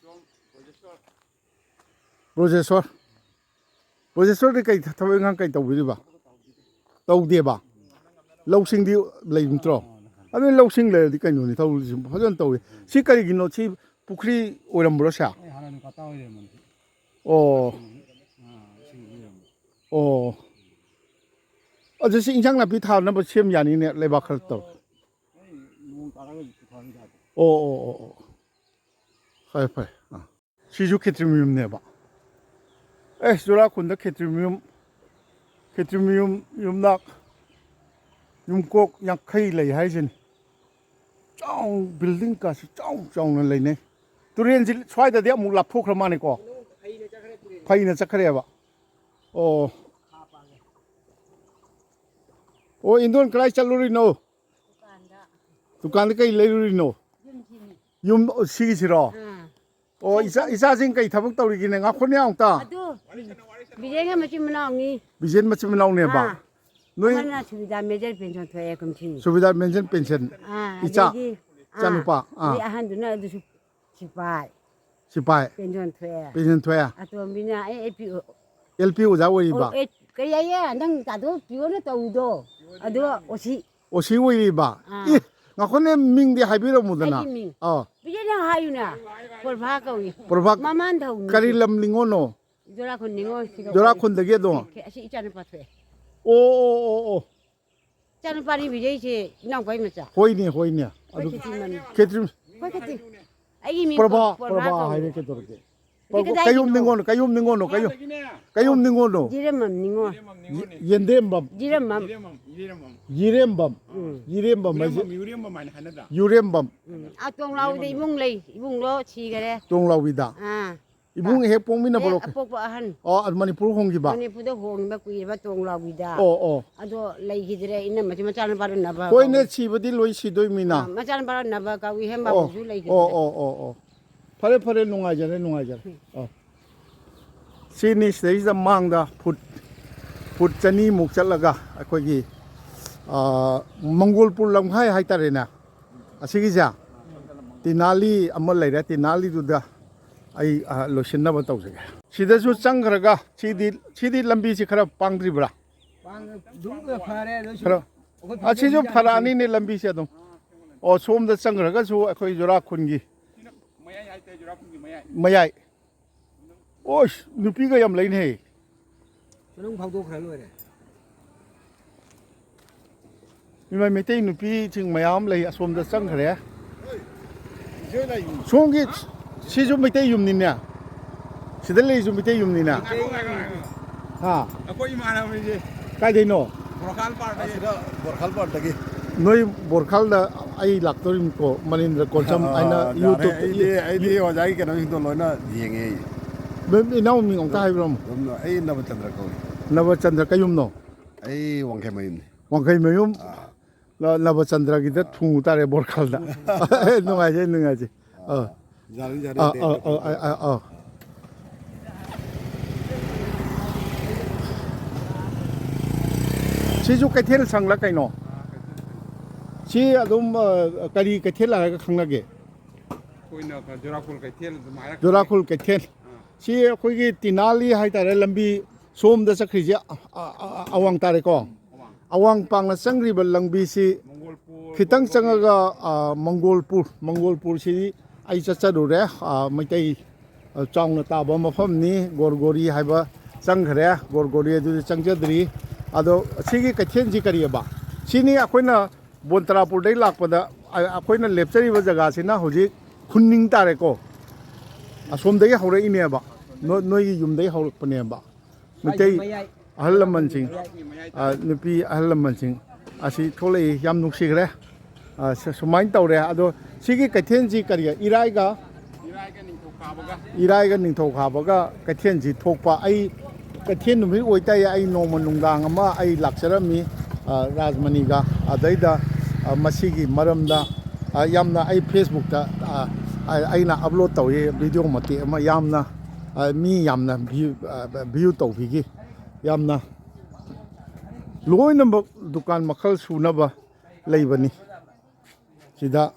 ꯁꯣꯝ ꯕ꯭ꯔꯣꯖꯦꯁꯣꯔ꯫ ꯕ꯭ꯔꯣꯖꯦꯁꯣꯔ꯫ ꯕ꯭ꯔꯣꯖꯦꯁꯣꯔꯗꯤ ꯀꯩ ꯊꯕꯛ ꯏꯪꯈꯥꯡ ꯀꯩ ꯇꯧꯕꯤꯔꯤꯕ? ꯇꯧꯗꯦꯕ? ꯂꯧꯁꯤꯡꯗꯤ ꯂꯩꯕ ꯅꯠꯇ꯭ꯔꯣ? ꯑꯗꯨ ꯂꯧꯁꯤꯡ ꯂꯩꯔꯗꯤ ꯀꯩꯅꯣꯅꯤ ꯇꯧꯔꯤꯁꯤ, ꯐꯖꯅ ꯇꯧꯏ꯫ ꯁꯤ ꯀꯔꯤꯒꯤꯅꯣ? ꯁꯤ ꯄꯨꯈ꯭ꯔꯤ ꯑꯣꯏꯔꯝꯕ꯭ꯔꯣ ꯁꯦ? ꯑꯩ ꯍꯥꯟꯅ ꯅꯨꯄꯥ ꯑꯣꯏꯔꯝꯕꯅꯤ꯫ ꯑꯣ꯫ ꯑꯥ, ꯏꯁꯤꯡ ꯑꯣꯏꯔꯝꯕꯅꯤ꯫ ꯑꯣ꯫ ꯑꯗꯨ ꯁꯤ ꯏꯟꯁꯥꯡ ꯅꯥꯄꯤ ꯊꯥꯅꯕ ꯁꯦꯝ ꯌꯥꯅꯤꯅꯦ, ꯂꯩꯕꯥꯛ ꯈꯔ ꯇꯧꯔ꯫ ꯑꯩ ꯅꯣꯡ ꯇꯥꯔꯒꯗꯤ ꯄꯨꯊꯣꯛꯑꯅꯤ ꯌꯥꯗꯦ꯫ ꯑꯣ, ꯑꯣ, ꯑꯣ, ꯑꯣ꯫ ꯐꯔꯦ, ꯐꯔꯦ꯫ ꯑꯥ꯫ ꯁꯤꯁꯨ ꯈꯦꯇ꯭ꯔꯤ ꯃꯌꯨꯝꯅꯦꯕ꯫ ꯑꯦ, ꯆꯨꯔꯥꯈꯨꯟꯗ ꯈꯦꯇ꯭ꯔꯤ ꯃꯌꯨꯝ, ꯈꯦꯇ꯭ꯔꯤ ꯃꯌꯨꯝ ꯌꯨꯝꯅꯥꯛ ꯌꯨꯝꯀꯣꯛ ꯌꯥꯡꯈꯩ ꯂꯩ ꯍꯥꯏꯁꯤꯅꯤ꯫ ꯆꯥꯎ-, ꯕꯤꯜꯗꯤꯡ ꯀꯥꯁꯤ ꯆꯥꯎ ꯆꯥꯎꯅ ꯂꯩꯅꯩ꯫ ꯇꯨꯔꯦꯟꯁꯤ ꯁ꯭ꯋꯥꯏꯗꯗꯤ ꯑꯃꯨꯛ ꯂꯥꯞꯊꯣꯛꯈ꯭ꯔ ꯃꯥꯜꯂꯦꯀꯣ? ꯐꯩꯅ ꯆꯠꯈ꯭ꯔꯦꯕ꯫ ꯑꯣ꯫ ꯑꯣ, ꯏꯟꯗꯣꯟ ꯀꯗꯥꯏ ꯆꯠꯂꯨꯔꯤꯅꯣ? ꯗꯨꯀꯥꯟꯗ꯫ ꯗꯨꯀꯥꯟꯗ ꯀꯩ ꯂꯩꯔꯨꯔꯤꯅꯣ? ꯌꯨꯝꯁꯤꯅꯤ꯫ ꯌꯨꯝ, ꯑꯣ, ꯁꯤꯒꯤꯁꯤꯔꯣ? ꯑꯥ꯫ ꯑꯣ, ꯏꯆꯥ, ꯏꯆꯥꯁꯤꯡ ꯀꯩ ꯊꯕꯛ ꯇꯧꯔꯤꯒꯦꯅꯦ? ꯉꯥꯏꯈꯣꯅꯦ ꯑꯃꯨꯛꯇ꯫ ꯑꯗꯨ, ꯕꯤꯖꯦꯟꯒ ꯃꯆꯤꯟ ꯃꯅꯥꯎꯅꯤ꯫ ꯕꯤꯖꯦꯟ ꯃꯆꯤꯟ ꯃꯅꯥꯎꯅꯦꯕ? ꯑꯥ꯫ ꯅꯣꯏ ꯑꯃꯅ ꯁꯨꯕꯤꯗꯥ ꯃꯦꯖꯔ ꯄꯦꯟꯁꯟ ꯊꯣꯛꯑꯦ ꯀꯨꯝꯁꯤ꯫ ꯁꯨꯕꯤꯗꯥ ꯃꯦꯖꯔ ꯄꯦꯟꯁꯟ꯫ ꯑꯥ, ꯏꯆꯥ, ꯑꯗꯒꯤ, ꯑꯥ, ꯏꯆꯥꯅꯨꯄꯥ, ꯑꯥ꯫ ꯑꯗꯩ ꯑꯍꯟꯗꯨꯅ ꯑꯗꯨꯁꯨ ꯁꯤꯐꯥꯏ꯫ ꯁꯤꯐꯥꯏ꯫ ꯄꯦꯟꯁꯟ ꯊꯣꯛꯑꯦ꯫ ꯄꯦꯟꯁꯟ ꯊꯣꯛꯑꯦ꯫ ꯑꯇꯣꯝꯕꯤꯅ ꯑꯩ ꯑꯦꯜ ꯄꯤ ꯑꯣ꯫ ꯑꯦꯜ ꯄꯤ ꯑꯣꯖꯥ ꯑꯣꯏꯔꯤꯕ? ꯑꯣ, ꯑꯦ, ꯀꯔꯤ ꯍꯥꯏꯌꯦ? ꯅꯪ ꯇꯥꯗꯣ ꯄꯤꯌꯣꯅ ꯇꯧꯔꯤꯗꯣ? ꯑꯗꯣ ꯑꯣ ꯁꯤ꯫ ꯑꯣ ꯁꯤ ꯑꯣꯏꯔꯤꯕ? ꯑꯥ꯫ ꯑꯦ, ꯉꯥꯏꯈꯣꯅꯦ, ꯃꯤꯡꯗꯤ ꯍꯥꯏꯕꯤꯔꯝꯃꯨꯗꯅ꯫ ꯑꯩꯒꯤ ꯃꯤꯡ꯫ ꯑꯥ꯫ ꯕꯤꯖꯦꯟꯅ ꯍꯥꯏꯌꯨꯅ꯫ ꯄ꯭ꯔꯚꯥ ꯀꯧꯏ꯫ ꯄ꯭ꯔꯚꯥ ꯃꯃꯥꯟ ꯊꯧꯅꯤ꯫ ꯀꯔꯤ ꯂꯝ ꯅꯤꯉꯣꯜꯅꯣ? ꯖꯣꯔꯥꯈꯨꯟ ꯅꯤꯉꯣꯜ ꯁꯤꯒ ꯖꯣꯔꯥꯈꯨꯟꯗꯒꯤ ꯑꯗꯨꯝ? ꯑꯁꯤ ꯏꯆꯥꯅꯨꯄꯥ ꯊꯣꯛꯑꯦ꯫ ꯑꯣ, ꯑꯣ, ꯑꯣ, ꯑꯣ꯫ ꯏꯆꯥꯅꯨꯄꯥꯅꯤ ꯕꯤꯖꯩꯁꯦ ꯏꯅꯥꯎꯄꯥꯒꯤ ꯃꯆꯥ꯫ ꯍꯣꯏꯅꯦ, ꯍꯣꯏꯅꯦ꯫ ꯑꯩꯈꯣꯏ ꯑꯗꯨ ꯈꯦꯇ꯭ꯔꯤꯃꯅꯤ꯫ ꯈꯦꯇ꯭ꯔꯤ-, ꯑꯩꯈꯣꯏ ꯈꯦꯇ꯭ꯔꯤ-, ꯑꯩꯒꯤ ꯃꯤꯡ ꯄ꯭ꯔꯚꯥ, ꯄ꯭ꯔ-, ꯄ꯭ꯔꯚꯥ ꯄ꯭ꯔꯚꯥ ꯀꯧꯏ꯫ ꯍꯥꯏꯔꯦ ꯀꯩꯗꯧꯔꯒꯦ? ꯀꯗꯥꯏꯒꯤꯅꯣ? ꯀꯌꯨꯝ ꯅꯤꯉꯣꯜꯅꯣ, ꯀꯌꯨꯝ ꯅꯤꯉꯣꯜꯅꯣ, ꯀꯌꯨꯝ, ꯀꯌꯨꯝ ꯅꯤꯉꯣꯜꯅꯣ? ꯖꯤꯔꯦꯝꯕꯝ ꯅꯤꯉꯣꯜ꯫ ꯌꯦ-, ꯌꯦꯟꯗꯦꯝꯕꯝ꯫ ꯖꯤꯔꯦꯝꯕꯝ꯫ ꯖꯤꯔꯦꯝꯕꯝ꯫ ꯎꯝ꯫ ꯖꯤꯔꯦꯝꯕꯝ꯫ ꯌꯨꯔꯦꯝꯕꯝ, ꯌꯨꯔꯦꯝꯕꯝ ꯍꯥꯏꯅ ꯍꯥꯏꯅꯗ꯭ꯔꯥ? ꯌꯨꯔꯦꯝꯕꯝ꯫ ꯎꯝ꯫ ꯑꯥ, ꯇꯣꯡꯂꯥꯎꯕꯤꯗ ꯌꯨꯔꯦꯝꯕꯝ꯫ ꯏꯕꯨꯡ ꯂꯩ, ꯏꯕꯨꯡꯗꯣ ꯁꯤꯈꯔꯦ꯫ ꯇꯣꯡꯂꯥꯎꯕꯤꯗ꯫ ꯑꯥ꯫ ꯏꯕꯨꯡ ꯍꯦꯛ ꯄꯣꯛꯃꯤꯟꯅꯕꯔꯣ? ꯍꯦꯛ ꯑꯄꯣꯛꯄ ꯑꯍꯟ꯫ ꯑꯣ, ꯑꯗꯨ ꯃꯅꯤꯄꯨꯔ ꯍꯣꯡꯈꯤꯕ? ꯃꯅꯤꯄꯨꯔꯗ ꯍꯣꯡꯈꯤꯕ ꯀꯨꯏꯔꯕ ꯇꯣꯡꯂꯥꯎꯕꯤꯗ꯫ ꯑꯣ, ꯑꯣ꯫ ꯑꯗꯣ ꯂꯩꯈꯤꯗ꯭ꯔꯦ, ꯏꯅꯝꯃꯁꯨ ꯃꯆꯥꯅꯨꯄꯥꯗꯣ ꯅꯕ ꯍꯣꯏꯅꯦ, ꯀꯧꯏ꯫ ꯁꯤꯕꯗꯤ ꯂꯣꯏ ꯁꯤꯗꯣꯏꯃꯤꯅ꯫ ꯑꯥ, ꯃꯆꯥꯅꯨꯄꯥꯗꯣ ꯅꯕ ꯀꯧꯏ, ꯑꯣ, ꯍꯦꯝꯕꯥꯕꯨꯁꯨ ꯂꯩꯈꯤꯗ꯭ꯔꯦ꯫ ꯑꯣ, ꯑꯣ, ꯑꯣ, ꯑꯣ꯫ ꯐꯔꯦ, ꯐꯔꯦ, ꯅꯨꯡꯉꯥꯏꯖꯔꯦ, ꯅꯨꯡꯉꯥꯏꯖꯔꯦ꯫ ꯎꯝ꯫ ꯑꯣ꯫ ꯁꯤꯅꯤ ꯁꯤꯗꯩꯁꯤꯗ ꯃꯥꯡꯗ ꯐꯨꯠ, ꯐꯨꯠ ꯆꯅꯤꯃꯨꯛ ꯆꯠꯂꯒ ꯑꯩꯈꯣꯏꯒꯤ, ꯑꯥ, ꯃꯪꯒꯣꯜꯄꯨꯔ ꯂꯝꯈꯥꯏ ꯍꯥꯏꯇꯥꯔꯦꯅꯦ꯫ ꯑꯁꯤꯒꯤꯁꯦ ꯇꯤꯅꯥꯂꯤ ꯑꯃ ꯂꯩꯔꯦ, ꯇꯤꯅꯥꯂꯤꯗꯨꯗ ꯑꯩ, ꯑꯥ, ꯂꯣꯏꯁꯤꯟꯅꯕ ꯇꯧꯖꯒꯦ꯫ ꯁꯤꯗꯁꯨ ꯆꯪꯈ꯭ꯔꯒ ꯁꯤꯗꯤ, ꯁꯤꯗꯤ ꯂꯝꯕꯤꯁꯤ ꯈꯔ ꯄꯥꯡꯗ꯭ꯔꯤꯕ꯭ꯔꯥ? ꯄꯥꯡ-, ꯑꯗꯨꯝ ꯐꯔꯦ, ꯑꯗꯨꯁꯨ ꯈꯔ, ꯑꯩꯈꯣꯏ ꯑꯁꯤꯁꯨ ꯐꯝꯐꯝꯁꯤ ꯐꯔꯛꯑꯅꯤꯅꯦ ꯂꯝꯕꯤꯁꯦ ꯑꯗꯨꯝ꯫ ꯑꯣ, ꯁꯣꯝꯗ ꯆꯪꯈ꯭ꯔꯒꯁꯨ ꯑꯩꯈꯣꯏ ꯖꯨꯔꯥ ꯈꯨꯟꯒꯤ ꯃꯌꯥꯏ ꯍꯥꯏꯇꯥꯔꯦ, ꯖꯨꯔꯥ ꯈꯨꯟꯒꯤ ꯃꯌꯥꯏ꯫ ꯃꯌꯥꯏ꯫ ꯑꯣꯁ, ꯅꯨꯄꯤꯒ ꯌꯥꯝ ꯂꯩꯅꯦꯍꯦ꯫ ꯆꯅꯨꯡ ꯐꯥꯎꯗꯣꯛꯈ꯭ꯔ ꯂꯣꯏꯔꯦ꯫ ꯏꯃꯥ, ꯃꯩꯇꯩ ꯅꯨꯄꯤꯁꯤꯡ ꯃꯌꯥꯝ ꯑꯃ ꯂꯩ, ꯑꯁꯣꯝꯗ ꯆꯪꯈ꯭ꯔꯦ꯫ ꯁꯣꯝꯒꯤ, ꯁꯤꯁꯨ ꯃꯩꯇꯩ ꯌꯨꯝꯅꯤꯅꯦ? ꯁꯤꯗ ꯂꯩꯔꯤꯁꯨ ꯃꯩꯇꯩ ꯌꯨꯝꯅꯤꯅꯦ? ꯃꯩꯇꯩ ꯌꯨꯝꯅꯤ꯫ ꯍꯥ? ꯑꯩꯈꯣꯏ ꯏꯃꯥꯟꯅꯕꯅꯤꯁꯦ꯫ ꯀꯥꯏꯗꯩꯅꯣ? ꯕꯣꯔꯈꯥꯜ ꯄꯥꯔꯗꯒꯤ꯫ ꯑꯁꯤꯗ ꯕꯣꯔꯈꯥꯜ ꯄꯥꯔꯗꯒꯤ꯫ ꯅꯣꯏ ꯕꯣꯔꯈꯥꯜꯗ ꯑꯩ ꯂꯥꯛꯇꯧꯔꯤꯅꯤꯀꯣ, ꯃꯅꯤꯟꯗ꯭ꯔ ꯀꯣꯟꯁꯝ ꯑꯥ, ꯍꯥꯏꯅ ꯌꯥꯔꯦ, YouTube꯫ ꯑꯩꯗꯤ, ꯑꯩꯗꯤ ꯑꯣꯖꯥꯒꯤ ꯀꯩꯅꯣꯁꯤꯡꯗꯣ ꯂꯣꯏꯅ ꯌꯦꯡꯉꯦ ꯑꯩ꯫ ꯅꯣꯏ ꯏꯅꯥꯎ ꯃꯤꯡ ꯑꯝꯇ ꯍꯥꯏꯕꯤꯔꯝꯃꯣ꯫ ꯑꯗꯨꯝ ꯑꯩ ꯅꯕꯆꯟꯗ꯭ꯔ ꯀꯧꯏ꯫ ꯅꯕꯆꯟꯗ꯭ꯔ ꯀꯩ ꯌꯨꯝꯅꯣ? ꯑꯩ ꯋꯥꯡꯈꯩ ꯃꯌꯨꯝꯅꯤ꯫ ꯋꯥꯡꯈꯩ ꯃꯌꯨꯝ꯫ ꯑꯥ꯫ ꯅ-, ꯅꯕꯆꯟꯗ꯭ꯔꯒꯤꯗ ꯊꯨꯡꯉꯨ ꯇꯥꯔꯦ, ꯕꯣꯔꯈꯥꯜꯗ꯫ ꯅꯨꯡꯉꯥꯏꯖꯩ, ꯅꯨꯡꯉꯥꯏꯖꯩ꯫ ꯑꯥ꯫ ꯌꯥꯅꯤ, ꯌꯥꯅꯤ, ꯑꯥ, ꯑꯇꯩ ꯑꯥ, ꯑꯇꯩ ꯑꯥ, ꯑꯥ, ꯑꯥ, ꯑꯥ꯫ ꯁꯤꯁꯨ ꯀꯩꯊꯦꯜ ꯁꯪꯂ ꯀꯩꯅꯣ? ꯁꯤ ꯑꯗꯨꯝ, ꯑ, ꯀꯔꯤ ꯀꯩꯊꯦꯜ ꯍꯥꯏꯔꯒ ꯈꯪꯅꯒꯦ? ꯑꯩꯈꯣꯏꯅ ꯖꯨꯔꯥꯈꯨꯜ ꯀꯩꯊꯦꯜ ꯑꯗꯨꯝ ꯍꯥꯏꯔꯛꯀꯅꯤ꯫ ꯖꯨꯔꯥꯈꯨꯜ ꯀꯩꯊꯦꯜ꯫ ꯑꯥ꯫ ꯁꯤ ꯑꯩꯈꯣꯏꯒꯤ ꯇꯤꯅꯥꯂꯤ ꯍꯥꯏꯇꯥꯔꯦ, ꯂꯝꯕꯤ ꯁꯣꯝꯗ ꯆꯠꯈ꯭ꯔꯤꯁꯦ, ꯑ-, ꯑ-, ꯑ-, ꯑꯋꯥꯡ ꯇꯥꯔꯦꯀꯣ꯫ ꯑꯋꯥꯡ꯫ ꯑꯋꯥꯡ ꯄꯥꯡꯅ ꯆꯪꯈ꯭ꯔꯤꯕ ꯂꯝꯕꯤꯁꯤ ꯃꯪꯒꯣꯜꯄꯨꯔ, ꯈꯤꯇꯪ ꯒꯣꯔꯒꯣꯔꯤ꯫ ꯆꯪꯉꯒ, ꯑ, ꯃꯪꯒꯣꯜꯄꯨꯔ, ꯃꯪꯒꯣꯜꯄꯨꯔꯁꯤꯗꯤ ꯑꯩ ꯆꯠꯆꯔꯨꯔꯦ꯫ ꯑ, ꯃꯩꯇꯩ, ꯑ, ꯆꯥꯎꯅ ꯇꯥꯕ ꯃꯐꯝꯅꯤ꯫ ꯒꯣꯔꯒꯣꯔꯤ ꯍꯥꯏꯕ ꯆꯪꯈ꯭ꯔꯦ꯫ ꯒꯣꯔꯒꯣꯔꯤ ꯑꯗꯨꯗꯤ ꯆꯪꯖꯗ꯭ꯔꯤ꯫ ꯑꯗꯣ ꯁꯤꯒꯤ ꯀꯩꯊꯦꯜꯁꯤ ꯀꯔꯤꯑꯕ? ꯁꯤꯅꯤ ꯑꯩꯈꯣꯏꯅ ꯕꯣꯟꯇ꯭ꯔꯥꯄꯨꯔꯗꯩ ꯂꯥꯛꯄꯗ, ꯑ-, ꯑꯩꯈꯣꯏꯅ ꯂꯦꯞꯆꯔꯤꯕ ꯖꯒꯥꯁꯤꯅ ꯍꯧꯖꯤꯛ ꯈꯨꯟꯅꯤꯡ ꯇꯥꯔꯦꯀꯣ꯫ ꯑꯁꯣꯝꯗꯒꯤ ꯍꯧꯔꯛꯏꯅꯦꯕ, ꯅꯣ-, ꯅꯣꯏꯒꯤ ꯌꯨꯝꯗꯒꯤ ꯍꯧꯔꯛꯄꯅꯦꯕ꯫ ꯃꯩꯇꯩ ꯃꯌꯥꯏ꯫ ꯑꯍꯜ ꯂꯃꯟꯁꯤꯡ, ꯑ, ꯅꯨꯄꯤ ꯑꯍꯜ ꯂꯃꯟꯁꯤꯡ ꯑꯁꯤ ꯊꯣꯛꯂꯛꯏ꯫ ꯌꯥꯝ ꯅꯨꯡꯁꯤꯈ꯭ꯔꯦ꯫ ꯑ, ꯁ-, ꯁꯨꯃꯥꯏꯅ ꯇꯧꯔꯦ꯫ ꯑꯗꯣ ꯁꯤꯒꯤ ꯀꯩꯊꯦꯜꯁꯤ ꯀꯔꯤ, ꯏꯔꯥꯏꯒ, ꯏꯔꯥꯏꯒ ꯅꯤꯡꯊꯧꯀꯥꯕꯒ ꯀꯩꯊꯦꯜꯁꯤ ꯊꯣꯛꯄ꯫ ꯑꯩ ꯀꯩꯊꯦꯜ ꯅꯨꯃꯤꯠ ꯑꯣꯏꯇꯥꯏ ꯑꯩ ꯅꯣꯡꯃ ꯅꯨꯡꯗꯥꯡ ꯑꯃ ꯑꯩ ꯂꯥꯛꯆꯔꯝꯃꯤ, ꯑ, ꯔꯥꯖꯃꯅꯤꯒ꯫ ꯑꯗꯩꯗ, ꯑ, ꯃꯁꯤꯒꯤ ꯃꯔꯝꯗ, ꯑ, ꯌꯥꯝꯅ ꯑꯩ Facebookꯇ, ꯑ, ꯑ, ꯑꯩꯅ upload ꯇꯧꯏ video ꯃꯇꯦꯛ ꯑꯃ꯫ ꯌꯥꯝꯅ, ꯑ, ꯃꯤ ꯌꯥꯝꯅ view, ꯑ, view ꯇꯧꯕꯤꯈꯤ꯫ ꯌꯥꯝꯅ ꯂꯣꯏꯅꯃꯛ ꯗꯨꯀꯥꯟ ꯃꯈꯜ ꯁꯨꯅꯕ ꯂꯩꯕꯅꯤ꯫ ꯁꯤꯗ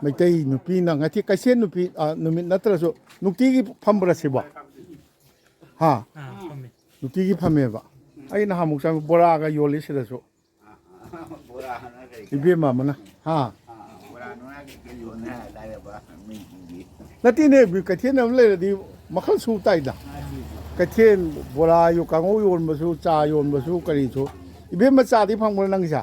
ꯃꯩꯇꯩ ꯅꯨꯄꯤꯅ ꯉꯁꯤ ꯀꯩꯊꯦꯜ ꯅꯨꯄꯤ, ꯑ, ꯅꯨꯃꯤꯠ ꯅꯠꯇ꯭ꯔꯁꯨ ꯅꯨꯡꯇꯤꯒꯤ ꯐꯝꯕ꯭ꯔꯥ ꯁꯤꯕꯣ? ꯍꯥ? ꯑꯥ, ꯐꯝꯃꯤ꯫ ꯅꯨꯡꯇꯤꯒꯤ ꯐꯝꯃꯦꯕ꯫ ꯑꯩ ꯅꯍꯥꯟꯃꯨꯛ ꯆꯪ ꯕꯣꯔꯥꯒ ꯌꯣꯜꯂꯤ ꯁꯤꯗꯁꯨ꯫ ꯏꯕꯦꯝꯃ ꯑꯃꯅ꯫ ꯍꯥ? ꯅꯠꯇꯦꯅꯦ, ꯀꯩꯊꯦꯜ ꯑꯃ ꯂꯩꯔꯗꯤ ꯃꯈꯜ ꯁꯨ ꯇꯥꯏꯗ꯫ ꯀꯩꯊꯦꯜ ꯕꯣꯔꯥ ꯌꯣ-, ꯀꯥꯡꯉꯧ ꯌꯣꯟꯕꯁꯨ, ꯆꯥ ꯌꯣꯟꯕꯁꯨ, ꯀꯔꯤꯁꯨ꯫ ꯏꯕꯦꯝꯃ, ꯆꯥꯗꯤ ꯐꯪꯕ꯭ꯔꯥ ꯅꯪꯒꯤꯁꯦ?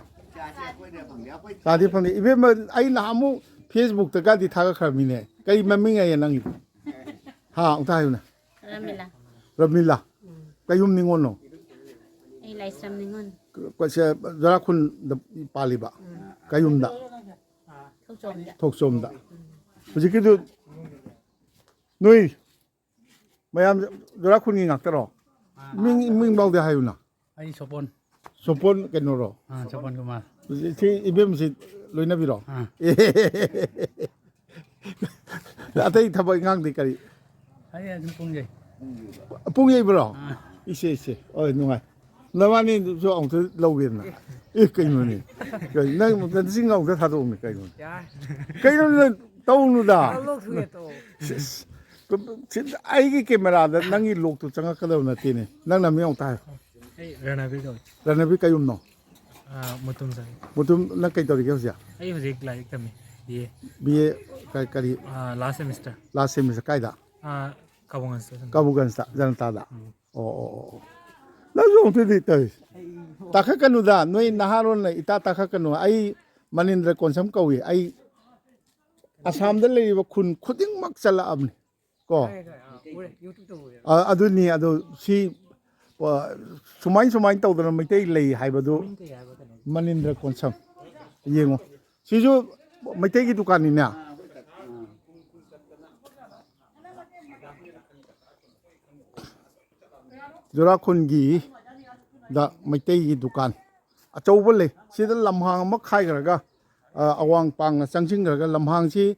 ꯆꯥꯗꯤ ꯐꯪꯗꯦ꯫ ꯏꯕꯦꯝꯃ, ꯑꯩ ꯅꯍꯥꯟꯃꯨꯛ Facebookꯇꯒꯗꯤ ꯊꯥꯒꯠꯈ꯭ꯔꯃꯤꯅꯦ꯫ ꯀꯔꯤ ꯃꯃꯤꯡ ꯍꯥꯏꯌꯦ ꯅꯪꯒꯤꯗꯣ? ꯍꯥ, ꯑꯃꯨꯛꯇ ꯍꯥꯏꯌꯨꯅꯦ꯫ ꯔꯃꯤꯂꯥ꯫ ꯔꯃꯤꯂꯥ꯫ ꯎꯝ꯫ ꯀꯩꯌꯨꯝ ꯅꯤꯉꯣꯜꯅꯣ? ꯑꯩ ꯂꯥꯏꯁ꯭ꯔꯝ ꯅꯤꯉꯣꯜ꯫ ꯀ-, ꯀ-, ꯁꯦ, ꯖꯣꯔꯥꯈꯨꯜꯗ ꯄꯥꯜꯂꯤꯕ? ꯎꯝ꯫ ꯀꯩꯌꯨꯝꯗ? ꯊꯣꯛꯆꯣꯝꯗ꯫ ꯊꯣꯛꯆꯣꯝꯗ꯫ ꯎꯝ꯫ ꯍꯧꯖꯤꯛꯀꯤꯗꯨ ꯅꯣꯏ ꯃꯌꯥꯝ ꯖꯣꯔꯥꯈꯨꯜꯒꯤ ꯉꯥꯛꯇꯔꯣ? ꯑꯥ꯫ ꯃꯤꯡ, ꯃꯤꯡ ꯐꯥꯎꯗꯤ ꯍꯥꯏꯌꯨꯅ꯫ ꯑꯩ ꯁꯣꯄꯣꯟ꯫ ꯁꯣꯄꯣꯟ ꯀꯩꯅꯣꯔꯣ? ꯑꯥ, ꯁꯣꯄꯣꯟ ꯀꯨꯃꯥꯔ꯫ ꯁꯤ ꯏꯕꯦꯝꯁꯤ ꯂꯣꯏꯅꯕꯤꯔꯣ? ꯑꯥ꯫ ꯑꯦ꯫ ꯑꯇꯩ ꯊꯕꯛ ꯏꯪꯈꯥꯡꯗꯤ ꯀꯔꯤ? ꯑꯩ ꯑꯗꯨꯝ ꯄꯨꯡ ꯌꯩ꯫ ꯄꯨꯡ ꯌꯩꯕ꯭ꯔꯣ? ꯑꯥ꯫ ꯏꯁꯦ, ꯏꯁꯦ꯫ ꯍꯣꯏ, ꯅꯨꯡꯉꯥꯏ꯫ ꯅꯕꯥꯅꯤꯁꯨ ꯑꯃꯨꯛꯇ ꯂꯧꯒꯦꯗꯅ꯫ ꯑꯦ, ꯀꯩꯅꯣꯅꯦ? ꯀꯩ, ꯅꯪ ꯅꯆꯤꯟ ꯑꯃꯨꯛꯇ ꯊꯥꯗꯣꯛꯎꯅꯦ, ꯀꯩꯅꯣꯅꯦ? ꯌꯥꯔꯦ꯫ ꯀꯩꯅꯣ ꯅꯪ ꯇꯧꯅꯨꯗ꯫ ꯂꯧꯊꯣꯛꯑꯦ ꯇꯣ꯫ ꯁꯤꯁ, ꯁꯤ, ꯑꯩꯒꯤ cameraꯗ ꯅꯪꯒꯤ lockꯇꯨ ꯆꯪꯉꯛꯀꯗꯕ ꯅꯠꯇꯦꯅꯦ꯫ ꯅꯪ ꯅꯃꯤꯡ ꯑꯃꯨꯛꯇ ꯍꯥꯏꯌꯨ꯫ ꯑꯩ ꯔꯅꯕꯤꯔ ꯀꯧꯏ꯫ ꯔꯅꯕꯤꯔ ꯀꯩꯌꯨꯝꯅꯣ? ꯑꯥ, ꯃꯨꯇꯨꯝ ꯆꯪꯉꯤ꯫ ꯃꯨꯇꯨꯝ, ꯅꯪ ꯀꯩ ꯇꯧꯔꯤꯒꯦ ꯍꯧꯖꯤꯛ? ꯑꯩ ꯍꯧꯖꯤꯛ ꯂꯥꯏꯔꯤꯛ ꯇꯝꯃꯤ, B A꯫ B A ꯀ-, ꯀꯔꯤ? ꯑꯥ, last semester꯫ Last semester ꯀꯥꯏꯗ? ꯑꯥ, ꯀꯥꯕꯨꯒꯟꯖꯇ ꯁꯨꯝ꯫ ꯀꯥꯕꯨꯒꯟꯖꯇ, ꯖꯅꯇꯥꯗ? ꯎꯝ꯫ ꯑꯣ, ꯑꯣ, ꯑꯣ, ꯑꯣ꯫ ꯅꯪꯁꯨ ꯑꯃꯨꯛꯇꯗꯤ ꯇꯧꯏ꯫ ꯇꯥꯈꯠꯀꯅꯨꯗ, ꯅꯣꯏ ꯅꯍꯥꯔꯣꯜꯅ ꯏꯇꯥ ꯇꯥꯈꯠꯀꯅꯨ꯫ ꯑꯩ ꯃꯅꯤꯟꯗ꯭ꯔ ꯀꯣꯟꯁꯝ ꯀꯧꯏ꯫ ꯑꯩ ꯑꯁꯥꯝꯗ ꯂꯩꯔꯤꯕ ꯈꯨꯟ ꯈꯨꯗꯤꯡꯃꯛ ꯆꯠꯂꯛꯑꯕꯅꯤ꯫ ꯀꯣ꯫ ꯑ, ꯑꯗꯨꯅꯤ꯫ ꯑꯗꯣ ꯁꯤ, ꯑ, ꯁꯨꯃꯥꯏ ꯁꯨꯃꯥꯏꯅ ꯇꯧꯗꯅ ꯃꯩꯇꯩ ꯂꯩ ꯍꯥꯏꯕꯗꯨ꯫ ꯃꯅꯤꯟꯗ꯭ꯔ ꯀꯣꯟꯁꯝ꯫ ꯌꯦꯡꯉꯣ꯫ ꯁꯤꯁꯨ ꯃꯩꯇꯩꯒꯤ ꯗꯨꯀꯥꯟꯅꯤꯅꯦ꯫ ꯖꯨꯔꯥꯈꯨꯟꯒꯤ ꯗ ꯃꯩꯇꯩꯒꯤ ꯗꯨꯀꯥꯟ ꯑꯆꯧꯕ ꯂꯩ꯫ ꯁꯤꯗ ꯂꯝꯍꯥꯡ ꯑꯃ ꯈꯥꯏꯈ꯭ꯔꯒ, ꯑ, ꯑꯋꯥꯡ ꯄꯥꯡꯅ ꯆꯪꯁꯤꯟꯈ꯭ꯔꯒ, ꯂꯝꯍꯥꯡꯁꯤ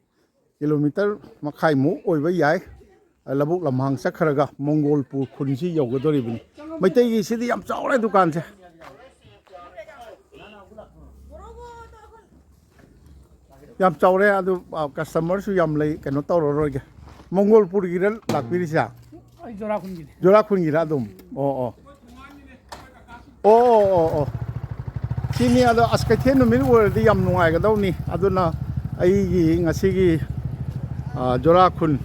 ꯀꯤꯂꯣꯃꯤꯇꯔ ꯃꯈꯥꯏꯃꯨꯛ ꯑꯣꯏꯕ ꯌꯥꯏ꯫ ꯑ, ꯂꯧꯕꯨꯛ ꯂꯝꯍꯥꯡ ꯆꯠꯈ꯭ꯔꯒ ꯃꯣꯡꯒꯣꯜꯄꯨꯔ ꯈꯨꯟꯁꯤ ꯌꯧꯒꯗꯧꯔꯤꯕꯅꯤ꯫ ꯃꯩꯇꯩꯒꯤꯁꯤꯗꯤ ꯌꯥꯝ ꯆꯥꯎꯔꯦ ꯗꯨꯀꯥꯟꯁꯦ꯫ ꯌꯥꯝ ꯆꯥꯎꯔꯦ꯫ ꯑꯗꯨ, ꯑ, ꯀꯁꯇꯃꯔꯁꯨ ꯌꯥꯝ ꯂꯩ꯫ ꯀꯩꯅꯣ ꯇꯧꯔꯔꯣꯏꯒꯦ꯫ ꯃꯣꯡꯒꯣꯜꯄꯨꯔꯒꯤꯔ ꯂꯥꯛꯄꯤꯔꯤꯁꯦ? ꯑꯩ ꯖꯣꯔꯥꯈꯨꯟꯒꯤꯅꯤ꯫ ꯖꯣꯔꯥꯈꯨꯟꯒꯤꯔ ꯑꯗꯨꯝ? ꯑꯣ, ꯑꯣ꯫ ꯑꯣ, ꯑꯣ, ꯑꯣ, ꯑꯣ꯫ ꯁꯤꯅꯤ꯫ ꯑꯗꯣ ꯑꯁ, ꯀꯩꯊꯦꯜ ꯅꯨꯃꯤꯠ ꯑꯣꯏꯔꯗꯤ ꯌꯥꯝ ꯅꯨꯡꯉꯥꯏꯒꯗꯧꯅꯤ꯫ ꯑꯗꯨꯅ ꯑꯩꯒꯤ ꯉꯁꯤꯒꯤ, ꯑ, ꯖꯣꯔꯥꯈꯨꯟ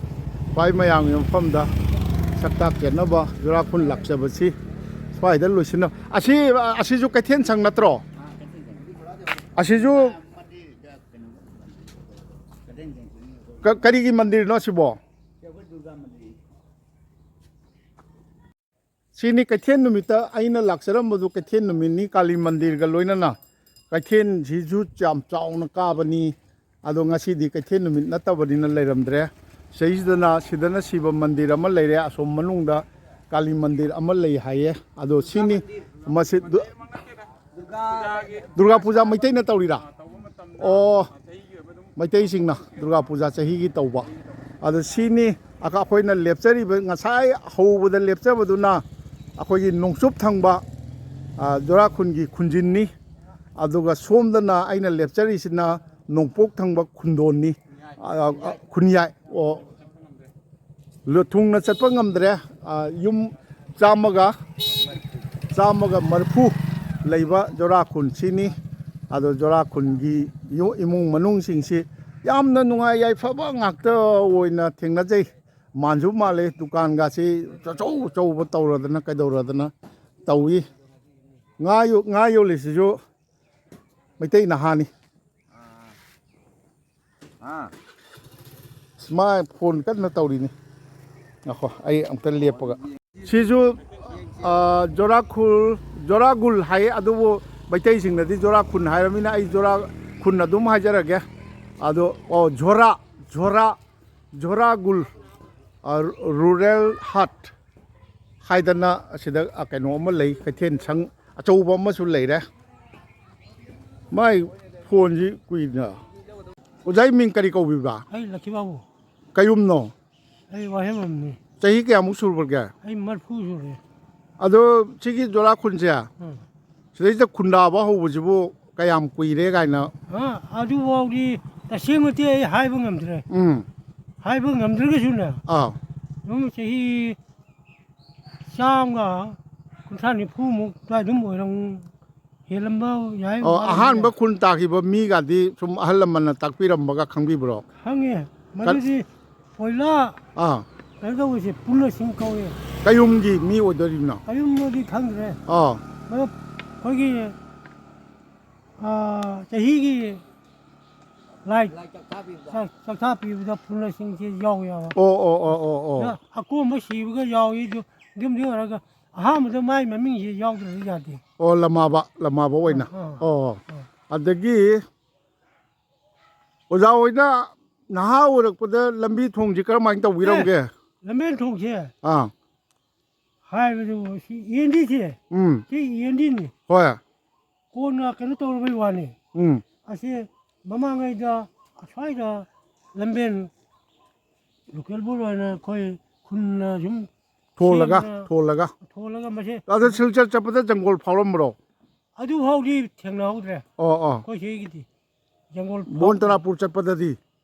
ꯈ꯭ꯋꯥꯏ ꯃꯌꯥꯝꯒꯤ ꯃꯐꯝꯗ ꯁꯛ ꯇꯥꯛ ꯆꯦꯟꯅꯕ ꯖꯣꯔꯥꯈꯨꯟ ꯂꯥꯛꯆꯕꯁꯤ ꯁ꯭ꯋꯥꯏꯗ ꯂꯣꯏꯁꯤꯟꯅ-, ꯑꯁꯤ, ꯑ, ꯑꯁꯤꯁꯨ ꯀꯩꯊꯦꯜ ꯁꯪ ꯅꯠꯇ꯭ꯔꯣ? ꯑꯁꯤꯁꯨ ꯀ-, ꯀꯔꯤꯒꯤ ꯃꯟꯗꯤꯔꯅꯣ ꯁꯤꯕꯣ? ꯁꯤꯅꯤ ꯀꯩꯊꯦꯜ ꯅꯨꯃꯤꯠꯇ ꯑꯩꯅ ꯂꯥꯛꯆꯔꯝꯕꯗꯨ ꯀꯩꯊꯦꯜ ꯅꯨꯃꯤꯠꯅꯤ, ꯀꯥꯂꯤ ꯃꯟꯗꯤꯔꯒ ꯂꯣꯏꯅꯅ꯫ ꯀꯩꯊꯦꯜꯁꯤꯁꯨ ꯌꯥꯝ ꯆꯥꯎꯅ ꯀꯥꯕꯅꯤ꯫ ꯑꯗꯣ ꯉꯁꯤꯗꯤ ꯀꯩꯊꯦꯜ ꯅꯨꯃꯤꯠ ꯅꯠꯇꯕꯅꯤꯅ ꯂꯩꯔꯝꯗ꯭ꯔꯦ꯫ ꯁꯤꯗꯩꯁꯤꯗꯅ, ꯁꯤꯗꯅ ꯁꯤꯕ ꯃꯟꯗꯤꯔ ꯑꯃ ꯂꯩꯔꯦ꯫ ꯑꯁꯣꯝ ꯃꯅꯨꯡꯗ ꯀꯥꯂꯤ ꯃꯟꯗꯤꯔ ꯑꯃ ꯂꯩ ꯍꯥꯏꯌꯦ꯫ ꯑꯗꯣ ꯁꯤꯅꯤ, ꯃꯁꯤ ꯗꯨ-, ꯗꯨꯔꯒꯥ ꯄꯨꯖꯥ ꯃꯩꯇꯩꯅ ꯇꯧꯔꯤꯔꯥ? ꯑꯣ, ꯃꯩꯇꯩꯁꯤꯡꯅ ꯗꯨꯔꯒꯥ ꯄꯨꯖꯥ ꯆꯍꯤꯒꯤ ꯇꯧꯕ꯫ ꯑꯗꯣ ꯁꯤꯅꯤ ꯑꯩꯈꯣꯏꯅ ꯂꯦꯞꯆꯔꯤꯕ, ꯉꯁꯥꯏ ꯍꯧꯕꯗ ꯂꯦꯞꯆꯕꯗꯨꯅ ꯑꯩꯈꯣꯏꯒꯤ ꯅꯣꯡꯆꯨꯞ ꯊꯪꯕ, ꯑ, ꯖꯣꯔꯥꯈꯨꯟꯒꯤ ꯈꯨꯟꯖꯤꯟꯅꯤ꯫ ꯑꯗꯨꯒ ꯁꯣꯝꯗꯅ ꯑꯩꯅ ꯂꯦꯞꯆꯔꯤꯁꯤꯅ ꯅꯣꯡꯄꯣꯛ ꯊꯪꯕ ꯈꯨꯟꯗꯣꯟꯅꯤ꯫ ꯑ, ꯑ, ꯈꯨꯟꯌꯥꯏ꯫ ꯑꯣ, ꯂꯨ-, ꯊꯨꯡꯅ ꯆꯠꯄ ꯉꯝꯗ꯭ꯔꯦ꯫ ꯑ, ꯌꯨꯝ ꯆꯥꯝꯃꯒ, ꯆꯥꯝꯃꯒ ꯃꯔꯤꯐꯨ ꯂꯩꯕ ꯖꯣꯔꯥꯈꯨꯟ ꯁꯤꯅꯤ꯫ ꯑꯗꯣ ꯖꯣꯔꯥꯈꯨꯟꯒꯤ ꯌꯨ-, ꯏꯃꯨꯡ ꯃꯅꯨꯡꯁꯤꯡꯁꯤ ꯌꯥꯝꯅ ꯅꯨꯡꯉꯥꯏ ꯌꯥꯏꯐꯕ ꯉꯥꯛꯇ ꯑꯣꯏꯅ ꯊꯦꯡꯅꯖꯩ꯫ ꯃꯥꯟꯁꯨ ꯃꯥꯜꯂꯦ, ꯗꯨꯀꯥꯟꯒꯁꯤ ꯑꯆꯧ ꯑꯆꯧꯕ ꯇꯧꯔꯗꯅ ꯀꯩꯗꯧꯔꯗꯅ ꯇꯧꯏ꯫ ꯉꯥ ꯌꯣ-, ꯉꯥ ꯌꯣꯜꯂꯤꯁꯤꯁꯨ ꯃꯩꯇꯩ ꯅꯍꯥꯅꯤ꯫ ꯑꯥ꯫ ꯑꯥ꯫ ꯃꯥ ꯐꯣꯟ ꯀꯟꯅ ꯇꯧꯔꯤꯅꯤ꯫ ꯉꯥꯏꯈꯣ, ꯑꯩ ꯑꯝꯇ ꯂꯦꯞꯄꯒ꯫ ꯁꯤꯁꯨ, ꯑ, ꯖꯣꯔꯥꯈꯨꯜ, ꯖꯣꯔꯥꯒꯨꯜ ꯍꯥꯏ, ꯑꯗꯨꯕꯨ ꯃꯩꯇꯩꯁꯤꯡꯅꯗꯤ ꯖꯣꯔꯥꯈꯨꯟ ꯍꯥꯏꯔꯕꯅꯤꯅ ꯑꯩ ꯖꯣꯔꯥꯈꯨꯟ ꯑꯗꯨꯝ ꯍꯥꯏꯖꯔꯒꯦ꯫ ꯑꯗꯣ, ꯑꯣ, ꯖꯣꯔꯥ, ꯖꯣꯔꯥ, ꯖꯣꯔꯥꯒꯨꯜ, ꯑ, ꯔꯨꯔꯦꯜ ꯍꯥꯠ ꯍꯥꯏꯗꯅ ꯑꯁꯤꯗ, ꯑ, ꯀꯩꯅꯣ ꯑꯃ ꯂꯩ, ꯀꯩꯊꯦꯜ ꯁꯪ ꯑꯆꯧꯕ ꯑꯃꯁꯨ ꯂꯩꯔꯦ꯫ ꯃꯥꯏ ꯐꯣꯟꯁꯤ ꯀꯨꯏꯅ꯫ ꯑꯣꯖꯥꯒꯤ ꯃꯤꯡ ꯀꯔꯤ ꯀꯧꯕꯤꯕ? ꯑꯩ ꯂꯛꯈꯤꯕꯥꯕꯨ꯫ ꯀꯌꯨꯝꯅꯣ? ꯑꯩ ꯋꯥꯍꯦꯡꯕꯝꯅꯤ꯫ ꯆꯍꯤ ꯀꯌꯥꯃꯨꯛ ꯁꯨꯔꯕꯒꯦ? ꯑꯩ ꯃꯔꯤꯐꯨ ꯁꯨꯔꯦ꯫ ꯑꯗꯣ ꯁꯤꯒꯤ ꯖꯣꯔꯥ ꯈꯨꯟꯁꯦ, ꯎꯝ꯫ ꯁꯤꯗꯩꯁꯤꯗ ꯈꯨꯟꯗꯥꯕ ꯍꯧꯕꯁꯤꯕꯨ ꯀꯌꯥꯝ ꯀꯨꯏꯔꯦ ꯀꯥꯏꯅ? ꯑ, ꯑꯗꯨꯐꯥꯎꯗꯤ ꯇꯁꯦꯡꯅꯗꯤ ꯑꯩ ꯍꯥꯏꯕ ꯉꯝꯗ꯭ꯔꯦ꯫ ꯎꯝ꯫ ꯍꯥꯏꯕ ꯉꯝꯗ꯭ꯔꯒꯁꯨꯅꯦ, ꯑꯥ꯫ ꯑꯗꯨꯝ ꯆꯍꯤ ꯆꯥꯝꯃꯒ ꯀꯨꯟꯊ꯭ꯔꯥ ꯅꯤꯐꯨꯃꯨꯛ ꯑꯗꯨꯋꯥꯏ ꯑꯗꯨꯝ ꯑꯣꯏꯔꯝ-, ꯍꯦꯜꯂꯝꯕ ꯌꯥꯏ, ꯑꯣ, ꯋꯥꯠꯂꯝꯕ ꯑꯍꯥꯟꯕ ꯌꯥꯏ꯫ ꯈꯨꯟ ꯇꯥꯈꯤꯕ ꯃꯤꯒꯗꯤ ꯁꯨꯝ ꯑꯍꯜ ꯂꯃꯟꯅ ꯇꯥꯛꯄꯤꯔꯝꯕꯒ ꯈꯪꯕꯤꯕ꯭ꯔꯣ? ꯈꯪꯉꯦ꯫ ꯀ-, ꯃꯗꯨꯗꯤ ꯄꯣꯏꯂꯥ ꯑꯥ꯫ ꯀꯩꯅꯣ ꯇꯧꯕꯁꯦ ꯄꯨꯟꯅ ꯁꯤꯡ ꯀꯧꯏ꯫ ꯀꯌꯨꯝꯒꯤ ꯃꯤ ꯑꯣꯏꯗꯣꯔꯤꯕꯅꯣ? ꯀꯌꯨꯝꯗꯨꯗꯤ ꯈꯪꯗ꯭ꯔꯦ꯫ ꯑꯥ꯫ ꯃꯗꯨ ꯑꯩꯈꯣꯏꯒꯤ, ꯑꯥ, ꯆꯍꯤꯒꯤ ꯂꯥꯏ ꯂꯥꯏ ꯆꯥꯛꯊꯥ ꯄꯤꯕꯗ꯫ ꯆꯥꯛ-, ꯆꯥꯛꯊꯥ ꯄꯤꯕꯗ ꯄꯨꯟꯅ ꯁꯤꯡꯁꯦ ꯌꯥꯎꯋꯦꯕ꯫ ꯑꯣ, ꯑꯣ, ꯑꯣ, ꯑꯣ, ꯑꯣ꯫ ꯑꯗ ꯑꯀꯣꯝꯕ ꯁꯤꯕꯒ ꯌꯥꯎꯏ, ꯑꯗꯨ, ꯑꯗꯨꯝꯗꯤ ꯑꯣꯏꯔꯒ ꯑꯍꯥꯟꯕꯗ ꯃꯥꯏ ꯃꯃꯤꯡꯁꯦ ꯌꯥꯎꯗ꯭ꯔꯗꯤ ꯌꯥꯗꯦ꯫ ꯑꯣ, ꯂꯃꯥꯕ, ꯂꯃꯥꯕ ꯑꯣꯏꯅ꯫ ꯑꯥ, ꯑꯥ, ꯑꯣ꯫ ꯑꯥ꯫ ꯑꯗꯒꯤ ꯑꯣꯖꯥ ꯍꯣꯏꯅ ꯅꯍꯥ ꯑꯣꯏꯔꯛꯄꯗ ꯂꯝꯕꯤ ꯊꯣꯡꯁꯤ ꯀꯔꯝꯍꯥꯏꯅ ꯇꯧꯕꯤꯔꯝꯒꯦ? ꯑꯦ, ꯂꯝꯕꯦꯟ ꯊꯣꯡꯁꯦ ꯑꯥ꯫ ꯍꯥꯏꯕꯗꯨ ꯁꯤ ꯏ ꯑꯦꯟ ꯗꯤꯁꯦ, ꯎꯝ꯫ ꯁꯤ ꯏ ꯑꯦꯟ ꯗꯤꯅꯤ꯫ ꯍꯣꯏ꯫ ꯀꯣꯟꯅ ꯀꯩꯅꯣ ꯇꯧꯔꯕꯩ ꯋꯥꯅꯤ꯫ ꯎꯝ꯫ ꯑꯁꯤ ꯃꯃꯥꯡꯉꯩꯗ ꯑꯁ꯭ꯋꯥꯏꯗ ꯂꯝꯕꯦꯟ ꯂꯣꯀꯦꯜ ꯕꯣꯔꯗ ꯑꯣꯏꯅ ꯑꯩꯈꯣꯏ ꯈꯨꯟꯅ ꯁꯨꯝ ꯊꯣꯜꯂꯒ, ꯁꯦꯝꯗꯅ ꯊꯣꯜꯂꯒ꯫ ꯊꯣꯜꯂꯒ ꯃꯁꯦ ꯑꯗ ꯁꯤꯜꯆꯔ ꯆꯠꯄꯗ ꯖꯪꯒꯣꯜ ꯐꯥꯎꯔꯝꯕ꯭ꯔꯣ? ꯑꯗꯨꯐꯥꯎꯗꯤ ꯊꯦꯡꯅꯍꯧꯗ꯭ꯔꯦ꯫ ꯑꯣ, ꯑꯣ꯫ ꯑꯩꯈꯣꯏ ꯁꯤꯒꯤꯗꯤ ꯖꯪꯒꯣꯜ ꯕꯣꯟ ꯐꯥꯎꯗ꯭ꯔꯦ꯫ ꯇꯔꯥꯄꯨꯔ ꯆꯠꯄꯗꯗꯤ?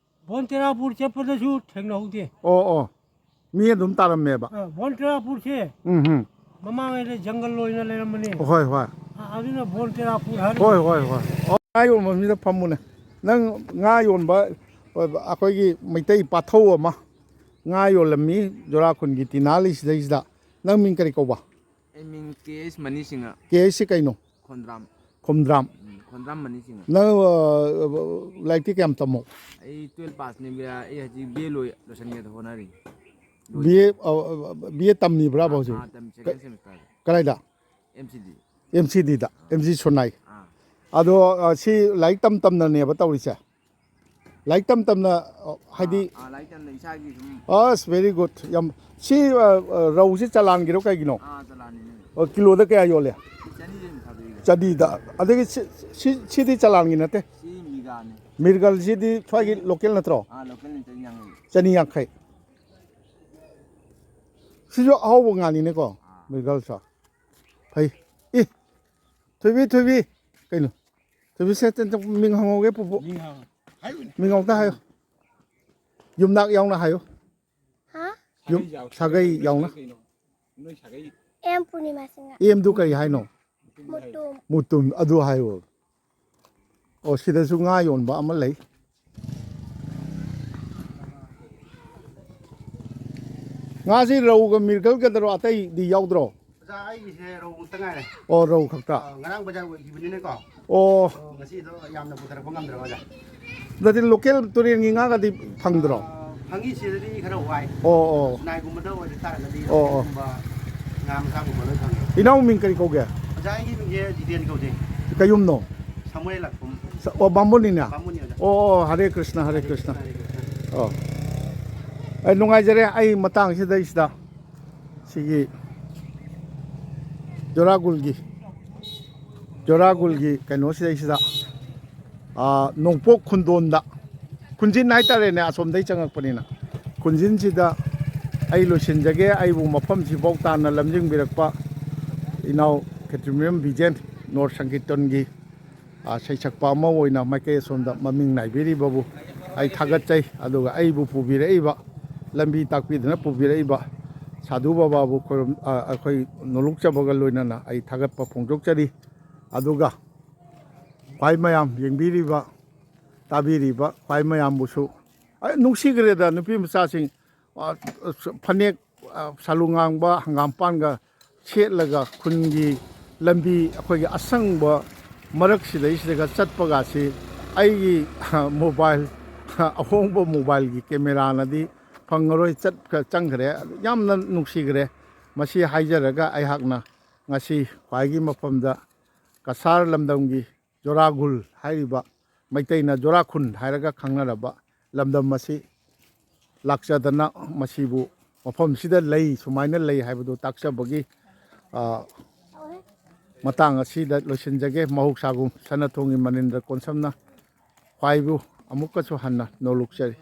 ꯕꯣꯟ ꯇꯔꯥꯄꯨꯔ ꯆꯠꯄꯗꯁꯨ ꯊꯦꯡꯅꯍꯧꯗꯦ꯫ ꯑꯣ, ꯑꯣ꯫ ꯃꯤ ꯑꯗꯨꯝ ꯇꯥꯔꯝꯃꯦꯕ? ꯑ, ꯕꯣꯟ ꯇꯔꯥꯄꯨꯔꯁꯦ ꯎꯝ, ꯎꯝ꯫ ꯃꯃꯥꯡꯉꯩꯗ ꯖꯪꯒꯜ ꯑꯣꯏꯅ ꯂꯩꯔꯝꯕꯅꯤ꯫ ꯍꯣꯏ, ꯍꯣꯏ꯫ ꯑ, ꯑꯗꯨꯅ ꯕꯣꯟ ꯇꯔꯥꯄꯨꯔ ꯍꯥꯏꯔꯤꯅꯤ꯫ ꯍꯣꯏ, ꯍꯣꯏ, ꯍꯣꯏ꯫ ꯑꯣ, ꯉꯥ ꯌꯣꯟꯕ ꯃꯤꯗ ꯐꯝꯃꯨꯅꯦ꯫ ꯅꯪ ꯉꯥ ꯌꯣꯟꯕ, ꯑꯩꯈꯣꯏꯒꯤ ꯃꯩꯇꯩ ꯄꯥꯊꯧ ꯑꯃ ꯉꯥ ꯌꯣꯜꯂꯝꯃꯤ ꯖꯣꯔꯥ ꯈꯨꯟꯒꯤ ꯇꯤꯅꯥꯂꯤ ꯁꯤꯗꯩꯁꯤꯗ꯫ ꯅꯪ ꯃꯤꯡ ꯀꯔꯤ ꯀꯧꯕ? ꯑꯩ ꯃꯤꯡ ꯀꯦ ꯑꯦꯁ ꯃꯅꯤ ꯁꯤꯡꯍ꯫ ꯀꯦ ꯑꯦꯁ ꯁꯤ ꯀꯩꯅꯣ? ꯈꯣꯟꯗ꯭ꯔꯥꯝ꯫ ꯈꯣꯝꯗ꯭ꯔꯥꯝ꯫ ꯎꯝ, ꯈꯣꯟꯗ꯭ꯔꯥꯝ ꯃꯅꯤ ꯁꯤꯡꯍ꯫ ꯅꯪ, ꯑ, ꯂꯥꯏꯔꯤꯛꯇꯤ ꯀꯌꯥꯝ ꯇꯝꯃꯣ? ꯑꯩ ꯇꯨꯌꯦꯜꯞ ꯄꯥꯁꯅꯦ, ꯕꯤꯌꯥ꯫ ꯑꯩ ꯍꯧꯖꯤꯛ ꯕꯤ ꯑꯦ ꯂꯣꯏ-, ꯂꯣꯏꯁꯟꯒꯦꯗ ꯍꯣꯠꯅꯔꯤ꯫ ꯕꯤ ꯑꯦ ꯕꯤ ꯑꯦ ꯇꯝꯃꯤꯕ꯭ꯔꯥꯕ ꯍꯧꯖꯤꯛ? ꯑꯥ, ꯇꯝ second semester꯫ ꯀꯗꯥꯏꯗ? ꯑꯦꯝ ꯁꯤ ꯗꯤ꯫ M C ꯗꯤꯗ, M C ꯁꯣꯅꯥꯏ꯫ ꯑꯥ꯫ ꯑꯗꯣ ꯑ, ꯁꯤ ꯂꯥꯏꯔꯤꯛ ꯇꯝ ꯇꯝꯅꯅꯦꯕ ꯇꯧꯔꯤꯁꯦ? ꯂꯥꯏꯔꯤꯛ ꯇꯝ ꯇꯝꯅ, ꯑ, ꯍꯥꯏꯗꯤ? ꯑꯥ, ꯂꯥꯏꯔꯤꯛ ꯇꯝꯅ ꯏꯁꯥꯒꯤ ꯁꯨꯝ꯫ ꯑꯁ, very good꯫ ꯌꯥꯝ, ꯁꯤ ꯑ, ꯑ, ꯔꯧꯁꯤ ꯆꯂꯥꯟꯒꯤꯔꯣ ꯀꯩꯒꯤꯅꯣ? ꯑꯥ, ꯆꯂꯥꯟꯅꯤꯅꯦ꯫ ꯑꯣ, ꯀꯤꯂꯣꯗ ꯀꯌꯥ ꯌꯣꯜꯂꯦ? ꯆꯅꯤꯗ ꯑꯗꯨꯝ ꯊꯥꯗꯣꯛꯏꯗ꯫ ꯆꯅꯤꯗ꯫ ꯑꯗꯒꯤ ꯁꯤ, ꯁꯤ, ꯁꯤꯗꯤ ꯆꯂꯥꯟꯒꯤ ꯅꯠꯇꯦ? ꯁꯤ ꯃꯤꯒꯥꯅꯤ꯫ ꯃꯤꯔꯒꯜꯁꯤꯗꯤ ꯁ꯭ꯋꯥꯏꯒꯤ ꯂꯣꯀꯦꯜ ꯅꯠꯇ꯭ꯔꯣ? ꯑꯥ, ꯂꯣꯀꯦꯜꯅꯤ, ꯆꯅꯤ ꯌꯥꯡꯈꯩ꯫ ꯆꯅꯤ ꯌꯥꯡꯈꯩ꯫ ꯁꯤꯁꯨ ꯑꯍꯥꯎꯕ ꯉꯥꯅꯤꯅꯦꯀꯣ, ꯃꯤꯔꯒꯜꯁꯨ꯫ ꯐꯩ꯫ ꯏ, ꯊꯣꯏꯕꯤ, ꯊꯣꯏꯕꯤ꯫ ꯀꯩꯅꯣ? ꯊꯣꯏꯕꯤ, ꯁꯦ, ꯁꯦ, ꯁꯦ, ꯃꯤꯡ ꯍꯪꯍꯧꯒꯦ, ꯄꯨꯄꯨ꯫ ꯃꯤꯡ ꯍꯪꯉꯣ꯫ ꯍꯥꯏꯌꯨꯅꯦ꯫ ꯃꯤꯡ ꯑꯃꯨꯛꯇ ꯍꯥꯏꯌꯨ꯫ ꯌꯨꯝꯅꯥꯛ ꯌꯥꯎꯅ ꯍꯥꯏꯌꯨ꯫ ꯍꯥ? ꯌꯨꯝ, ꯁꯥꯒꯩ ꯌꯥꯎꯅ꯫ ꯀꯩꯅꯣ? ꯅꯣꯏ ꯁꯥꯒꯩ꯫ ꯑꯦꯝ ꯄꯨꯔꯅꯤꯃꯥ ꯁꯤꯡꯍ꯫ ꯑꯦꯝꯗꯨ ꯀꯔꯤ ꯍꯥꯏꯅꯣ? ꯃꯨꯇꯨꯝ꯫ ꯃꯨꯇꯨꯝ, ꯑꯗꯨ ꯍꯥꯏꯌꯨ꯫ ꯑꯣ, ꯁꯤꯗꯁꯨ ꯉꯥ ꯌꯣꯟꯕ ꯑꯃ ꯂꯩ꯫ ꯉꯥꯁꯤ ꯔꯧꯒ ꯃꯤꯔꯒꯜꯒꯗꯔꯣ, ꯑꯇꯩꯗꯤ ꯌꯥꯎꯗ꯭ꯔꯣ? ꯑꯣꯖꯥ, ꯑꯩꯒꯤꯁꯦ ꯔꯧ ꯈꯛꯇ ꯉꯥꯏꯔꯦ꯫ ꯑꯣ, ꯔꯧ ꯈꯛꯇ꯫ ꯑ, ꯉꯔꯥꯡ ꯕꯖꯥꯔ ꯑꯣꯏꯈꯤꯕꯅꯤꯅꯀꯣ꯫ ꯑꯣ꯫ ꯑꯣ, ꯉꯁꯤꯗꯣ ꯌꯥꯝꯅ ꯄꯨꯊꯔꯛꯄ ꯉꯝꯗ꯭ꯔꯕ, ꯑꯣꯖꯥ꯫ ꯑꯗꯨꯗꯤ ꯂꯣꯀꯦꯜ ꯇꯨꯔꯦꯟꯒꯤ ꯉꯥꯒꯗꯤ ꯐꯪꯗ꯭ꯔꯣ? ꯑ, ꯐꯪꯉꯤ, ꯁꯤꯗꯗꯤ ꯈꯔ ꯋꯥꯏ꯫ ꯑꯣ, ꯑꯣ꯫ ꯁꯤꯅꯥꯏꯒꯨꯝꯕꯗ ꯑꯣꯏꯕ ꯇꯥꯔꯒꯗꯤ ꯑꯣ, ꯑꯣ꯫ ꯂꯣꯀꯦꯜꯒꯨꯝꯕ ꯉꯥ ꯃꯆꯥꯒꯨꯝꯕ ꯂꯣꯏ ꯐꯪꯉꯤ꯫ ꯏꯅꯥꯎ ꯃꯤꯡ ꯀꯔꯤ ꯀꯧꯒꯦ? ꯑꯣꯖꯥ, ꯑꯩꯒꯤ ꯃꯤꯡꯁꯦ ꯖꯤꯇꯦꯟ ꯀꯧꯖꯩ꯫ ꯀꯌꯨꯝꯅꯣ? ꯁꯥꯃꯨꯔꯦꯜ ꯂꯥꯛꯄꯝ꯫ ꯁ-, ꯑꯣ, ꯕꯥꯃꯣꯟꯅꯤꯅꯦ? ꯕꯥꯃꯣꯟꯅꯤ, ꯑꯣꯖꯥ꯫ ꯑꯣ, ꯑꯣ, ꯍꯔꯦ ꯀ꯭ꯔꯤꯁꯅ, ꯍꯔꯦ ꯀ꯭ꯔꯤꯁꯅ꯫ ꯍꯔꯦ ꯀ꯭ꯔꯤꯁꯅ꯫ ꯑꯣ꯫ ꯑꯩ ꯅꯨꯡꯉꯥꯏꯖꯔꯦ, ꯑꯩ ꯃꯇꯥꯡꯁꯤꯗꯩꯁꯤꯗ ꯁꯤꯒꯤ ꯖꯣꯔꯥꯒꯨꯜꯒꯤ, ꯖꯣꯔꯥꯒꯨꯜꯒꯤ ꯀꯩꯅꯣꯁꯤꯗꯩꯁꯤꯗ, ꯑꯥ, ꯅꯣꯡꯄꯣꯛ ꯈꯨꯟꯗꯣꯟꯗ, ꯈꯨꯟꯖꯤꯟ ꯍꯥꯏꯇꯥꯔꯦꯅꯦ, ꯑꯁꯣꯝꯗꯩ ꯆꯪꯉꯛꯄꯅꯤꯅ꯫ ꯈꯨꯟꯖꯤꯟꯁꯤꯗ ꯑꯩ ꯂꯣꯏꯁꯤꯟꯖꯒꯦ꯫ ꯑꯩꯕꯨ ꯃꯐꯝꯁꯤꯐꯥꯎ ꯇꯥꯟꯅ ꯂꯝꯖꯤꯡꯕꯤꯔꯛꯄ ꯏꯅꯥꯎ ꯈꯦꯇ꯭ꯔꯤꯃꯌꯨꯝ ꯕꯤꯖꯦꯟ, ꯅꯣꯔ ꯁꯪꯀꯤꯔꯇꯟꯒꯤ, ꯑꯥ, ꯁꯩꯁꯛꯄ ꯑꯃ ꯑꯣꯏꯅ ꯃꯥꯏꯀꯩ ꯑꯁꯣꯝꯗ ꯃꯃꯤꯡ ꯅꯥꯏꯕꯤꯔꯤꯕꯕꯨ ꯑꯩ ꯊꯥꯒꯠꯆꯩ꯫ ꯑꯗꯨꯒ ꯑꯩꯕꯨ ꯄꯨꯕꯤꯔꯛꯏꯕ, ꯂꯝꯕꯤ ꯇꯥꯛꯄꯤꯗꯨꯅ ꯄꯨꯕꯤꯔꯛꯏꯕ ꯁꯥꯙꯨ ꯕꯕꯥꯕꯨ ꯈꯨꯔꯨꯝ-, ꯑꯥ, ꯑꯩꯈꯣꯏ ꯅꯣꯂꯨꯛꯆꯕꯒ ꯂꯣꯏꯅꯅ ꯑꯩ ꯊꯥꯒꯠꯄ ꯐꯣꯡꯗꯣꯛꯆꯔꯤ꯫ ꯑꯗꯨꯒ ꯈ꯭ꯋꯥꯏ ꯃꯌꯥꯝ ꯌꯦꯡꯕꯤꯔꯤꯕ, ꯇꯥꯕꯤꯔꯤꯕ ꯈ꯭ꯋꯥꯏ ꯃꯌꯥꯝꯕꯨꯁꯨ, ꯑꯩ ꯅꯨꯡꯁꯤꯈ꯭ꯔꯦꯗ, ꯅꯨꯄꯤ ꯃꯆꯥꯁꯤꯡ, ꯑ, ꯐꯅꯦꯛ, ꯑ, ꯁꯥꯂꯨ ꯉꯥꯡꯕ ꯍꯪꯒꯥꯝꯄꯥꯟꯒ ꯁꯦꯠꯂꯒ ꯈꯨꯟꯒꯤ ꯂꯝꯕꯤ, ꯑꯩꯈꯣꯏꯒꯤ ꯑꯁꯪꯕ ꯃꯔꯛꯁꯤꯗꯩꯁꯤꯗꯒ ꯆꯠꯄꯒꯁꯤ ꯑꯩꯒꯤ, ꯑ, ꯃꯣꯕꯥꯏꯜ, ꯑ, ꯑꯍꯣꯡꯕ ꯃꯣꯕꯥꯏꯜꯒꯤ ꯀꯦꯃꯦꯔꯥꯅꯗꯤ ꯐꯪꯉꯔꯣꯏ, ꯆꯠꯈ꯭ꯔ ꯆꯪꯈ꯭ꯔꯦ꯫ ꯌꯥꯝꯅ ꯅꯨꯡꯁꯤꯈ꯭ꯔꯦ꯫ ꯃꯁꯤ ꯍꯥꯏꯖꯔꯒ ꯑꯩꯍꯥꯛꯅ ꯉꯁꯤ ꯈ꯭ꯋꯥꯏꯒꯤ ꯃꯐꯝꯗ ꯀꯁꯥꯔ ꯂꯝꯗꯝꯒꯤ ꯖꯣꯔꯥꯒꯨꯜ ꯍꯥꯏꯔꯤꯕ, ꯃꯩꯇꯩꯅ ꯖꯣꯔꯥꯈꯨꯟ ꯍꯥꯏꯔꯒ ꯈꯪꯅꯔꯕ ꯂꯝꯗꯝ ꯑꯁꯤ ꯂꯥꯛꯆꯗꯅ ꯃꯁꯤꯕꯨ ꯃꯐꯝꯁꯤꯗ ꯂꯩ, ꯁꯨꯃꯥꯏꯅ ꯂꯩ ꯍꯥꯏꯕꯗꯨ ꯇꯥꯛꯆꯕꯒꯤ ꯃꯇꯥꯡ ꯑꯁꯤꯗ ꯂꯣꯏꯁꯤꯟꯖꯒꯦ꯫ ꯃꯍꯧꯁꯥꯒꯨꯝ ꯁꯅꯥꯊꯣꯡꯒꯤ ꯃꯅꯤꯟꯗ꯭ꯔ ꯀꯣꯟꯁꯝꯅ ꯈ꯭ꯋꯥꯏꯕꯨ ꯑꯃꯨꯛꯀꯁꯨ ꯍꯟꯅ ꯅꯣꯂꯨꯛꯆꯔꯤ꯫